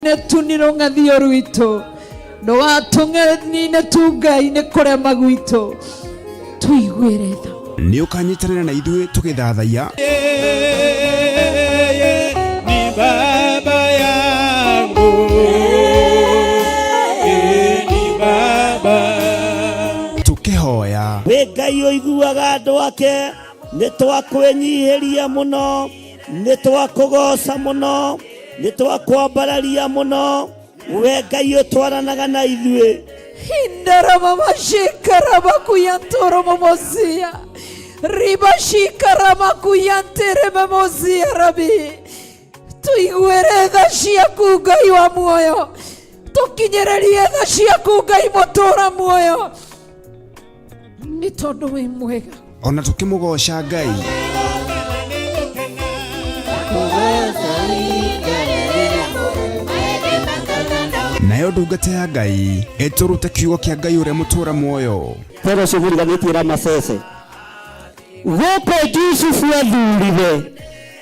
Tu nĩ rũng'athio rwitũ, ndũgatũnine tu Ngai nĩ kũrema gwitũ, tũiguĩre tha. Nĩ ũkanyitanĩra na ithuĩ tũgĩthathaiya. Yeye ni baba yangu. Yeye ni baba. Tũkĩhoya. Wĩ Ngai ũiguaga andũ ake, nĩ twakwĩnyihĩria mũno, nĩ twakũgoca mũno, nĩ twakwambararia mũno, we Ngai ũtwaranaga na ithuĩ. Indaramamashikaramakuyantoromomosia ribashikaramakuyantĩrĩmemosia rabi, tũiguĩre tha ciaku Ngai wa muoyo, tũkinyĩrĩrie tha ciaku Ngai mũtũra muoyo, nĩ tondũ wĩ mwega. Ona tũkĩmũgoca Ngai. Nayo ndungata ya Ngai ĩtũrute kiugo kĩa Ngai ũrĩa mũtũra muoyo. Toro ũcio mũriganĩtie Ramasese. Gũkũ Jusufu athurire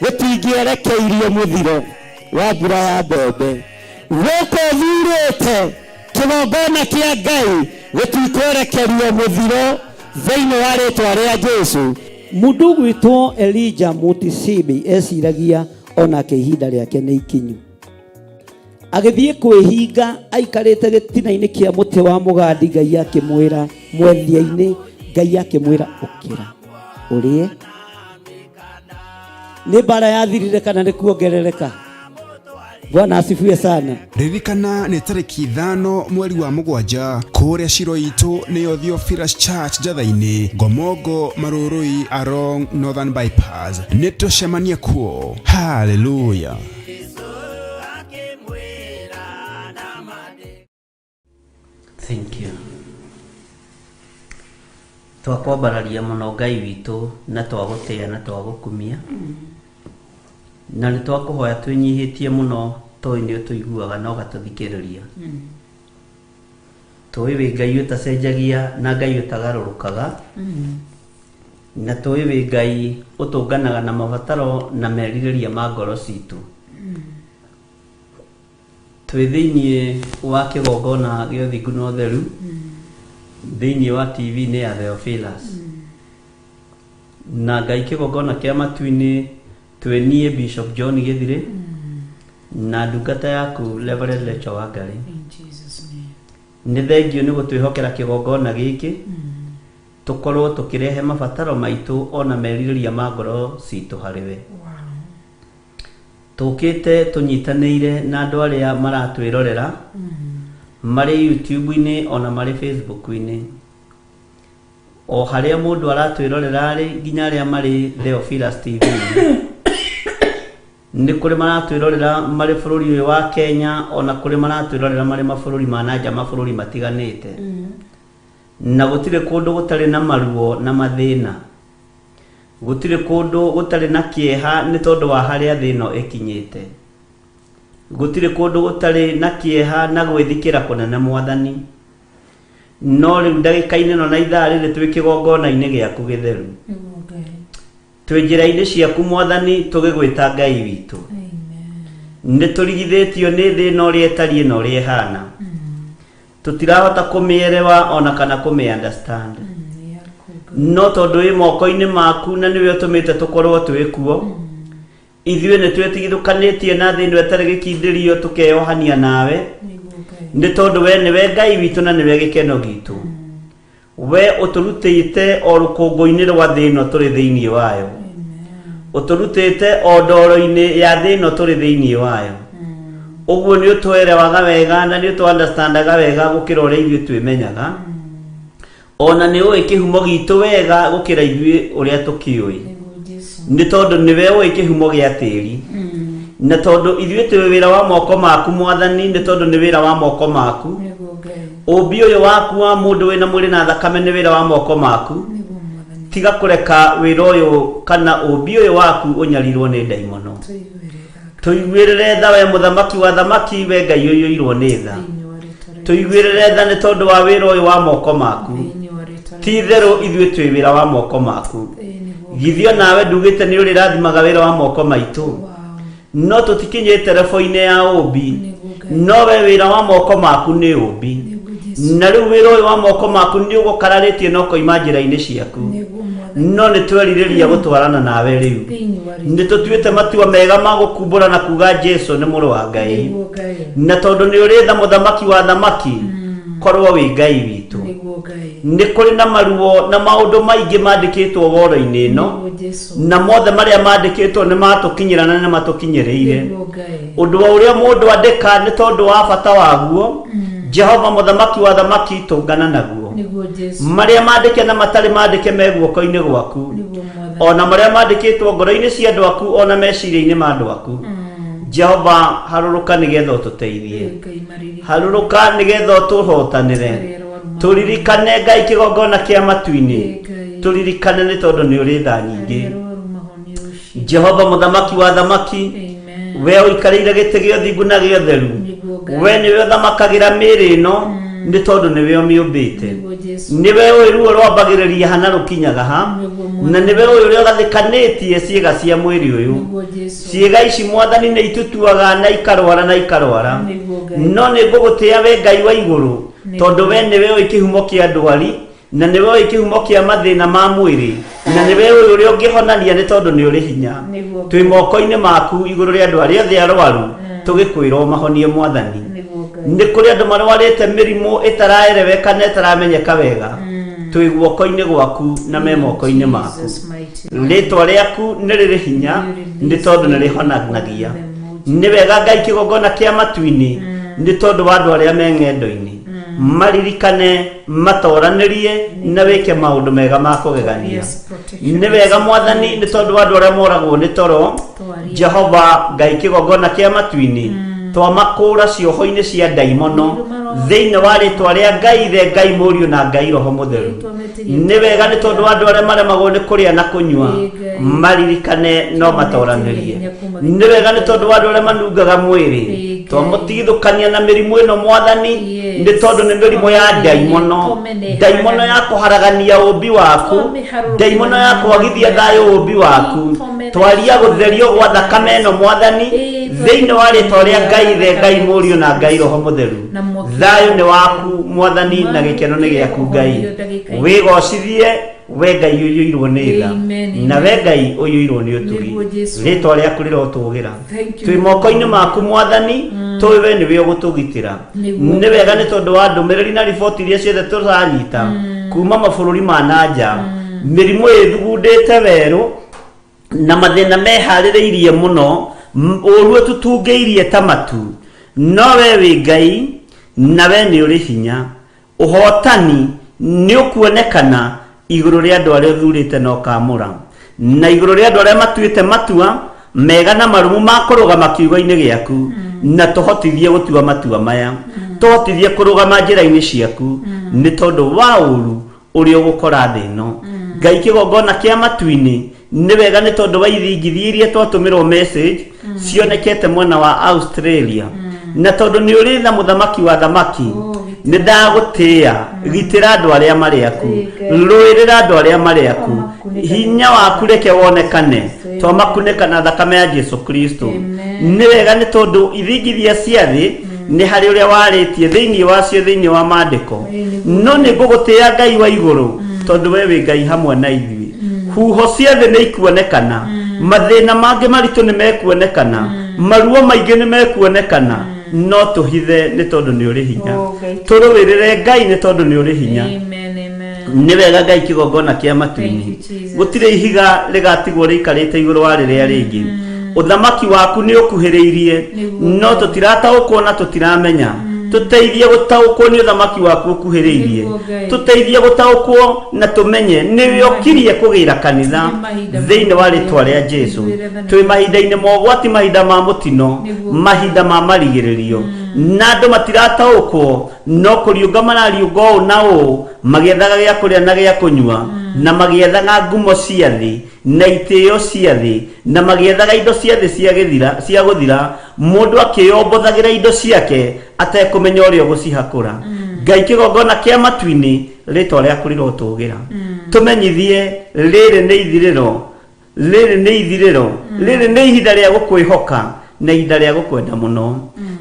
gũtingĩerekeirio mũthiro wa mbura ya mbembe. Gũkũ thurĩte kĩgongona kĩa Ngai gũtikwerekerio mũthiro thĩinĩ wa rĩtwa rĩa Jesu. Mũndũ ũgwĩtwo Elijah Mutisibi eciragia onake ihinda rĩake nĩ ikinyu. Agĩthiĩ kwĩhinga aikarĩte gĩtina-inĩ kĩa mũtĩ wa mũgandi, Ngai akĩmwĩra mwethia-inĩ, Ngai akĩmwĩra ũkĩra ũrĩe. Nĩ mbara yathirire kana nĩ kuongerereka? Bwana asifiwe sana. Ririkana nĩ tarĩki 5 mweri wa 7 kũrĩa Shilo itũ nĩyo Theophilus Church Njatha-inĩ, Ngomongo, Marũrũi along Northern Bypass. Nĩ tũcemanie kuo. Hallelujah. Thank you. Twakwambararia mũno Ngai witũ na twagũtĩa na twagũkumia na nĩ twakũhoya twĩnyihĩtie mũno tũĩ nĩ ũtũiguaga na ũgatũthikĩrĩria. Tũĩ wĩ Ngai ũtacenjagia na Ngai ũtagarũrũkaga na tũĩ wĩ Ngai ũtũnganaga na mabataro na merirĩria ma ngoro citũ. Twĩ thĩinĩ wa kĩgongona gĩa ũthingu na ũtheru thĩinĩ wa TV-inĩ ya Theophilus. Na Ngai kĩgongona kĩa matu-inĩ twĩ niĩ Bishop John Gĩthirĩ na ndungata yaku Reverend Rachel Wangari. In Jesus' name. Nĩ thengio nĩ gũtwĩhokera kĩgongona gĩkĩ tũkorwo tũkĩrehe mabataro maitũ ona merirĩria ma ngoro citũ harĩ we. Tũkĩte tũnyitanĩire na andũ arĩa maratwĩrorera marĩ YouTube-inĩ ona marĩ Facebook-inĩ. O harĩa mũndũ aratwĩrorera rĩ, nginya arĩa marĩ Theophilus TV nĩ kũrĩ maratwĩrorera marĩ bũrũri ũyũ wa Kenya, ona kũrĩ maratwĩrorera marĩ mabũrũri ma nanja, mabũrũri matiganĩte. Na gũtirĩ kũndũ gũtarĩ na maruo na mathĩna. Gũtirĩ kũndũ gũtarĩ na kĩeha nĩ tondũ wa harĩa thĩ ĩno ĩkinyĩte. Gũtirĩ kũndũ gũtarĩ na kĩeha na gwĩthikĩra kũnene Mwathani. No rĩu ndagĩka-inĩ ĩno na ithaa rĩrĩ twĩ kĩgongona-inĩ gĩaku gĩtheru. Twĩ njĩra-inĩ ciaku Mwathani tũgĩgwĩta Ngai witũ. Nĩ tũrigithĩtio nĩ thĩ ĩno ũrĩa ĩtariĩ na ũrĩa ĩhana. Tũtirahota kũmĩerewa ona kana kũmĩ understand. No tondũ ĩ moko-inĩ maku na nĩwe ũtũmĩte tũkorwo twĩ kuo, ithuĩ nĩ twĩtigithũkanĩtie na thĩ ĩno ĩtarĩ gĩkindĩrio tũkeyohania nawe, nĩ tondũ we nĩwe Ngai witũ na nĩwe gĩkeno gitũ. We ũtũrutĩte o rũkũngũ-inĩ rwa thĩ ĩno tũrĩ thĩinĩ wayo, ũtũrutĩte o ndoro-inĩ ya thĩ ĩno tũrĩ thĩinĩ wayo. Ũguo nĩ ũtwerewaga wega na nĩ ũtũ understandaga wega gũkĩra ũrĩa ithuĩ twĩmenyaga. Ona nĩ ũĩ kĩhumo gitũ wega gũkĩra ithuĩ ũrĩa tũkĩũĩ, nĩ tondũ nĩwe ũĩ kĩhumo gĩa tĩri. Na tondũ ithuĩ twĩ wĩra wa moko maku Mwathani, nĩ tondũ nĩ wĩra wa moko maku. Ũmbi ũyũ waku wa mũndũ wĩna mwĩrĩ na thakame nĩ wĩra wa moko maku. Tiga kũreka wĩra ũyũ kana ũmbi ũyũ waku ũnyarirwo nĩ ndaimono. Tũiguĩrĩre tha we mũthamaki wa thamaki, we Ngai ũiyũirwo nĩ tha. Tũiguĩrĩre tha nĩ tondũ wa wĩra ũyũ wa moko maku. Ti itherũ ithuĩ twĩ wĩra wa moko maku. Githĩ onawe ndugĩte nĩ ũrĩrathimaga wĩra wa moko maitũ? No tũtikinyĩte rebo-inĩ ya ũmbi. No we wĩra wa moko maku nĩ ũmbi. Nĩguo Jesu. Na rĩu wĩra ũyũ wa moko maku nĩ ũgũkararĩtie na ũkoima njĩra-inĩ ciaku. Nĩguo Mwathani. No nĩ twerirĩria gũtwarana nawe rĩu. Thĩinĩ wa rĩĩtwa. Nĩ tũtuĩte matua mega ma gũkumbũra na kuga Jesu nĩ mũrũ wa Ngai. Nĩguo Ngai. Na tondũ nĩ ũrĩ tha mũthamaki wa thamaki, korwo wĩ Ngai witũ. Nĩguo Ngai. Nĩ kũrĩ na maruo na maũndũ maingĩ mandĩkĩtwo woro-inĩ ĩno, Nĩguo Jesu. na mothe marĩa mandĩkĩtwo nĩ matũkinyĩra na nĩ matũkinyĩrĩire. Nĩguo Ngai. Ũndũ wa ũrĩa mũndũ andĩka nĩ tondũ wa bata waguo, Jehova mũthamaki wa thamaki tũngana naguo. Nĩguo Jesu. Marĩa mandĩke na matarĩ mandĩke me guoko-inĩ gwaku, Nĩguo Mwathani. ona marĩa mandĩkĩtwo ngoro-inĩ cia andũ aku, ona meciria-inĩ ma andũ aku. Jehova harũrũka nĩgetha ũtũteithie. Ngai maririkane. Harũrũka nĩgetha ũtũhotanĩre. Arĩa arwaru Tũririkane Ngai kĩgongona kĩa matu-inĩ. Ngai. Tũririkane nĩ tondũ nĩ ũrĩ tha nyingĩ. Arĩa arwaru mahonio rũciũ. Jehova mũthamaki wa thamaki, Amen. we ũikarĩire gĩtĩ gĩa ũthingu na gĩa ũtheru, Nĩguo Ngai. we nĩwe ũthamakagĩra mĩĩrĩ ĩno nĩ tondũ nĩwe ũmĩũmbĩte. Nĩguo Jesu. Nĩwe ũĩ ruo rwambagĩrĩria ha na rũkinyaga ha, Nĩguo Mwathani. na nĩwe ũĩ ũrĩa ũgathĩkanĩtie ciĩga cia mwĩrĩ ũyũ. Nĩguo Jesu. Ciĩga ici Mwathani nĩ itutuaga na ikarwara na ikarwara. Nĩguo Ngai. No nĩ ngũgũtĩĩa we Ngai wa igũrũ, tondũ we nĩwe ũĩ kĩhumo kĩa ndwari, na nĩwe ũĩ kĩhumo kĩa mathĩna ma mwĩrĩ, na nĩwe ũĩ ũrĩa ũngĩhonania nĩ tondũ nĩ ũrĩ hinya. Nĩguo Ngai. Twĩ moko-inĩ maku igũrũ rĩa andũ arĩa othe arwaru, tũgĩkwĩra ũmahonie Mwathani. Nĩguo Ngai. Nĩ kũrĩ andũ marwarĩte mĩrimũ ĩtaraereweka na ĩtaramenyeka wega, twĩ guoko-inĩ gwaku na me moko-inĩ maku. Jesus mighty. Rĩĩtwa rĩaku nĩ rĩrĩ hinya nĩ tondũ nĩ rĩhonanagia. Nĩ wega Ngai kĩgongona kĩa matu-inĩ nĩ tondũ wa andũ arĩa me ng'endo-inĩ. Maririkane, matoranĩrie na wĩke maũndũ mega ma kũgegania. Yes, protection. Nĩ wega Mwathani nĩ tondũ wa andũ arĩa moragwo nĩ toro. Twaria. Jehova Ngai kĩgongona kĩa matu-inĩ, twamakũũra cioho-inĩ cia ndaimono thĩinĩ wa rĩĩtwa rĩa Ngai Ithe, Ngai Mũriũ na Ngai Roho Mũtheru. Nĩ wega nĩ tondũ wa andũ arĩa maremagwo nĩ kũrĩa na kũnyua, maririkane no matoranĩrie. Nĩ wega nĩ tondũ wa andũ arĩa manungaga mwĩrĩ, twamũtigithũkania na mĩrimũ ĩno Mwathani, nĩ tondũ nĩ mĩrimũ ya ndaimono, ndaimono ya kũharagania ũmbi waku, ndaimono ya kwagithia thayũ ũmbi waku. Twaria gũtherio gwa thakame ĩno Mwathani thĩinĩ wa rĩĩtwa rĩa Ngai Ithe, Ngai Mũriũ na Ngai Roho Mũtheru. Thayũ nĩ waku Mwathani na gĩkeno nĩ gĩaku Ngai. Wĩgocithie we Ngai ũiyũirwo nĩ tha, Amen, na we Ngai ũiyũirwo nĩ ũtugi. Nĩguo Jesu. Rĩĩtwa rĩaku rĩrotũgĩra. Thank you. Twĩ moko-inĩ maku Mwathani, tũĩ we nĩwe ũgũtũgitĩra. Nĩguo. Nĩ wega nĩ tondũ wa ndũmĩrĩri na riboti iria ciothe tũranyita kuma mabũrũri ma na nja, mĩrimũ ĩthugundĩte werũ na mathĩna meharĩrĩirie mũno, ũũru ũtũtungĩirie ta matu. No we wĩ Ngai na we nĩ ũrĩ hinya. Ũhotani nĩ ũkuonekana igũrũ rĩa andũ arĩa ũthurĩte na ũkaamũra, na igũrũ rĩa andũ arĩa matuĩte matua mega na marũmu ma kũrũgama kiugo-inĩ gĩaku, na tũhotithie gũtua matua maya, tũhotithie kũrũgama njĩra-inĩ ciaku, nĩ tondũ wa ũũru ũrĩa ũgũkora thĩ ĩno. Ngai kĩgongona kĩa matu-inĩ, nĩ wega nĩ tondũ wa ithingithia iria twatũmĩrwo message cionekete mwena wa Australia, na tondũ nĩ ũrĩ tha mũthamaki wa thamaki, nĩ ndagũtĩĩa. Gitĩra andũ arĩa marĩ aku, rũĩrĩra andũ arĩa marĩ aku, hinya waku reke wonekane, twamakunĩka na thakame ya Jesu Kristo. Nĩ wega nĩ tondũ ithingithia cia thĩ nĩ harĩ ũrĩa warĩtie thĩinĩ wacio thĩinĩ wa maandĩko, no nĩ ngũgũtĩĩa Ngai wa igũrũ tondũ we wĩ Ngai hamwe na ithuĩ. Huho cia thĩ nĩ ikuonekana, mathĩna mangĩ maritũ nĩ mekuonekana, maruo maingĩ nĩ mekuonekana, no tũhithe nĩ tondũ nĩ ũrĩ hinya. Oh, Ngai. Tũrũĩrĩre Ngai nĩ tondũ nĩ ũrĩ hinya. Amen, amen. Nĩ wega Ngai kĩgongona kĩa matu-inĩ, Thank you, Jesus. gũtirĩ ihiga rĩgatigwo rĩikarĩte igũrũ wa rĩrĩa rĩngĩ. Ũthamaki waku nĩ ũkuhĩrĩirie, Nĩguo. no tũtirataũkwo na tũtiramenya. Tũteithie gũtaũkwo nĩ ũthamaki waku ũkuhĩrĩirie. Nĩguo, Ngai. Tũteithie gũtaũkwo na tũmenye nĩwe ũkirie kũgĩra kanitha Nĩ mahinda thĩinĩ wa rĩtwa rĩa Jesu. Ithuĩ rĩathani. Twĩ mahinda-inĩ ma ũgwati, mahinda ma mũtino, Nĩguo. mahinda ma marigĩrĩrio, na andũ matirataũkwo, no kũriũnga marariũnga ũũ na ũũ, magĩethaga gĩa kũrĩa na gĩa kũnyua, na magĩethaga ngumo cia thĩ na itĩo cia thĩ, na magĩethaga indo cia thĩ cia gĩthira, cia gũthira, mũndũ akĩyombothagĩra indo ciake atekũmenya ũrĩa ũgũcihakũra. Ngai kĩgongona kĩa matu-inĩ, rĩtwa rĩaku rĩrotũgĩra. Tũmenyithie rĩrĩ nĩ ithirĩro, rĩrĩ nĩ ithirĩro, rĩrĩ nĩ ihinda rĩa gũkwĩhoka na ihinda rĩa gũkwenda mũno.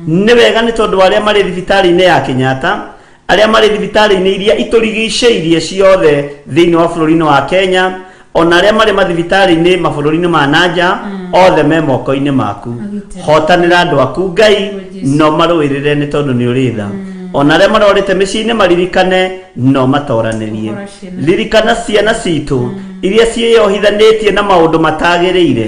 Nĩ wega nĩ tondũ wa arĩa marĩ thibitarĩ-inĩ ya Kenyatta, arĩa marĩ thibitarĩ-inĩ iria itũrigicĩirie ciothe thĩinĩ wa bũrũri-inĩ wa Kenya, ona arĩa marĩ mathibitarĩ-inĩ mabũrũri-inĩ ma nanja, othe me moko-inĩ maku. Hotanĩra andũ aku Ngai, no marũĩrĩre nĩ tondũ nĩ ũrĩ tha. Ona arĩa marorĩte mĩciĩ-inĩ maririkane, no matoranĩrie. Ririkana ciana citũ iria ciĩyohithanĩtie na maũndũ matagĩrĩire,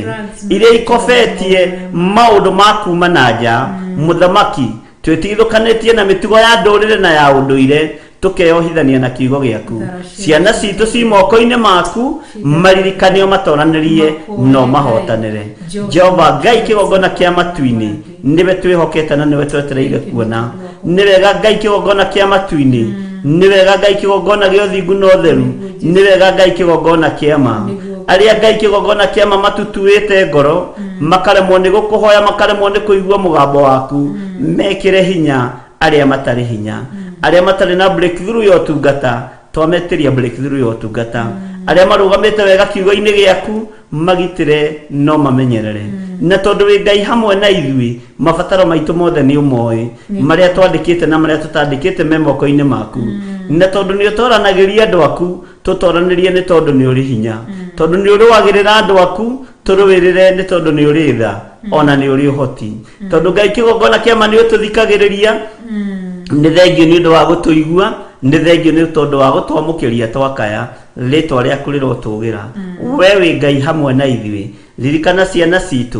iria ikobetie maũndũ ma kuma na nja. Mũthamaki, twĩtigithũkanĩtie na mĩtugo ya ndũrĩrĩ na ya ũndũire, tũkeyohithania na kiugo gĩaku. Ciana citũ ci moko-inĩ maku, maririkane ũmatoranĩrie, no mahotanĩre. Jehova Ngai kĩgongona kĩa matu-inĩ, nĩwe twĩhokete na nĩwe twetereire kuona. Nĩ wega Ngai kĩgongona kĩa matu-inĩ, nĩ wega Ngai kĩgongona gĩa ũthingu na ũtheru, nĩ wega Ngai kĩgongona kĩa ma. Arĩa Ngai kĩgongona kĩa ma matutuĩte ngoro, makaremwo nĩ gũkũhoya, makaremwo nĩ kũigua mũgambo waku, mekĩre hinya arĩa matarĩ hinya, arĩa matarĩ na breakthrough ya ũtungata, twametĩria breakthrough ya ũtungata. Arĩa marũgamĩte wega kiugo-inĩ gĩaku, magitĩre no mamenyerere. Na tondũ wĩ Ngai hamwe na ithuĩ, mabataro maitũ mothe nĩ ũmoĩ, marĩa twandĩkĩte na marĩa tũtandĩkĩte me moko-inĩ maku. Na tondũ nĩ ũtoranagĩria andũ aku, tũtoranĩrie nĩ tondũ nĩ ũrĩ hinya. Tondũ nĩ ũrũagĩrĩra andũ aku, tũrũĩrĩre nĩ tondũ nĩ ũrĩ tha, ona nĩ ũrĩ ũhoti. Tondũ Ngai kĩgongona kĩa ma nĩ ũtũthikagĩrĩria, nĩ thengio nĩ ũndũ wa gũtũigua, nĩ thengio nĩ tondũ wa gũtwamũkĩria twakaya. Rĩtwa rĩaku rĩrotũgĩra. We wĩ Ngai hamwe na ithuĩ. Ririkana ciana citũ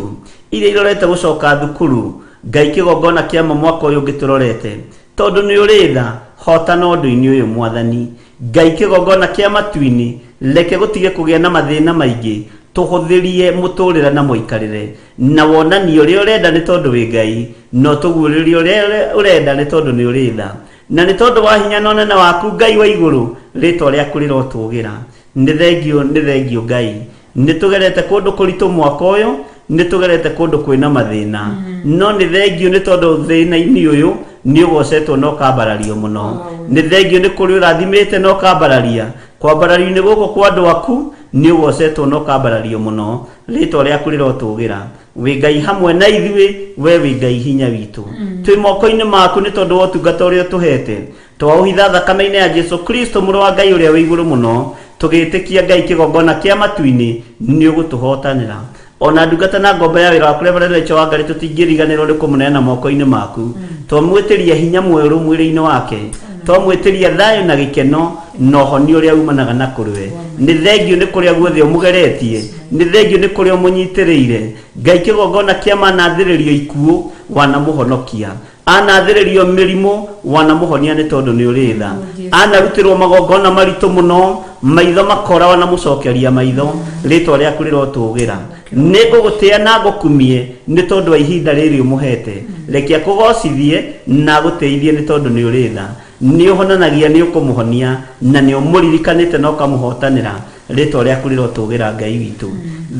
iria irorete gũcoka thukuru, Ngai kĩgongona kĩa ma mwaka ũyũ ũngĩ tũrorete. Tondũ nĩ ũrĩ tha, hotana ũndũ-inĩ ũyũ Mwathani. Ngai kĩgongona kĩa matu-inĩ, reke gũtige kũgĩa na mathĩna maingĩ, tũhũthĩrie mũtũrĩre na mũikarĩre, na wonanie ũrĩa ũrenda nĩ tondũ wĩ Ngai, na ũtũguũrĩrie ũrĩa ũrenda nĩ tondũ nĩ ũrĩ tha. Na nĩ tondũ wa hinya na ũnene waku Ngai wa igũrũ, rĩtwa rĩaku rĩrotũgĩra. Nĩ thengio, nĩ thengio Ngai. Nĩ tũgerete kũndũ kũritũ mwaka ũyũ, nĩ tũgerete kũndũ kwĩna mathĩna. No nĩ thengio nĩ tondũ thĩna-inĩ ũyũ nĩ ũgocetwo na ũkambarario mũno. Nĩ thengio nĩ kũrĩ ũrathimĩte na ũkambararia. Kwambarario-inĩ gũkũ kwa andũ aku nĩ ũgocetwo na ũkambarario mũno. Rĩtwa rĩaku rĩrotũgĩra. Wĩ Ngai hamwe na ithuĩ, we wĩ Ngai hinya witũ. Twĩ moko-inĩ maku nĩ tondũ wa ũtungata ũrĩa ũtũhete. Twaũhitha thakame-inĩ ya Jesu Kristo mũrũ wa Ngai ũrĩa wĩ igũrũ mũno, tũgĩtĩkia Ngai kĩgongona kĩa matu-inĩ nĩ ũgũtũhotanĩra. Ona ndungata na ngombo ya wĩra waku Reverend Rachel Wangari tũtingĩriganĩrwo nĩ kũmũneana moko-inĩ maku. Twamwĩtĩria hinya mwerũ mwĩrĩ-inĩ wake. Twamwĩtĩria thayũ na gĩkeno na ũhonia ũrĩa umanaga na kũrĩ we. Nĩ thengio nĩ kũrĩa guothe ũmũgeretie. Nĩ thengio nĩ kũrĩa ũmũnyitĩrĩire. Ngai kĩgongona kĩa manathĩrĩrio ikuũ wanamũhonokia. Anathĩrĩrio mĩrimũ wanamũhonia nĩ tondũ nĩ ũrĩ tha. Anarutĩrwo magongona maritũ mũno, maitho makora wanamũcokeria maitho. Rĩtwa rĩaku rĩrotũgĩra. Nĩ ngũgũtĩa na ngũkumie nĩ tondũ wa ihinda rĩrĩ ũmũhete. Reke akũgocithie na agũtĩithie nĩ tondũ nĩ ũrĩ tha. Nĩ ũhonanagia, nĩ ũkũmũhonia, na nĩ ũmũririkanĩte na ũkamũhotanĩra. Rĩtwa rĩaku rĩrotũgĩra Ngai witũ.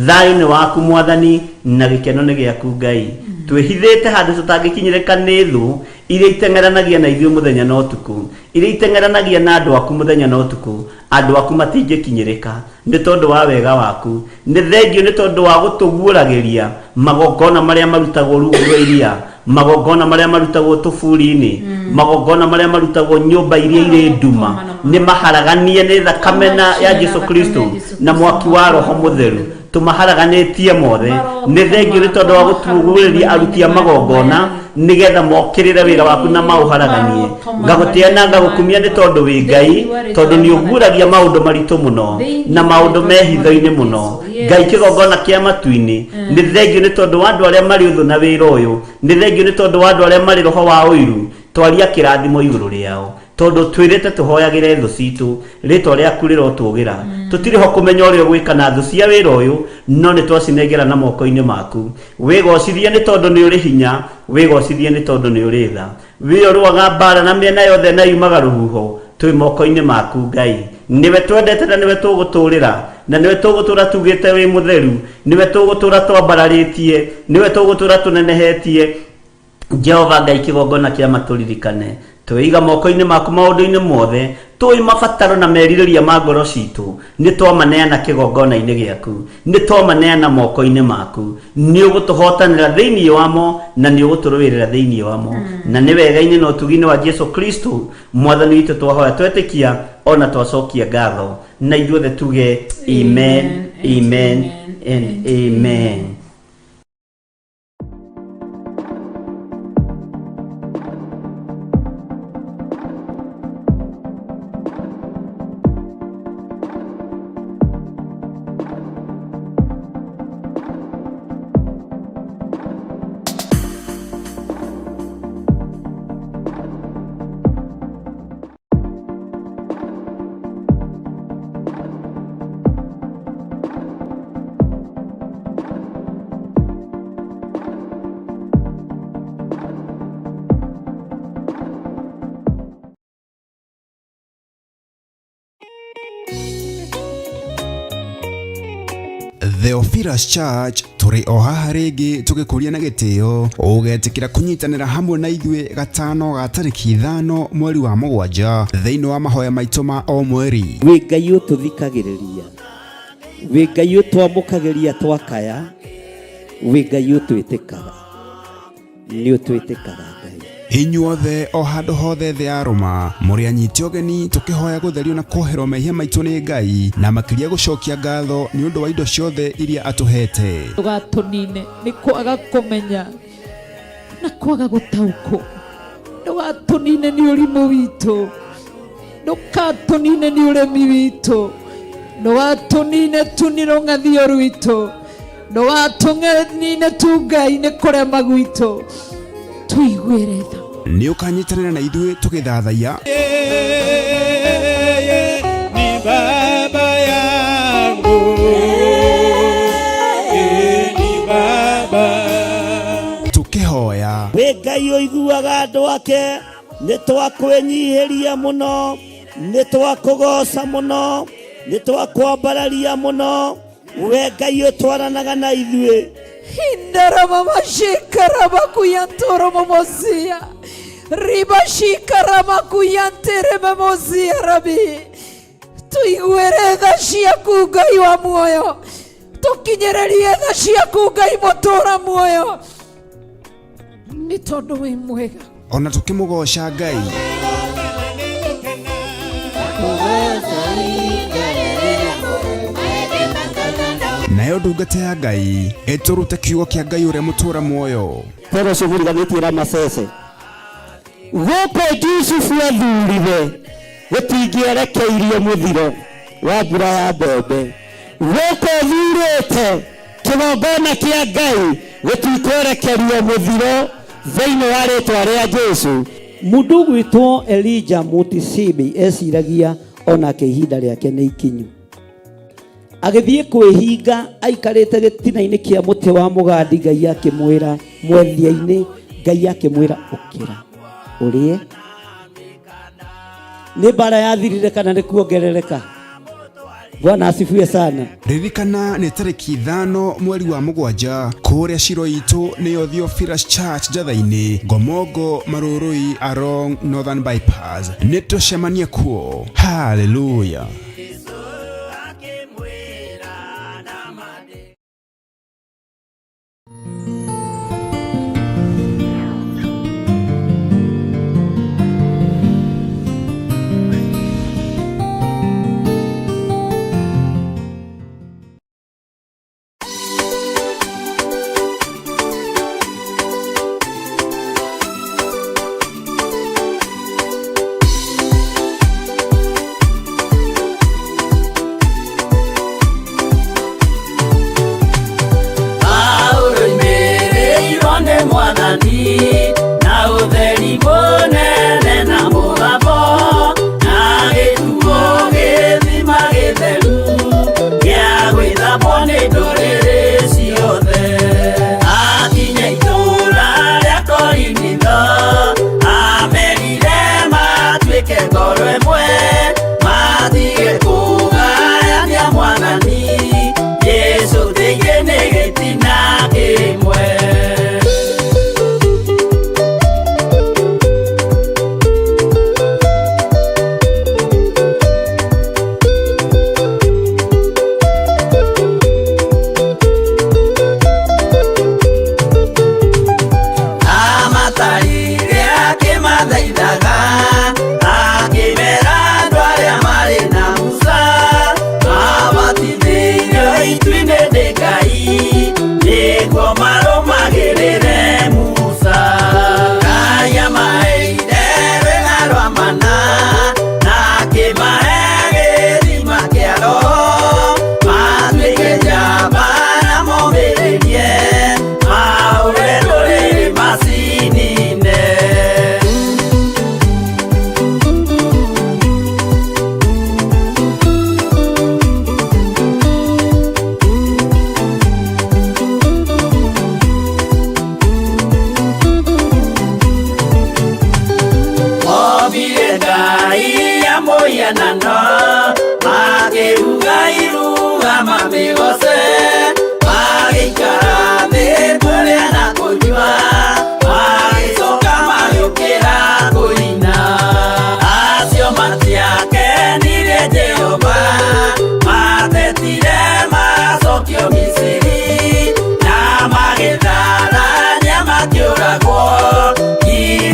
Thayũ nĩ waku Mwathani, na gĩkeno nĩ gĩaku Ngai. Twĩhithĩte handũ tũtangĩkinyĩrĩka nĩ thũ iria iteng'eranagia na ithuĩ mũthenya na ũtukũ, iria iteng'eranagia na andũ aku mũthenya na ũtukũ. Andũ aku matingĩkinyĩrĩka nĩ tondũ wa wega waku. Nĩ thengio nĩ tondũ wa gũtũguũragĩria magongona marĩa marutagwo rungu rwa iria, magongona marĩa marutagwo tũburi-inĩ, magongona marĩa marutagwo nyũmba iria irĩ nduma, nĩ maharaganie nĩ thakame na ya Jesu Kristo na mwaki wa Roho Mũtheru. Tũmaharaganĩtie mothe. Nĩ thengio nĩ tondũ wa gũtũguũrĩria aruti a magongona nĩgetha mokĩrĩre wĩra waku na maũharaganie. Ngagũtĩa na ngagũkumia nĩ tondũ wĩ Ngai, tondũ nĩ ũguũragia maũndũ maritũ mũno na maũndũ me hitho-inĩ mũno. Ngai kĩgongona kĩa matu-inĩ, nĩ thengio nĩ tondũ wa andũ arĩa marĩ ũthũ na wĩra ũyũ, nĩ thengio nĩ tondũ wa andũ arĩa marĩ roho wa ũiru, twaria kĩrathimo igũrũ rĩao. Tondũ twĩrĩte tũhoyagĩre thũ citũ, rĩtwa rĩaku rĩrotũgĩra. Tũtirĩ ho kũmenya ũrĩa ũgwĩka na thũ cia wĩra ũyũ, no nĩ twacinengera na moko-inĩ maku. Wĩgocithie nĩ tondũ nĩ ũrĩ hinya, wĩgocithie nĩ tondũ nĩ ũrĩ tha. Wee ũrũaga mbaara na mĩena yothe na yumaga rũhuho, twĩ moko-inĩ maku Ngai. Nĩwe twendete na nĩwe tũgũtũũrĩra, na nĩwe tũgũtũũra tugĩte wĩ mũtheru, nĩwe tũgũtũũra twambararĩtie, nĩwe tũgũtũũra tũnenehetie. Jehova Ngai kĩgongona kĩa ma tũririkane. Twĩiga moko-inĩ maku maũndũ-inĩ mothe, tũĩ mabataro na merirĩria ma ngoro citũ, nĩ twamaneana kĩgongona-inĩ gĩaku, nĩ twamaneana moko-inĩ maku. Nĩ ũgũtũhotanĩra thĩinĩ wamo na nĩ ũgũtũrũĩrĩra thĩinĩ wamo. Na nĩ wega-inĩ na ũtugi-inĩ wa Jesu Kristo mwathani witũ twahoya twetĩkia ona twacokia ngatho, na ithuothe tuge amen, amen and amen. Theophilus Church tũrĩ o haha rĩngĩ tũgĩkũria na gĩtĩo ũgetĩkĩra kũnyitanĩra hamwe na ithuĩ gatano ga tarĩki 5 mweri wa 7 thĩinĩ wa mahoya maitũ ma o mweri. Wĩ Ngai ũtũthikagĩrĩria, wĩ Ngai ũtwamũkagĩria twakaya, wĩ Ngai ũtwĩtĩkaga, nĩ ũtwĩtĩkaga Ngai. Inyuothe o handũ hothe thĩ ya Rũma mũrĩ anyiti ũgeni tũkĩhoya gũtherio na kuoherwo mehia maitũ nĩ Ngai, na makĩria gũcokia ngatho nĩ ũndũ wa indo ciothe iria atũhete. Ndũgatũnine nĩ kwaga kũmenya na kwaga gũtaũkwo, ndũgatũnine nĩ ũrimũ witũ, ndũgatũnine nĩ ũremi witũ, ndũgatũnine tu nĩ rũng'athio rwitũ, ndũgatũnine tu Ngai nĩ kũrema gwitũ, tũiguĩre tha. Nĩ ũkanyitanĩra na ithuĩ tũgĩthathaiya. Yeye ni baba yangu, yeye ni baba. Tũkĩhoya. Wĩ Ngai ũiguaga andũ ake, nĩ twakwĩnyihĩria mũno, nĩ twakũgoca mũno, nĩ twakwambararia mũno, we Ngai ũtwaranaga na ithuĩ. Indaramamashikaramakuyantoromomosia ribashikaramakuyanteramomosia rabi, tũiguĩre tha ciaku Ngai wa muoyo, tũkinyĩrĩrie tha ciaku Ngai mũtũra muoyo, nĩ tondũ wĩ mwega. Ona tũkĩmũgoca Ngai. Nayo ndungata ya Ngai ĩtũrute kiugo kĩa Ngai ũrĩa mũtũra muoyo. Tero ũcio mũriganĩtie na Masese. Gũkũ Jusufu athurire gũtingĩerekeirio mũthiro wa mbura ya mbembe. Gũkũ thurĩte kĩgongona kĩa Ngai gũtikwerekerio mũthiro thĩinĩ wa rĩtwa rĩa Jesu. Mũndũ ũgwĩtwo Elijah Mutisibi eciragia onake ihinda rĩake nĩ ikinyu. Agĩthiĩ kwĩhinga aikarĩte gĩtina-inĩ kĩa mũtĩ wa mũgandi, Ngai akĩmwĩra mwethia-inĩ, Ngai akĩmwĩra ũkĩra ũrĩe. Nĩ mbara yathirire kana nĩ kuongerereka? Bwana asifiwe sana. Ririkana nĩ tarĩki 5 mweri wa 7 kũrĩa Shiro itũ nĩyo Theophilus Church Njatha-inĩ, Ngomongo Marũrũi along Northern Bypass. Nĩ tũcemanie kuo. Hallelujah. Athaithaga akĩmera andũ arĩa marĩ na Musa mabatithĩirio itu-inĩ nĩ Ngai nĩguo marũmagĩrĩre Musa. Ngai amaheire rwĩga rwa mana na akĩmahe gĩthima kĩa roho matuĩke njamba na momĩrĩrie mahũre ndũrĩrĩ macinine. Mobire Ngai ya mũhianano makĩruga iruga mamĩgoce magĩikara thĩ kũrĩa na kũnyua magĩcoka magĩũkĩra kũina. Acio matiakenirie Jehova matetire macokio Misiri na magĩtharania makĩũragwo 23,000.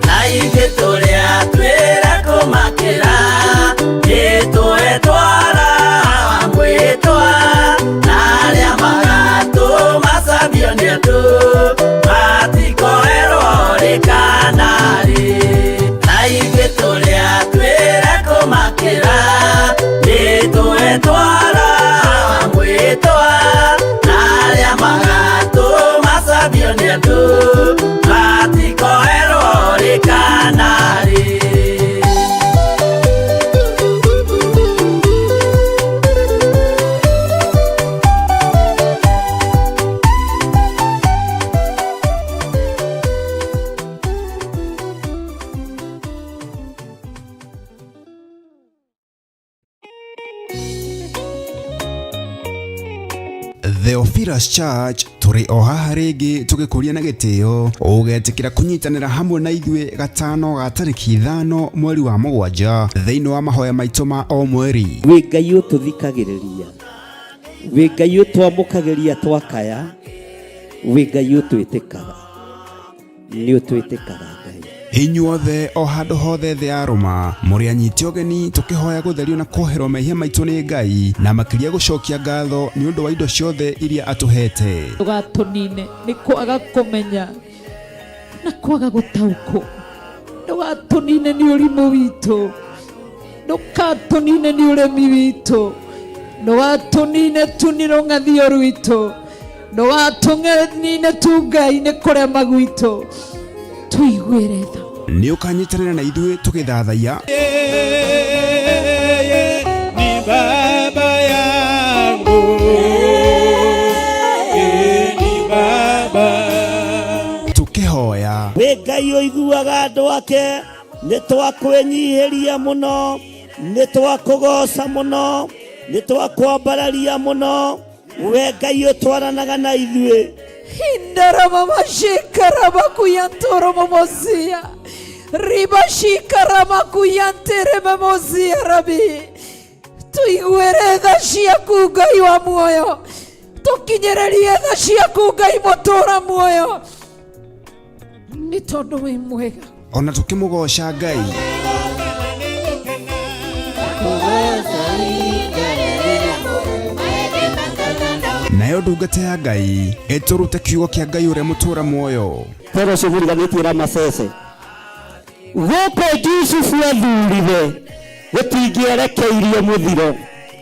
Na ithuĩ tũrĩa twĩra kũmakĩra nĩtũhetwara wa mwĩtwa na arĩa magatũmacambio nĩ andũ matikoherwo rĩ kana rĩ. Na ithuĩ tũrĩa twĩra kũmakĩra nĩtũhetwara wa mwĩtwa na arĩa magatũmacambio nĩ andũ matikoherwo rĩ kana rĩ. Theophilus Church tũrĩ o haha rĩngĩ tũgĩkũria na gĩtĩo ũgetĩkĩra kũnyitanĩra hamwe na ithuĩ gatano ga tarĩki 5 mweri wa 7 thĩinĩ wa mahoya maitũ ma o mweri. Wĩ Ngai ũtũthikagĩrĩria, wĩ Ngai ũtwamũkagĩria twakaya, wĩ Ngai ũtwĩtĩkaga, nĩ ũtwĩtĩkaga Ngai. Inyuothe o handũ hothe thĩ ya rũma mũrĩ anyiti ũgeni tũkĩhoya gũtherio na kuoherwo mehia maitũ nĩ Ngai na makĩria gũcokia ngatho nĩ ũndũ wa indo ciothe iria atũhete. Ndũgatũnine nĩ kwaga kũmenya na kwaga gũtaũkwo, ndũgatũnine nĩ ũrimũ witũ, ndũgatũnine nĩ ũremi witũ, ndũgatũnine tu nĩ rũng'athio rwitũ, ndũgatũnine tu Ngai nĩ kũrema gwitũ, tũiguĩre tha. Nĩ ũkanyitanĩra na ithuĩ tũgĩthathaiya Yeye ni baba yangu, yeye ni baba. Tũkĩhoya Wĩ Ngai ũiguaga andũ ake, nĩ twakwĩnyihĩria mũno, nĩ twakũgoca mũno, nĩ twakwambararia mũno, we Ngai ũtwaranaga na ithuĩ. Indaramamashikaramakuyantoromomosia ribashikaramakuyanteramomosia rabi tuiguĩre tha ciaku Ngai wa muoyo, tũkinyĩrĩrie tha ciaku Ngai mũtũra muoyo, nĩ tondũ wĩ mwega. Ona tũkĩmũgoca Ngai. Nayo ndungata ya Ngai ĩtũrute kiugo kĩa Ngai ũrĩa mũtũra muoyo. Tero ũcio mũriganĩtie Ramasese gũkũ Jusufu athurire gũtingĩerekeirio mũthiro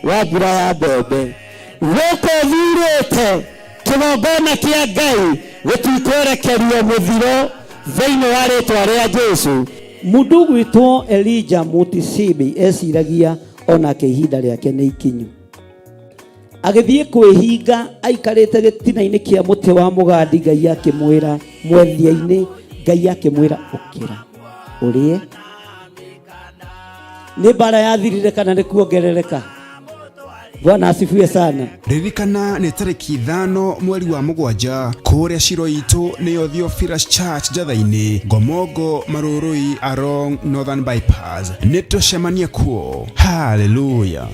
wa mbura ya mbembe, gũkũ thurĩte kĩgongona kĩa Ngai gũtikwerekerio mũthiro thĩinĩ wa rĩtwa rĩa Jesũ. Mũndũ ũgwĩtwo Elijah Mutisibi eciragia onake ihinda rĩake nĩ ikinyu, agĩthiĩ kwĩhinga aikarĩte gĩtina-inĩ kĩa mũtĩ wa mũgandi. Ngai akĩmwĩra mwethia-inĩ, Ngai akĩmwĩra ũkĩra ũrĩe. Nĩ mbara yathirire kana nĩ kuongerereka? Bwana asifiwe sana. Ririkana nĩ tarĩki 5 mweri wa 7 kũrĩa Shiro itũ nĩyo Theophilus Church Njatha-inĩ, Ngomongo, Marurui along Northern Bypass. Nĩ tũcemanie kuo. Hallelujah.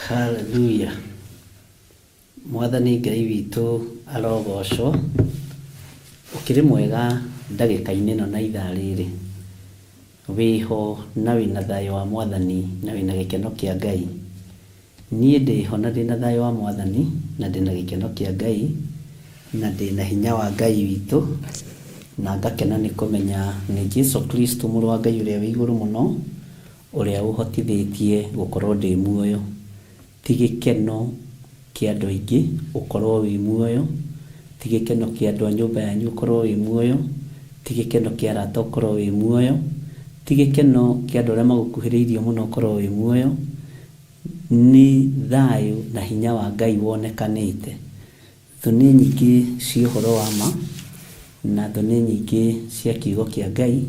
Haleluya. Mwathani Ngai witũ arogocwo. Ũkĩrĩ mwega ndagĩka-inĩ ĩno na ithaa rĩrĩ. Wĩho na wĩna thayũ wa Mwathani na wĩna gĩkeno kĩa Ngai. Niĩ ndĩho na ndĩna thayũ wa Mwathani na ndĩna gĩkeno kĩa Ngai na ndĩna hinya wa Ngai witũ na ngakena nĩ kũmenya nĩ Jesu Kristo mũrũ wa Ngai ũrĩa wĩ igũrũ mũno ũrĩa ũhotithĩtie gũkorwo ndĩ muoyo. Ti gĩkeno kĩa andũ aingĩ ũkorwo wĩ muoyo, ti gĩkeno kĩa andũ a nyũmba yanyu ũkorwo wĩ muoyo, ti gĩkeno kĩa arata ũkorwo wĩ muoyo, ti gĩkeno kĩa andũ arĩa magũkuhĩrĩirie mũno ũkorwo wĩ muoyo, nĩ thayũ na hinya wa Ngai wonekanĩte. Thũ nĩ nyingĩ cia ũhoro wa ma, na thũ nĩ nyingĩ cia kiugo kĩa Ngai,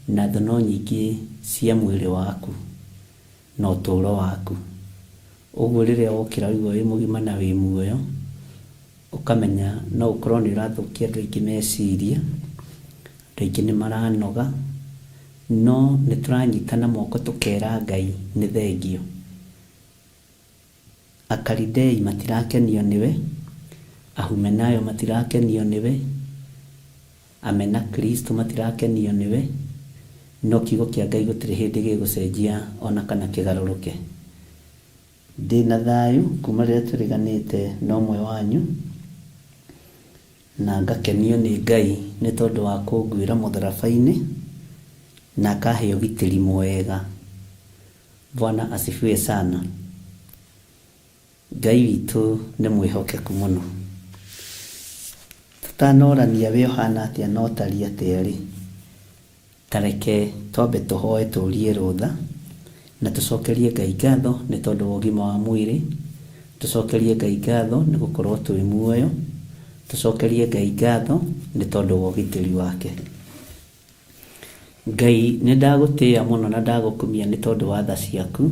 na thũ no nyingĩ cia mwĩrĩ waku na ũtũũro waku. Ũguo rĩrĩa wokĩra waigua wĩ mũgima na wĩ muoyo, ũkamenya no ũkorwo nĩ ũrathũkia andũ aingĩ meciria, andũ aingĩ nĩ maranoga, no nĩ tũranyitana moko tũkera Ngai nĩ thengio. Akalidei matirakenio nĩwe, Ahumenayo matirakenio nĩwe, amena Kristo matirakenio nĩwe, no kiugo kĩa Ngai gũtirĩ hĩndĩ gĩgũcenjia ona kana kĩgarũrũke. Ndĩna thayũ kuma rĩrĩa twĩrĩganĩte na ũmwe wanyu, na ngakenio nĩ Ngai nĩ tondũ wa kũnguĩra mũtharaba-inĩ na akahe ũgitĩri mwega. Bwana asifiwe sana. Ngai witũ nĩ mwĩhokeku mũno. Tũtanorania wĩ ũhana atĩa na ũtariĩ atĩa rĩ, ta reke twambe tũhoe tũrie rũtha na tũcokerie Ngai ngatho nĩ tondũ wa ũgima wa mwĩrĩ, tũcokerie Ngai ngatho nĩ gũkorwo twĩ muoyo, tũcokerie Ngai ngatho nĩ tondũ wa ũgitĩri wake. Ngai nĩ ndagũtĩĩa mũno na ndagũkumia nĩ tondũ wa tha ciaku,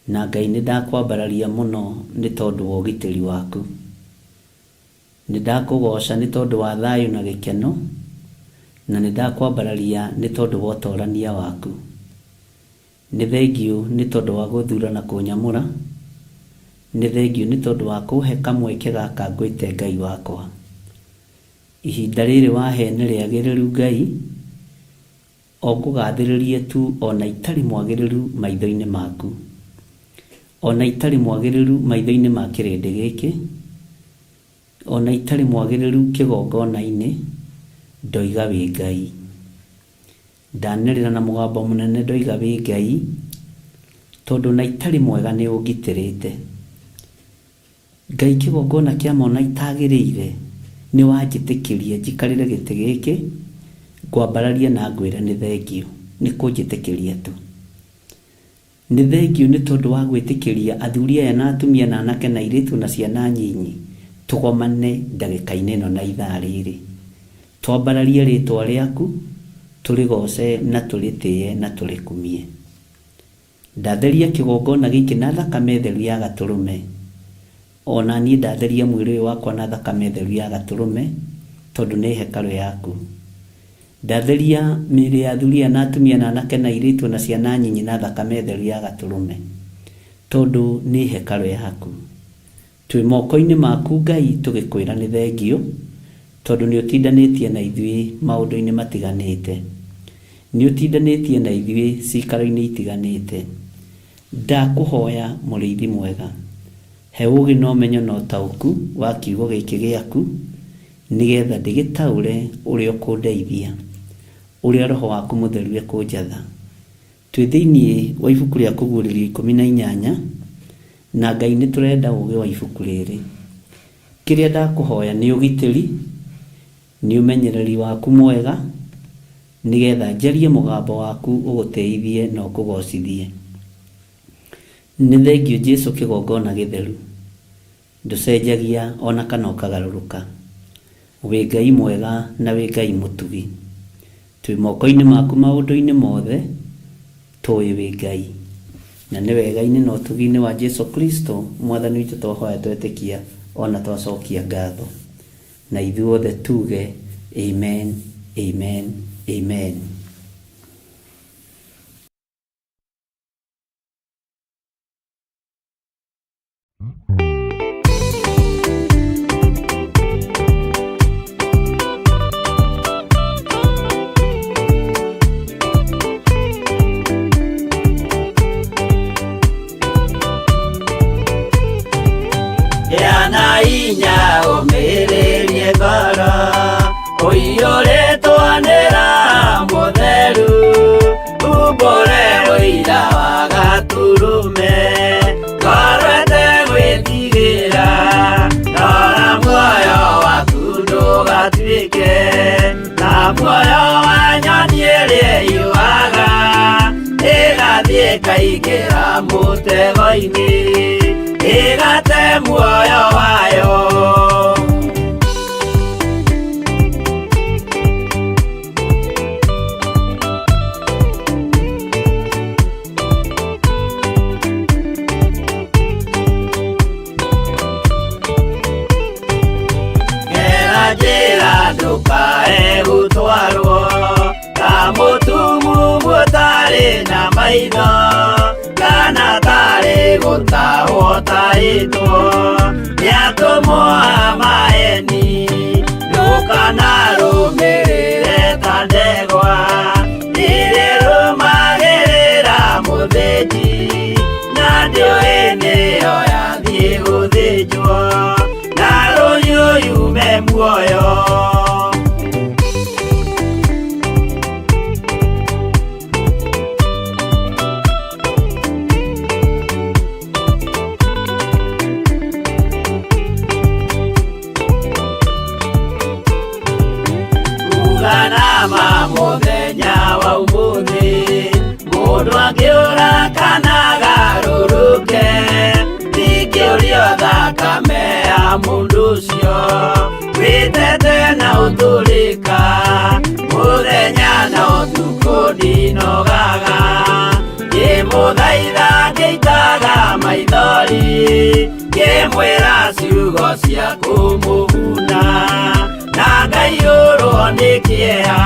na Ngai nĩ ndakwambararia mũno nĩ tondũ wa ũgitĩri waku. Nĩ ndakũgoca nĩ tondũ wa thayũ na gĩkeno, na nĩ ndakwambararia nĩ tondũ wa ũtorania waku. Nĩ thengiũ nĩ tondũ wa gũthura na kũnyamũra, nĩ thengiũ nĩ tondũ wa kũhe kamweke gaka ngwĩte Ngai wakwa. Ihinda rĩrĩ wahe nĩ rĩagĩrĩru Ngai, o ngũgathĩrĩrie tu ona itarĩ mwagĩrĩru maitho-inĩ maku, ona itarĩ mwagĩrĩru maitho-inĩ ma kĩrĩndĩ gĩkĩ, ona itarĩ mwagĩrĩru kĩgongona-inĩ, ndoiga wĩ Ngai. Ndanĩrĩra na mũgambo mũnene ndoiga wĩ Ngai, tondũ na itarĩ mwega nĩ ũngitĩrĩte. Ngai kĩgongona kĩa ma ona itagĩrĩire nĩ wanjĩtĩkĩria njikarĩre gĩtĩ gĩkĩ, ngwambararie na ngwĩre nĩ thengio, nĩ kũnjĩtĩkĩria tu. Nĩ thengio nĩ tondũ wa gwĩtĩkĩria athuri aya na atumia na anake na airĩtu na ciana nyinyi tũgomane ndagĩka-inĩ ĩno na ithaa rĩrĩ. Twambararie rĩtwa rĩaku, tũrĩgoce na tũrĩtĩe na tũrĩkumie. Ndatheria kĩgongona gĩkĩ na thakame theru ya gatũrũme, ona niĩ ndatheria mwĩrĩ ũyũ wakwa na thakame theru ya gatũrũme, tondũ nĩ hekarũ yaku. Ndatheria mĩĩrĩ ya athuri aya na atumia na anake na airĩtu na ciana nyinyi na thakame theru ya gatũrũme, tondũ nĩ hekarũ yaku. Twĩ moko-inĩ maku Ngai tũgĩkwĩra nĩ thengio, tondũ nĩ ũtindanĩtie na ithuĩ maũndũ-inĩ matiganĩte. Nĩ ũtindanĩtie na ithuĩ cikaro-inĩ itiganĩte. Ndakũhoya mũrĩithi mwega, he ũũgĩ na ũmenyo na ũtaũku wa kiugo gĩkĩ gĩaku, nĩgetha ndĩgĩtaũre ũrĩa ũkũndeithia, ũrĩa Roho waku Mũtheru ekũnjatha. Twĩ thĩinĩ wa ibuku rĩa Kũguũrĩrio 18, Na Ngai nĩ tũrenda ũũgĩ wa ibuku rĩrĩ. Kĩrĩa ndakũhoya nĩ ũgitĩri, nĩ ũmenyereri waku mwega, nĩgetha njarie mũgambo waku ũgũtĩithie na ũkũgocithie. Nĩ thengiũ Jesu kĩgongona gĩtheru. Ndũcenjagia o na kana ũkagarũrũka. Wĩ Ngai mwega na wĩ Ngai mũtugi. Twĩ moko-inĩ maku maũndũ-inĩ mothe, tũĩ wĩ Ngai. Na nĩ wega-inĩ na ũtugi-inĩ wa Jesu Kristo Mwathani witũ twahoya twetĩkia o na twacokia ngatho. Na ithuothe tuge, Amen, amen, amen. Gĩa inya ũmĩrĩrie ngoro ũiyũrĩtwo nĩ Roho Mũtheru umbũre ũira wa Gatũrũme ngoro ĩtegwĩtigĩra rora muoyo waku ndũgatuĩke ta muoyo wa nyoni ĩrĩa ĩyũaga ĩgathiĩ ĩkaingĩra mũtego-inĩ ĩgate muoyo wayo. Gera njĩra ndũkae gũtwarwo ta mũtumumu ũtarĩ na maitho kana tarĩ gũtahwo tahĩtwo nĩ atũmwo a maeni ndũkanarũmĩrĩre ta ndegwa irĩrũmagĩrĩra mũthĩnji na ndĩũĩ nĩyo yathiĩ gũthĩnjwo na rũhiũ yume muoyo. Uganama mũthenya wa ũmũthĩ mũndũ angĩũra kana agarũrũke ndingĩũrio thakame ya mũndũ ũcio wĩtete na ũtũrĩka mũthenya na ũtukũ ndinogaga ngĩmũthaitha ngĩitaga maithori ngĩmwĩra ciugo cia kũmũguna na ngaiyũrwo nĩ kĩeha.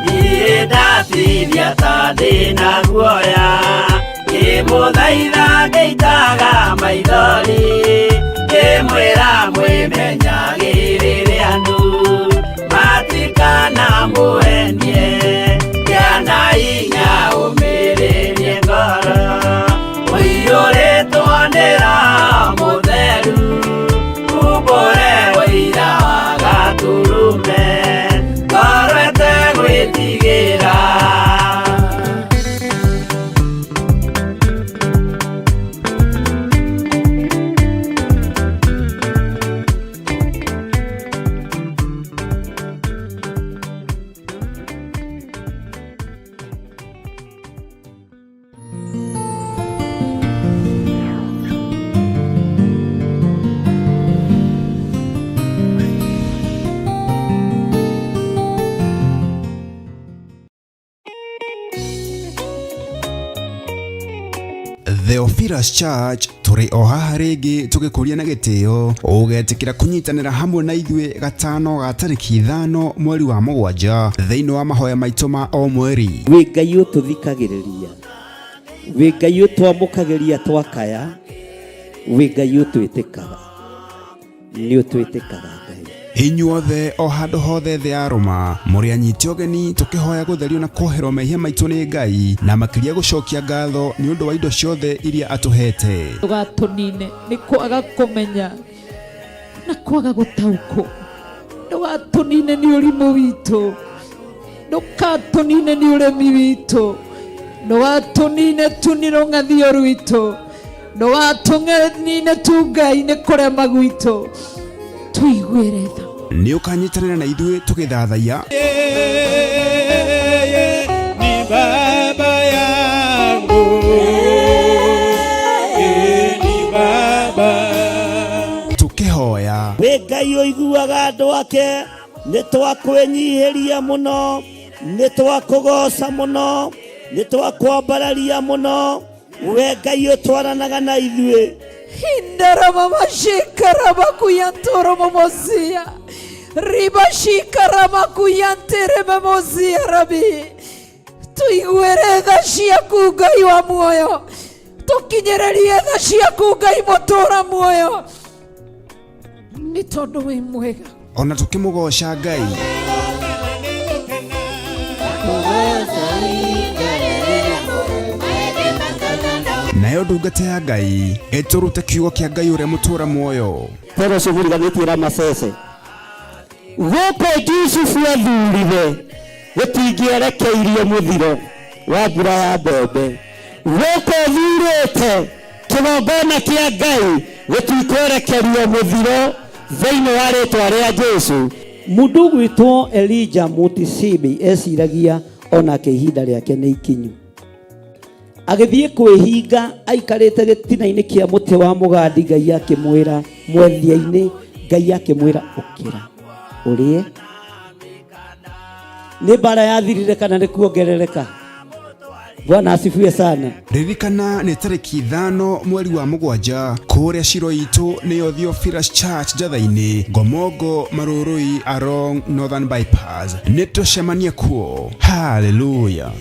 Niĩ ndatithia ta ndĩna guoya ngĩmũthaitha ngĩitaga maithori ngĩmwĩra mwĩmenyagĩrĩre andũ matikanamũhenie gĩa na hinya ũmĩrĩrie ngoro ũiyũrĩtwo nĩ Roho Mũtheru umbũre ũira wa Gatũrũme ngoro ĩtegwĩtigĩra. Theophilus Church tũrĩ o haha rĩngĩ tũgĩkũria na gĩtĩo ũgetĩkĩra kũnyitanĩra hamwe na ithuĩ gatano ga tarĩki 5 mweri wa 7 thĩinĩ wa mahoya maitũ ma o mweri. Wĩ Ngai ũtũthikagĩrĩria, wĩ Ngai ũtwamũkagĩria twakaya, wĩ Ngai ũtwĩtĩkaga, nĩ ũtwĩtĩkaga Ngai. Inyuothe o handũ hothe thĩ ya rũma mũrĩ anyite ũgeni tũkĩhoya gũtherio na kuoherwo mehia maitũ nĩ Ngai na makĩria gũcokia ngatho nĩ ũndũ wa indo ciothe iria atũhete. Ndũgatũnine nĩ kwaga kũmenya na kwaga gũtaũkwo. Ndũgatũnine nĩ ũrimũ witũ, ndũgatũnine nĩ ũremi witũ, ndũgatũnine tu nĩ rũng'athio rwitũ, ndũgatũnine tu Ngai nĩ kũrema gwitũ, tũiguĩre tha. Nĩ ũkanyitanĩra na ithuĩ tũgĩthathaiya Yeye ni baba yangu, yeye ni baba. Tũkĩhoya Wĩ Ngai ũiguaga andũ ake, nĩ twakwĩnyihĩria mũno, nĩ twakũgoca mũno, nĩ twakwambararia mũno, we Ngai ũtwaranaga na ithuĩ. Hindaramamashikaramakuyantoromomosia ribashikaramakuyanteramomosia rabi tuiguĩre tha ciaku Ngai wa muoyo, tũkinyĩrĩrie tha ciaku Ngai mũtũra muoyo, nĩ tondũ wĩ mwega. Ona tũkĩmũgoca Ngai. Nayo ndungata ya Ngai ĩtũrute kiugo kĩa Ngai ũrĩa mũtũra muoyo. Tero ũcio mũriganĩtie Ramasese gũkũ Jusufu athurire gũtingĩerekeirio mũthiro wa mbura ya mbembe, gũkũ thurĩte kĩgongona kĩa Ngai gũtikwerekerio mũthiro thĩinĩ wa rĩtwa rĩa Jesu. Mũndũ ũgwĩtwo Elija Mũtisibi eciragia onake ihinda rĩake nĩ ikinyu, agĩthiĩ kwĩhinga aikarĩte gĩtina-inĩ kĩa mũtĩ wa mũgandi. Ngai akĩmwĩra mwethia-inĩ, Ngai akĩmwĩra ũkĩra ũrĩe. Nĩ mbara yathirire kana nĩ kuongerereka? Bwana asifiwe sana. Ririkana nĩ tarĩki 5 mweri wa 7 kũrĩa Shiro itũ nĩyo Theophilus Church Njatha-inĩ, Ngomongo Marũrũi along Northern Bypass. Nĩ tũcemanie kuo. Hallelujah.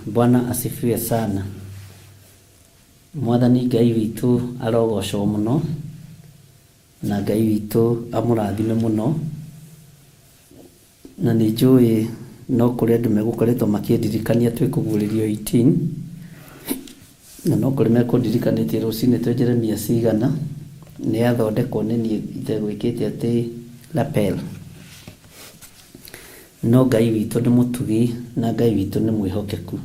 Bwana asifiwe sana. Mwathani Ngai witũ arogocwo mũno na Ngai witũ amũrathime mũno, na nĩ njũĩ no kũrĩ andũ megũkoretwo makĩndirikania twĩ kũguũrĩrio 18, na no kũrĩ mekũndirikanĩtie rũcinĩ twĩ Jeremia cigana nĩ yathondekwo nĩ niĩ itegwĩkĩte atĩ lapel. No Ngai witũ nĩ mũtugi na Ngai witũ nĩ mwĩhokeku.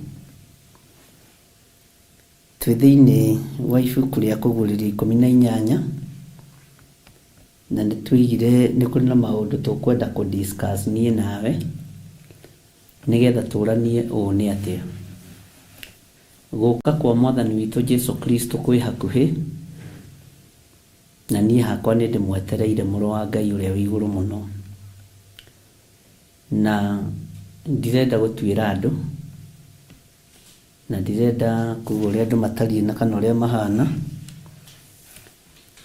Twĩ thĩinĩ wa ibuku rĩa kũguũrĩrio 18, na nĩ tuigire nĩ kũrĩ na maũndũ tũkwenda kũ discuss niĩ nawe nĩgetha tũranie ũũ nĩ atĩa gũka kwa Mwathani witũ Jesu Kristo kwĩ hakuhĩ, na niĩ hakwa nĩ ndĩmwetereire mũrũ wa Ngai ũrĩa wĩ igũrũ mũno, na ndirenda gũtuĩra andũ na ndirenda kuga ũrĩa andũ matariĩ na kana ũrĩa mahana,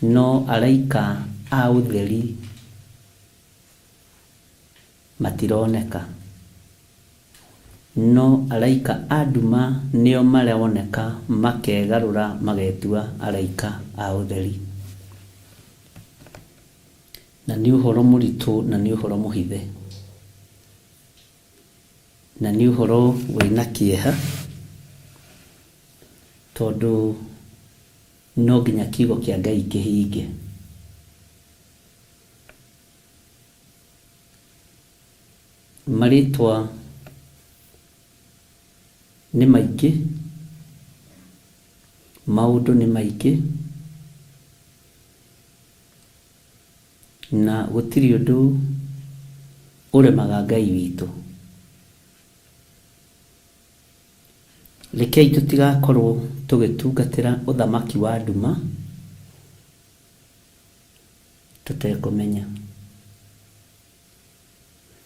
no araika a ũtheri matironeka, no araika a nduma nĩo maroneka makegarũra magetua araika a ũtheri. Na nĩ ũhoro mũritũ na nĩ ũhoro mũhithe na nĩ ũhoro wĩna kĩeha, tondũ no nginya kiugo kĩa Ngai kĩhinge. Marĩtwa Nĩ maingĩ, maũndũ nĩ maingĩ, na gũtirĩ ũndũ ũremaga Ngai witũ. Rekei tũtigakorwo tũgĩtungatĩra ũthamaki wa nduma tũtekũmenya.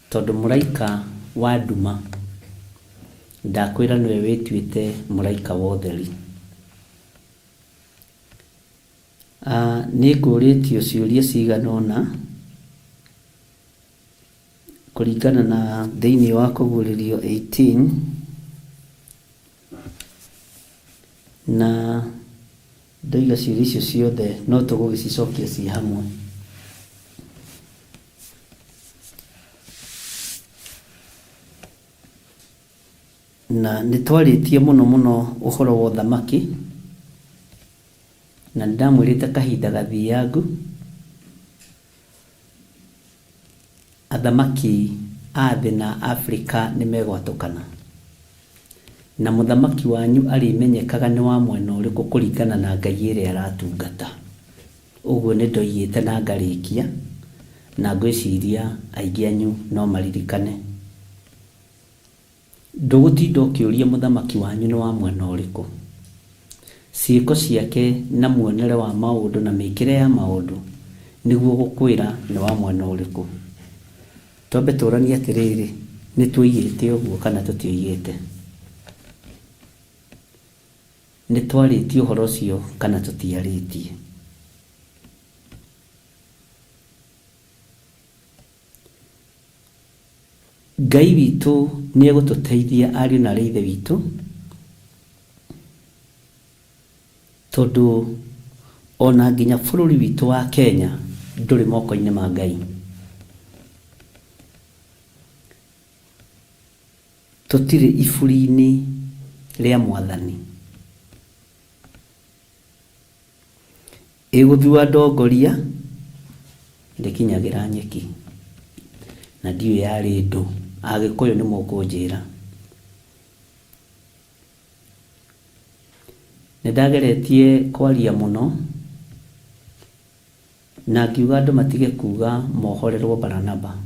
Tondũ mũraika wa nduma ndakwĩra nĩwe wĩtuĩte mũraika wa ũtheri. Nĩ ngũrĩtio ciũria cigana ũna kũringana na thĩinĩ wa Kũguũrĩrio 18 na ndoiga ciũria icio ciothe no tũgũgĩcicokia ciĩ hamwe. Na nĩ twarĩtie mũno mũno ũhoro wa ũthamaki, na nĩ ndamwĩrĩte kahinda gathiangu, athamaki a thĩ na Afrika nĩ megwatũkana. Na mũthamaki wanyu arĩmenyekaga nĩ wa mwena ũrĩkũ kũringana na Ngai ĩrĩa aratungata. Ũguo nĩ ndoigĩte na ngarĩkia, na ngwĩciria aingĩ anyu no maririkane. Ndũgũtinda ũkĩũria mũthamaki wanyu nĩ wa mwena ũrĩkũ. Ciĩko ciake na muonere wa maũndũ na mĩkĩre ya maũndũ nĩguo ũgũkwĩra nĩ wa mwena ũrĩkũ. Twambe tũranie atĩrĩrĩ, nĩ tuoigĩte ũguo kana tũtioigĩte? Nĩ twarĩtie ũhoro ũcio kana tũtiarĩtie? Ngai witũ nĩ egũtũteithia ariũ na aarĩ a Ithe witũ, tondũ ona nginya bũrũri witũ wa Kenya ndũrĩ moko-inĩ ma Ngai. Tũtirĩ iburi-inĩ rĩa Mwathani. Ĩgũthua ndongoria ndĩkinyagĩra nyeki. Na ndiũĩ yarĩ ndũ. Agĩkũyũ nĩ mũkũnjĩra. Nĩ ndageretie kwaria mũno na ngiuga andũ matige kuga mohorerwo Baranaba.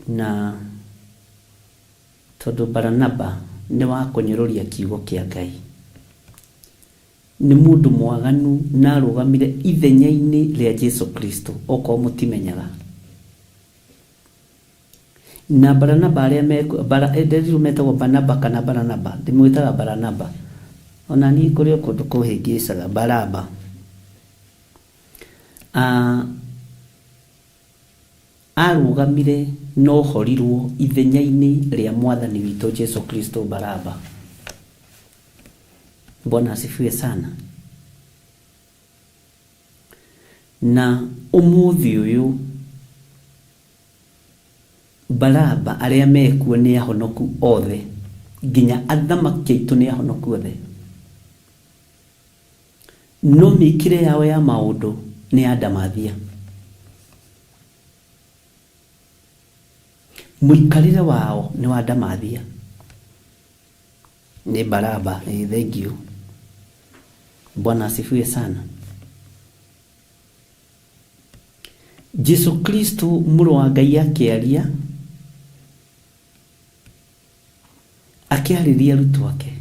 Na tondũ Baranaba nĩ wa kũnyũrũria kiugo kĩa Ngai. Nĩ mũndũ mwaganu na arũgamire ithenya-inĩ rĩa Jesu Kristo, okorwo mũtimenyaga. Na Baranaba arĩa me, bara, ndĩrirwo metagwo Barnaba kana Baranaba, ndĩmwĩtaga Baranaba. Ona niĩ kũrĩ o kũndũ kũhĩngĩcaga, Baraba. Arũgamire na ohorirwo ithenya-inĩ rĩa Mwathani witũ Jesu Kristo Baraba. Bwana asifiwe sana. Na ũmũthĩ ũyũ Baraba arĩa mekuo nĩ ahonoku othe, nginya athamaki aitũ nĩ ahonoku othe. No mĩkĩre yao ya maũndũ nĩ ya ndamathia. Mũikarĩre wao nĩ wa ndamathia. Nĩ Baraba, ĩĩ thengiũ. Bwana asifiwe sana. Jesu Kristo mũrũ wa Ngai akĩaria, akĩarĩria arutwo ake.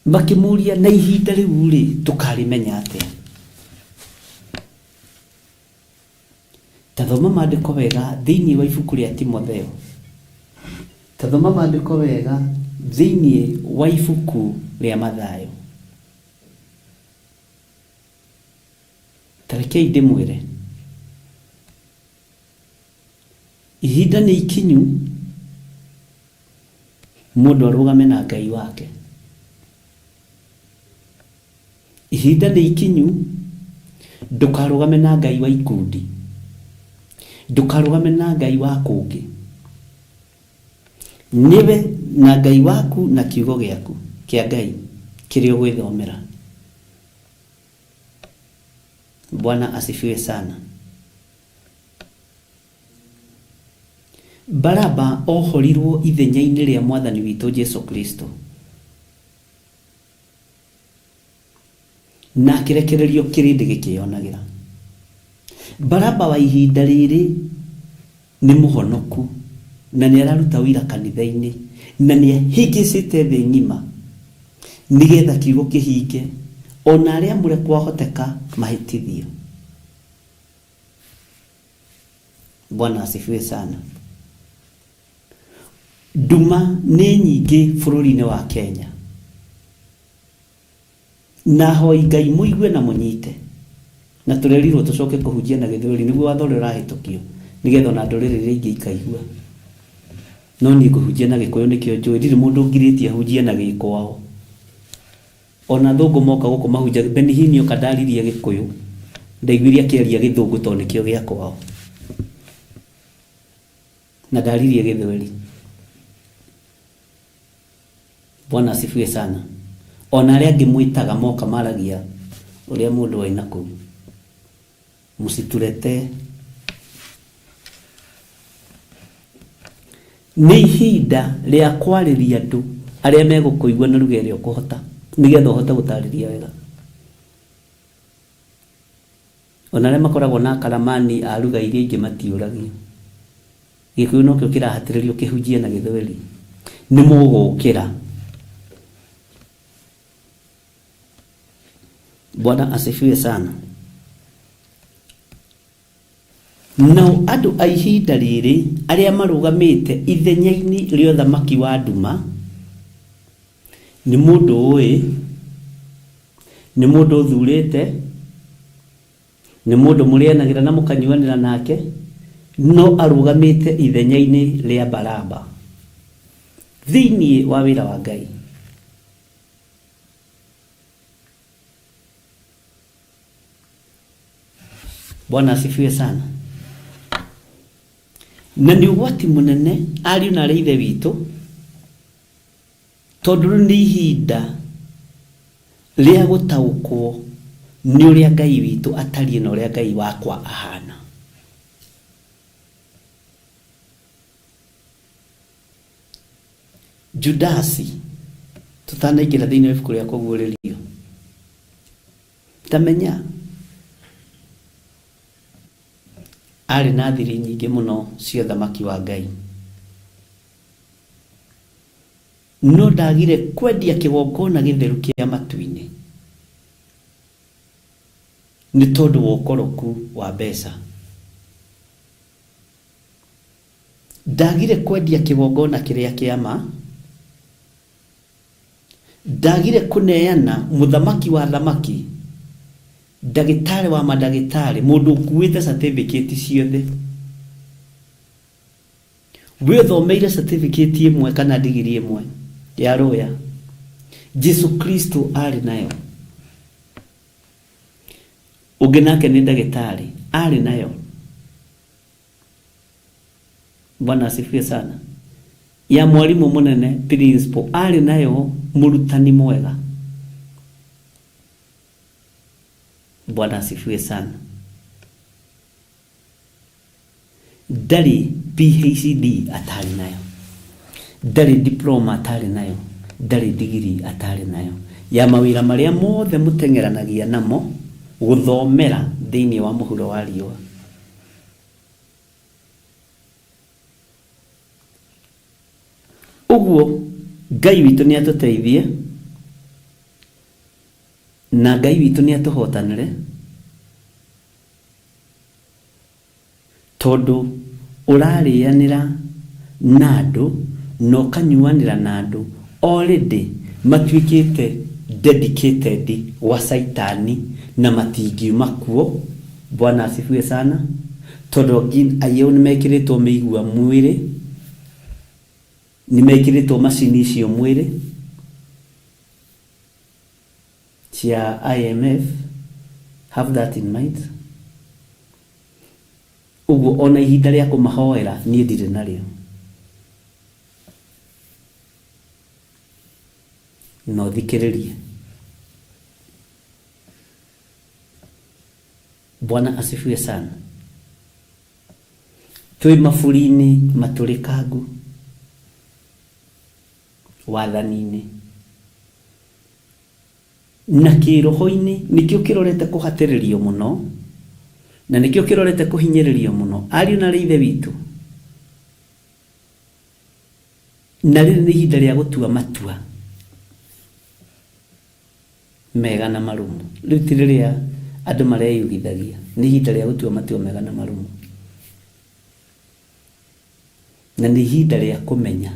Makĩmũria, na ihinda rĩu-rĩ, tũkarĩmenya atĩa? Ta thoma maandĩko wega thĩinĩ wa ibuku rĩa Timotheo. Ta thoma maandĩko wega thĩinĩ wa ibuku rĩa Mathayo. Ta rekei ndĩmwĩre, ihinda nĩ ikinyu mũndũ arũgame na Ngai wake. Ihinda nĩ ikinyu ndũkarũgame na Ngai wa ikundi, ndũkarũgame na Ngai wa kũngĩ. Nĩwe na Ngai waku na kiugo gĩaku kĩa Ngai kĩrĩa ũgwĩthomera. Bwana asifiwe sana. Baraba ohorirwo ithenya-inĩ rĩa mwathani witũ Jesu Kristo na akĩrekererio kĩrĩndĩ gĩkĩyonagĩra. Baraba wa ihinda rĩrĩ nĩ mũhonoku na nĩ araruta wĩra kanitha-inĩ na nĩ ahĩngĩcĩte thĩ ng'ima nĩgetha kiugo kĩhinge ona arĩa amũre kwahoteka mahĩtithio. Bwana asifiwe sana. Nduma nĩ nyingĩ bũrũri-inĩ wa Kenya na hoi Ngai mũigue na mũnyite na tũrerirwo tũcoke kũhunjia na gĩthweri nĩguo watho ũrĩa ũrahĩtũkio nĩgetha ona ndũrĩrĩ iria ingĩ ikaigua. No niĩ ngũhunjia na gĩkũyũ nĩkĩo njũĩ, ndirĩ mũndũ ngirĩtie ahunjie na gĩkwao. Ona athũngũ moka gũkũ mahunjagia, Benny Hinn oka ndaririe gĩkũyũ, ndaiguire akĩaria gĩthũngũ tondũ nĩkĩo gĩa kwao. Na ndaririe gĩthweri. Bwana asifiwe sana. Ona arĩa angĩ mwĩtaga moka maragia ũrĩa mũndũ aina kũu. Mũcituletee. Nĩ ihinda rĩa kwarĩria andũ arĩa megũkũigua na ruga ĩrĩa ũkũhota nĩgetha ũhote gũtarĩria wega. Ona arĩa makoragwo na akaramani a ruga iria ingĩ matiũragio. Gĩkũyũ nokĩo kĩrahatĩrĩrio kĩhunjie na gĩthweri. Nĩ mũgũkĩra. Bwana asifiwe sana. Nao andũ a ihinda rĩrĩ arĩa marũgamĩte ithenya-inĩ rĩa ũthamaki wa nduma nĩ mũndũ ũĩ, nĩ mũndũ ũthurĩte, nĩ mũndũ mũrĩanagĩra na mũkanyuanĩra nake, no arũgamĩte ithenya-inĩ rĩa Baraba thĩinĩ wa wĩra wa Ngai. Bwana asifiwe sana. Na nĩ ũgwati mũnene ariũ na arĩa ithe witũ, tondũ rĩu nĩ ihinda rĩa gũtaũkwo nĩ ũrĩa Ngai witũ atariĩ na ũrĩa Ngai wakwa ahana. Judasi, tũtanaingĩra thĩinĩ wa ibuku rĩa kũguũrĩrio, tamenya arĩ na thiri nyingĩ mũno cia ũthamaki wa Ngai, no ndagire kwendia kĩgongona gĩtheru kĩa matu-inĩ nĩ tondũ wa ũkoroku wa mbeca. Ndagire kwendia kĩgongona kĩrĩa kĩa ma, ndagire kũneana mũthamaki wa thamaki, ndagĩtarĩ wa mandagĩtarĩ, mũndũ ũkuĩte certificate ciothe. We ũthomeire certificate ĩmwe kana digiri ĩmwe ya rũya, Jesu Kristo arĩ nayo. Ũngĩ nake nĩ ndagĩtarĩ, arĩ nayo. Bwana asifiwe sana. Ya mwalimu mũnene principal arĩ nayo, mũrutani mwega. Bwana asifiwe sana. Ndarĩ PhD atarĩ nayo, ndarĩ diploma atarĩ nayo, ndarĩ digiri atarĩ nayo, ya mawĩra marĩa mothe mũteng'eranagia namo gũthomera thĩinĩ wa mũhuro wa riũa. Ũguo Ngai witũ nĩ atũteithie na Ngai witũ nĩ atũhotanĩre, tondũ ũrarĩanĩra na andũ na ũkanyuanĩra na andũ already matuĩkĩte dedicated gwa Saitani na matingiuma kuo. Bwana asifiwe sana. Tondũ angĩ nĩ mekĩrĩtwo mĩigua mwĩrĩ, nĩ mekĩrĩtwo macini icio mwĩrĩ cia IMF. Have that in mind. Ũguo ona ihinda rĩa kũmahoera niĩ ndirĩ narĩo. No thikĩrĩrie. Bwana asifiwe sana. Twĩ maburi-inĩ matũrĩkangu wathani-inĩ na kĩroho-inĩ nĩkĩo kĩrorete kũhatĩrĩrio mũno na nĩkĩo kĩrorete kũhinyĩrĩrio mũno. Ariũ na arĩ ithe witũ, na rĩrĩ nĩ ihinda rĩa gũtua matua mega na marũmu. Rĩu ti rĩrĩa andũ mareyugithagia, nĩ ihinda rĩa gũtua matua mega na marũmu, na nĩ ihinda rĩa kũmenya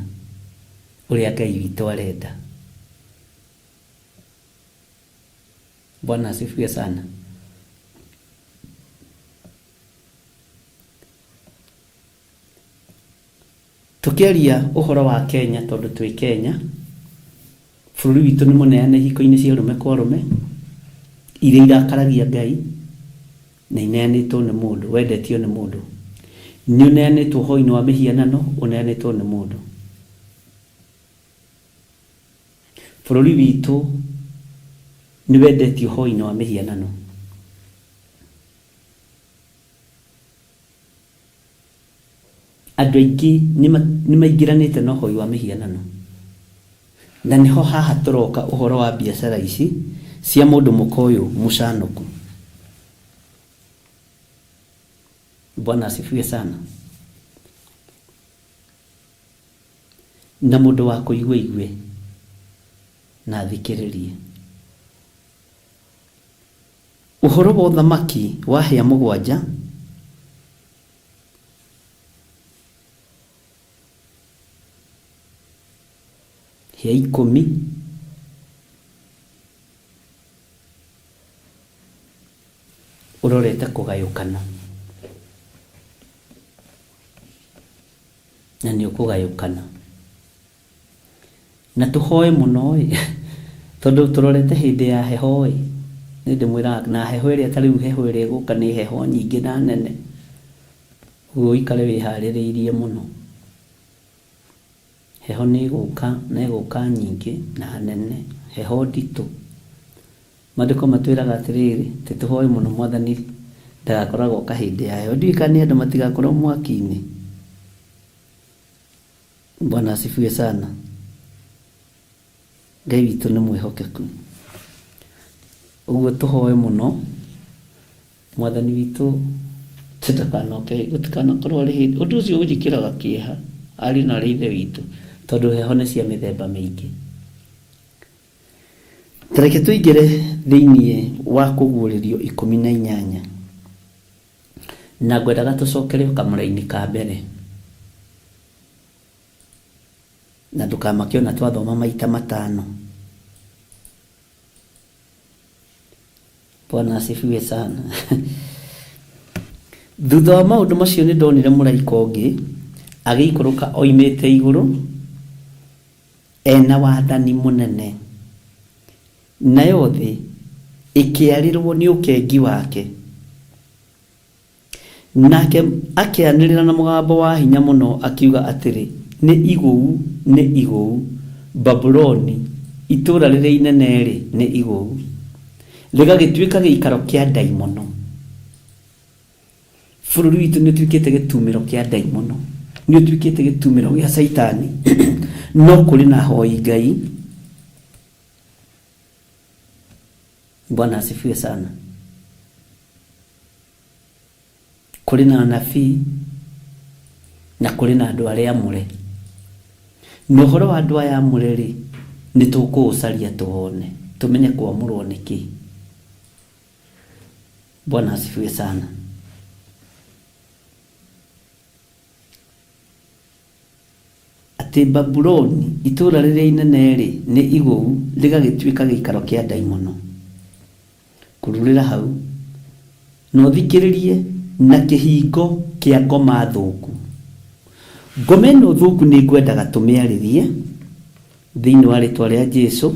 ũrĩa Ngai witũ arenda. Bwana asifiwe sana. Tũkĩaria ũhoro wa Kenya, tondũ twĩ Kenya, bũrũri witũ nĩ mũneane ihiko-inĩ cia arũme kwa arũme iria irakaragia Ngai na ineanĩtwo nĩ mũndũ, wendetio nĩ mũndũ. Nĩ ũneanĩtwo ũhoro-inĩ wa mĩhianano, ũneanĩtwo nĩ mũndũ. Bũrũri witũ nĩ wendetio ũhoro-inĩ wa mĩhianano. Andũ aingĩ nĩ maingĩranĩte na ũhoi wa mĩhianano. Na nĩho haha tũroka ũhoro wa biacara ici cia mũndũ mũka ũyũ mũcanũku. Bwana asifiwe sana. Na mũndũ wa kũigua igue na athikĩrĩrie. Ũhoro wa ũthamaki wa hĩa mũgwanja hĩa ikũmi ũrorete kũgayũkana, na nĩ ũkũgayũkana. Na tũhoe mũno ĩ, tondũ tũrorete hĩndĩ ya heho ĩ, nĩ ndĩmwĩraga na heho ĩrĩa ta rĩu heho ĩrĩa ĩgũka nĩ heho nyingĩ na nene, ũguo ũikare wĩharĩrĩirie mũno. Heho nĩ ĩgũka na ĩgũka nyingĩ na nene, heho nditũ. Maandĩko matwĩraga atĩrĩrĩ, atĩ tũhoe mũno Mwathani ndagakorwo agoka hĩndĩ ya heho. Ndiũĩ kana nĩ andũ matigakorwo mwaki-inĩ. Bwana asifiwe sana. Ngai witũ nĩ mwĩhokeku. Ũguo tũhoe mũno Mwathani witũ ndakanoke, gũtikanakorwo arĩ hĩndĩ. Ũndũ ũcio ũnjĩkĩraga kĩeha ariũ na arĩ ithe witũ, tondũ heho nĩ cia mĩthemba mĩingĩ. Ta reke tũingĩre thĩinĩ wa kũguũrĩrio 18, na ngwendaga tũcokere o kamũraini ka mbere, na ndũkamake ona twathoma maita matano. Bwana asifiwe sana. Thutha wa maũndũ macio nĩ ndonire mũraika ũngĩ agĩikũrũka oimĩte igũrũ ena wathani mũnene, nayo thĩ ĩkĩarĩrwo nĩ ũkengi wake. Nake akĩanĩrĩra na mũgambo wa hinya mũno akiuga atĩrĩ, nĩ igũu, nĩ igũu, Babuloni, itũũra rĩrĩa inene-rĩ, nĩ igũu, rĩgagĩtuĩka gĩikaro kĩa ndaimono. Bũrũri witũ nĩ ũtuĩkĩte gĩtumĩro kĩa ndaimono, nĩ ũtuĩkĩte gĩtumĩro gĩa Caitani. No kũrĩ na ahoi Ngai. Bwana asifiwe sana. Kũrĩ na anabii na kũrĩ na andũ arĩa amũre. Na ũhoro wa andũ aya amũre rĩ, nĩ tũkũũcaria tũwone, tũmenye kwamũrwo nĩ kĩ. Bwana asifiwe sana. Atĩ Babuloni, itũũra rĩrĩa inene-rĩ, nĩ igũu, rĩgagĩtuĩka gĩikaro kĩa ndaimono. Kururĩra hau, na ũthikĩrĩrie, na kĩhingo kĩa ngoma thũku. Ngoma ĩno thũku nĩ ngwendaga tũmĩarĩrie thĩinĩ wa rĩtwa rĩa Jesu,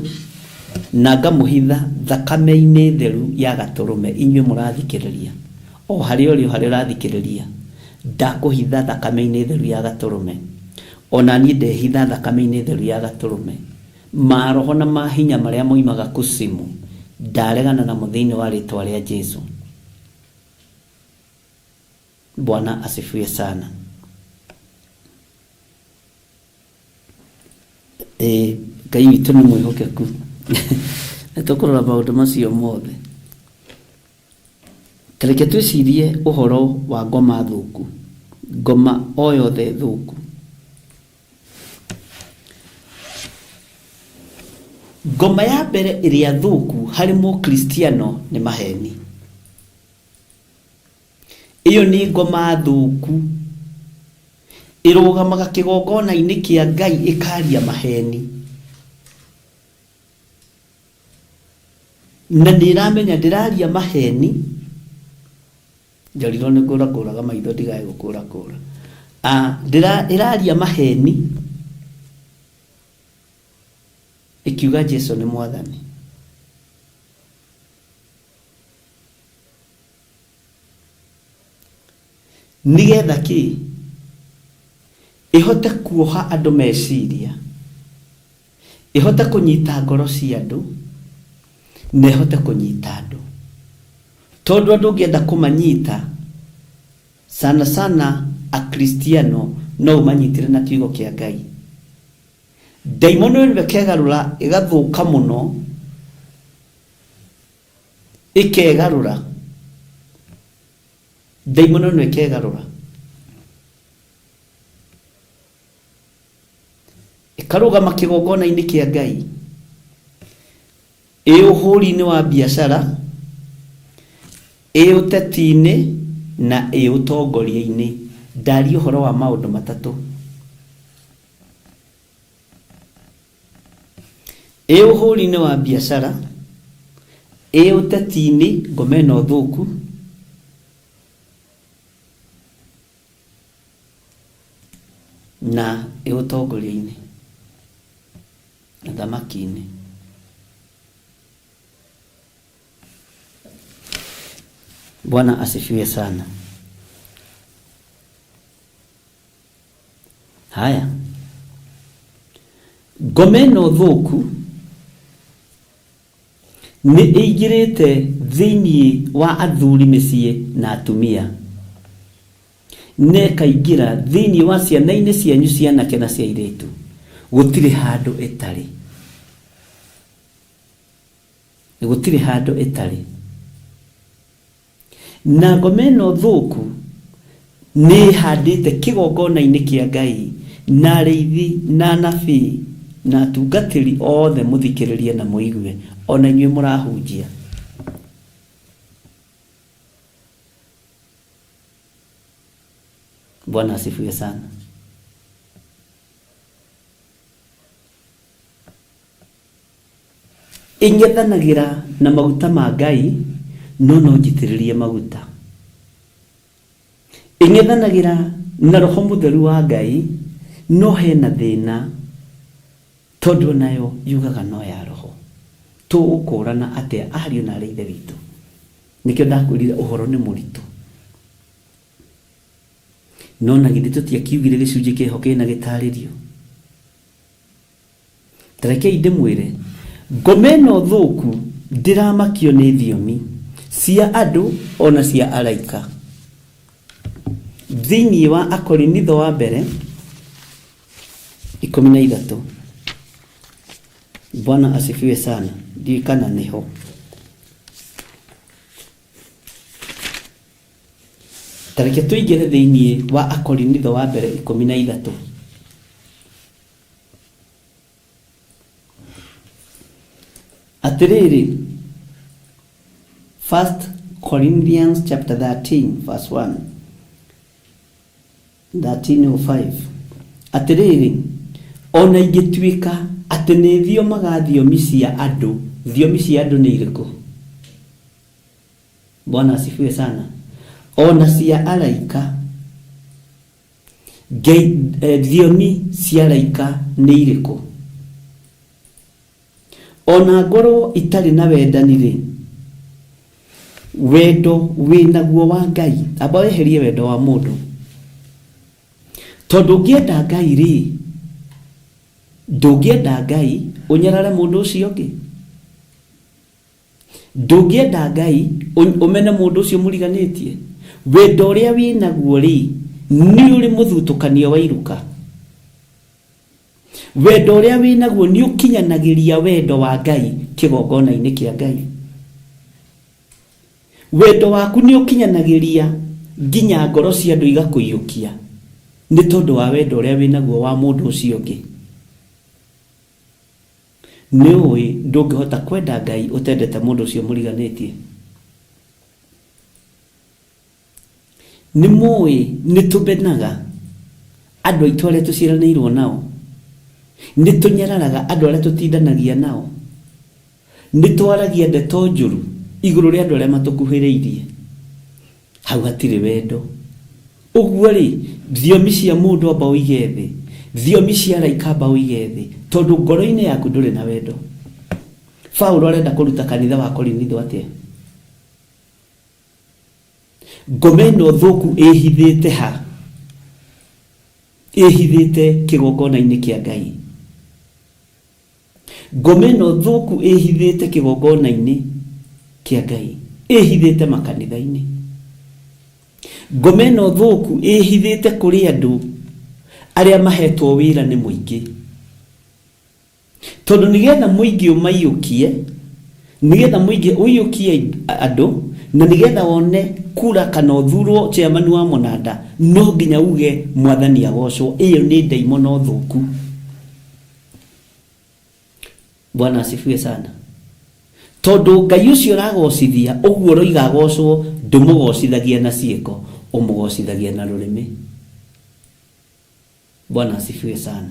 na ngamũhitha thakame-inĩ theru ya Gatũrũme. Inyuĩ mũrathikĩrĩria, o harĩa ũrĩ, o harĩa ũrathikĩrĩria, ndakũhitha thakame-inĩ theru ya Gatũrũme. O na niĩ ndehitha thakame-inĩ theru ya Gatũrũme. Maroho na mahinya marĩa moimaga kusimu, ndaregana namo thĩinĩ wa rĩtwa rĩa Jesu. Bwana asifiwe sana. Ĩĩ, Ngai witũ nĩ mwĩhokeku. Nĩ tũkũrora maũndũ macio mothe. Ta reke twĩcirie ũhoro wa ngoma thũku, ngoma o yothe thũku. Ngoma ya mbere ĩrĩa thũku harĩ Mũkristiano nĩ maheni. Ĩyo nĩ ngoma thũku. Ĩrũgamaga kĩgongona-inĩ kĩa Ngai ĩkaria maheni. Na nĩ ĩramenya ndĩraria maheni. Njorirwo nĩ ngũra ngũraga maitho ndigae gũkũra kũra. Ah, ndĩra ĩraria maheni ĩkiuga Jesu nĩ mwathani. Nĩgetha kĩ? Ĩhote kuoha andũ meciria, ĩhote kũnyita ngoro cia andũ, na ĩhote kũnyita andũ. Tondũ andũ ũngĩenda kũmanyita, sana sana Akristiano, no ũmanyitire na kiugo kĩa Ngai. Ndaimono ĩno ĩkegarũra ĩgathũka mũno, ĩkegarũra. Ndaimono ĩno ĩkegarũra. Ĩkarũgama kĩgongona-inĩ kĩa Ngai. Ĩ ũhũri-inĩ wa biacara, ĩ ũteti-inĩ na ĩ ũtongoria-inĩ. Ndaria ũhoro wa maũndũ matatũ. Ĩ ũhũri-inĩ wa biacara, ĩ ũteti-inĩ, ngoma ĩno thũku, na ĩ ũtongoria-inĩ, ũthamaki-inĩ. Bwana asifiwe sana. Haya, ngoma ĩno thũku nĩ ĩingĩrĩte thĩinĩ wa athuri mĩciĩ na atumia, na ĩkaingĩra thĩinĩ wa ciana-inĩ cianyu cia anake na cia airĩtu. Gũtirĩ handũ ĩtarĩ, gũtirĩ handũ ĩtarĩ. Na ngoma ĩno thũku nĩ ĩhandĩte kĩgongona-inĩ kĩa Ngai, na arĩithi, na anabii, na atungatĩri othe mũthikĩrĩrie na mũigue, o na inyuĩ mũrahunjia. Bwana asifiwe sana. Ĩng'ethanagĩra na maguta ma Ngai, no no njitĩrĩrie maguta. Ĩng'ethanagĩra na Roho Mũtheru wa Ngai, no hena thĩna tondũ onayo yugaga no ya Roho. Tũgũkũrana atĩa ariũ na arĩ Ithe witũ? Nĩkĩo ndakwĩrire ũhoro nĩ mũritũ. No na githĩ tũtiakiugire gĩcunjĩ kĩho kĩna gĩtarĩrio? Ta rekei ndĩmwĩre, ngoma ĩno thũku ndĩramakio nĩ thiomi cia andũ o na cia araika. Thĩinĩ wa Akorinitho wa mbere 13. Bwana asifiwe sana. Ndiũĩ kana nĩho. Ta reke tũingĩre thĩinĩ wa Akorinitho wa mbere 13. Atĩrĩrĩ, 1 Corinthians chapter 13 verse 1 13:05 Atĩrĩrĩ, o na ingĩtuĩka atĩ nĩ thiomaga thiomi cia andũ, thiomi cia andũ nĩ irĩkũ? Bwana asifiwe sana. O na cia araika, Ngai, eh, thiomi cia araika nĩ irĩkũ? O na ngorwo itarĩ na wendani-rĩ, wendo wĩ naguo wa Ngai, amba weherie wendo wa mũndũ. Tondũ ũngĩenda Ngai-rĩ, ndũngĩenda Ngai ũnyarare mũndũ ũcio ũngĩ. Ndũngĩenda Ngai ũmene mũndũ ũcio mũriganĩtie. Wendo ũrĩa wĩ naguo-rĩ, nĩ ũrĩ mũthutũkanio wa iruka. Wendo ũrĩa wĩnaguo nĩ ũkinyanagĩria wendo wa Ngai kĩgongona-inĩ kĩa Ngai. Wendo waku nĩ ũkinyanagĩria nginya ngoro cia andũ igakũiyũkia nĩ tondũ wa wendo ũrĩa wĩnaguo wa mũndũ ũcio ũngĩ. Nĩ ũĩ ndũngĩhota kwenda Ngai ũtendete mũndũ ũcio mũriganĩtie? Nĩ mũĩ nĩ tũmenaga andũ aitũ arĩa tũciaranĩirwo nao? Nĩ tũnyararaga andũ arĩa tũtindanagia nao? Nĩ twaragia ndeto njũru igũrũ rĩa andũ arĩa matũkuhĩrĩirie? Hau hatirĩ wendo. Ũguo-rĩ, thiomi cia mũndũ amba ũige thĩ, thiomi cia araika amba ũige thĩ, tondũ ngoro-inĩ yaku ndũrĩ na wendo. Paulo arenda kũruta kanitha wa Korinitho atĩa? Ngoma ĩno thũku ĩhithĩte ha? Ĩhithĩte kĩgongona-inĩ kĩa Ngai. Ngoma ĩno thũku ĩhithĩte kĩgongona-inĩ kĩa Ngai, ĩhithĩte makanitha-inĩ. Ngoma ĩno thũku ĩhithĩte kũrĩ andũ arĩa mahetwo wĩra nĩ mũingĩ. Tondũ nĩgetha mũingĩ ũmaiyũkie, nĩgetha mũingĩ ũiyũkie andũ, na nĩgetha wone kura kana ũthurwo chairman wa mũnanda, no nginya uge mwathani agocwo. Ĩyo nĩ ndaimono thũku. Bwana asifiwe sana. Tondũ Ngai ũcio ũragocithia, ũguo ũroiga agocwo, ndũmũgocithagia na ciĩko, ũmũgocithagia na rũrĩmĩ. Bwana asifiwe sana.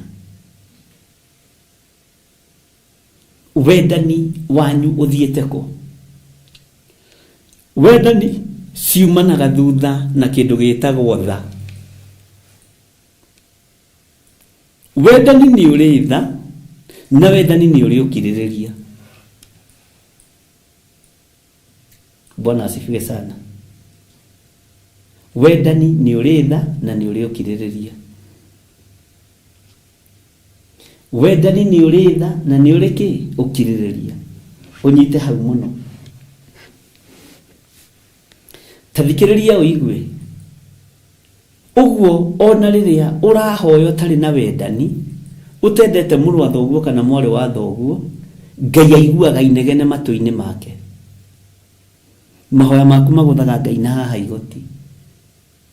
Wendani wanyu ũthiĩte kũ? Wendani ciumanaga thutha na kĩndũ gĩtagwo tha. Wendani nĩ ũrĩ tha na wendani nĩ ũrĩ ũkirĩrĩria. Bwana asifiwe sana. Wendani nĩ ũrĩ tha na nĩ ũrĩ ũkirĩrĩria. Wendani nĩ ũrĩ tha na nĩ ũrĩ kĩ? Ũkirĩrĩria. Ũnyite hau mũno. Ta thikĩrĩria ũigue. Ũguo o na rĩrĩa ũrahoya ũtarĩ na wendani, ũtendete mũrũ wa thoguo kana mwarĩ wa thoguo, Ngai aiguaga inegene matũ-inĩ make. Mahoya maku magũthaga Ngai na haha igoti.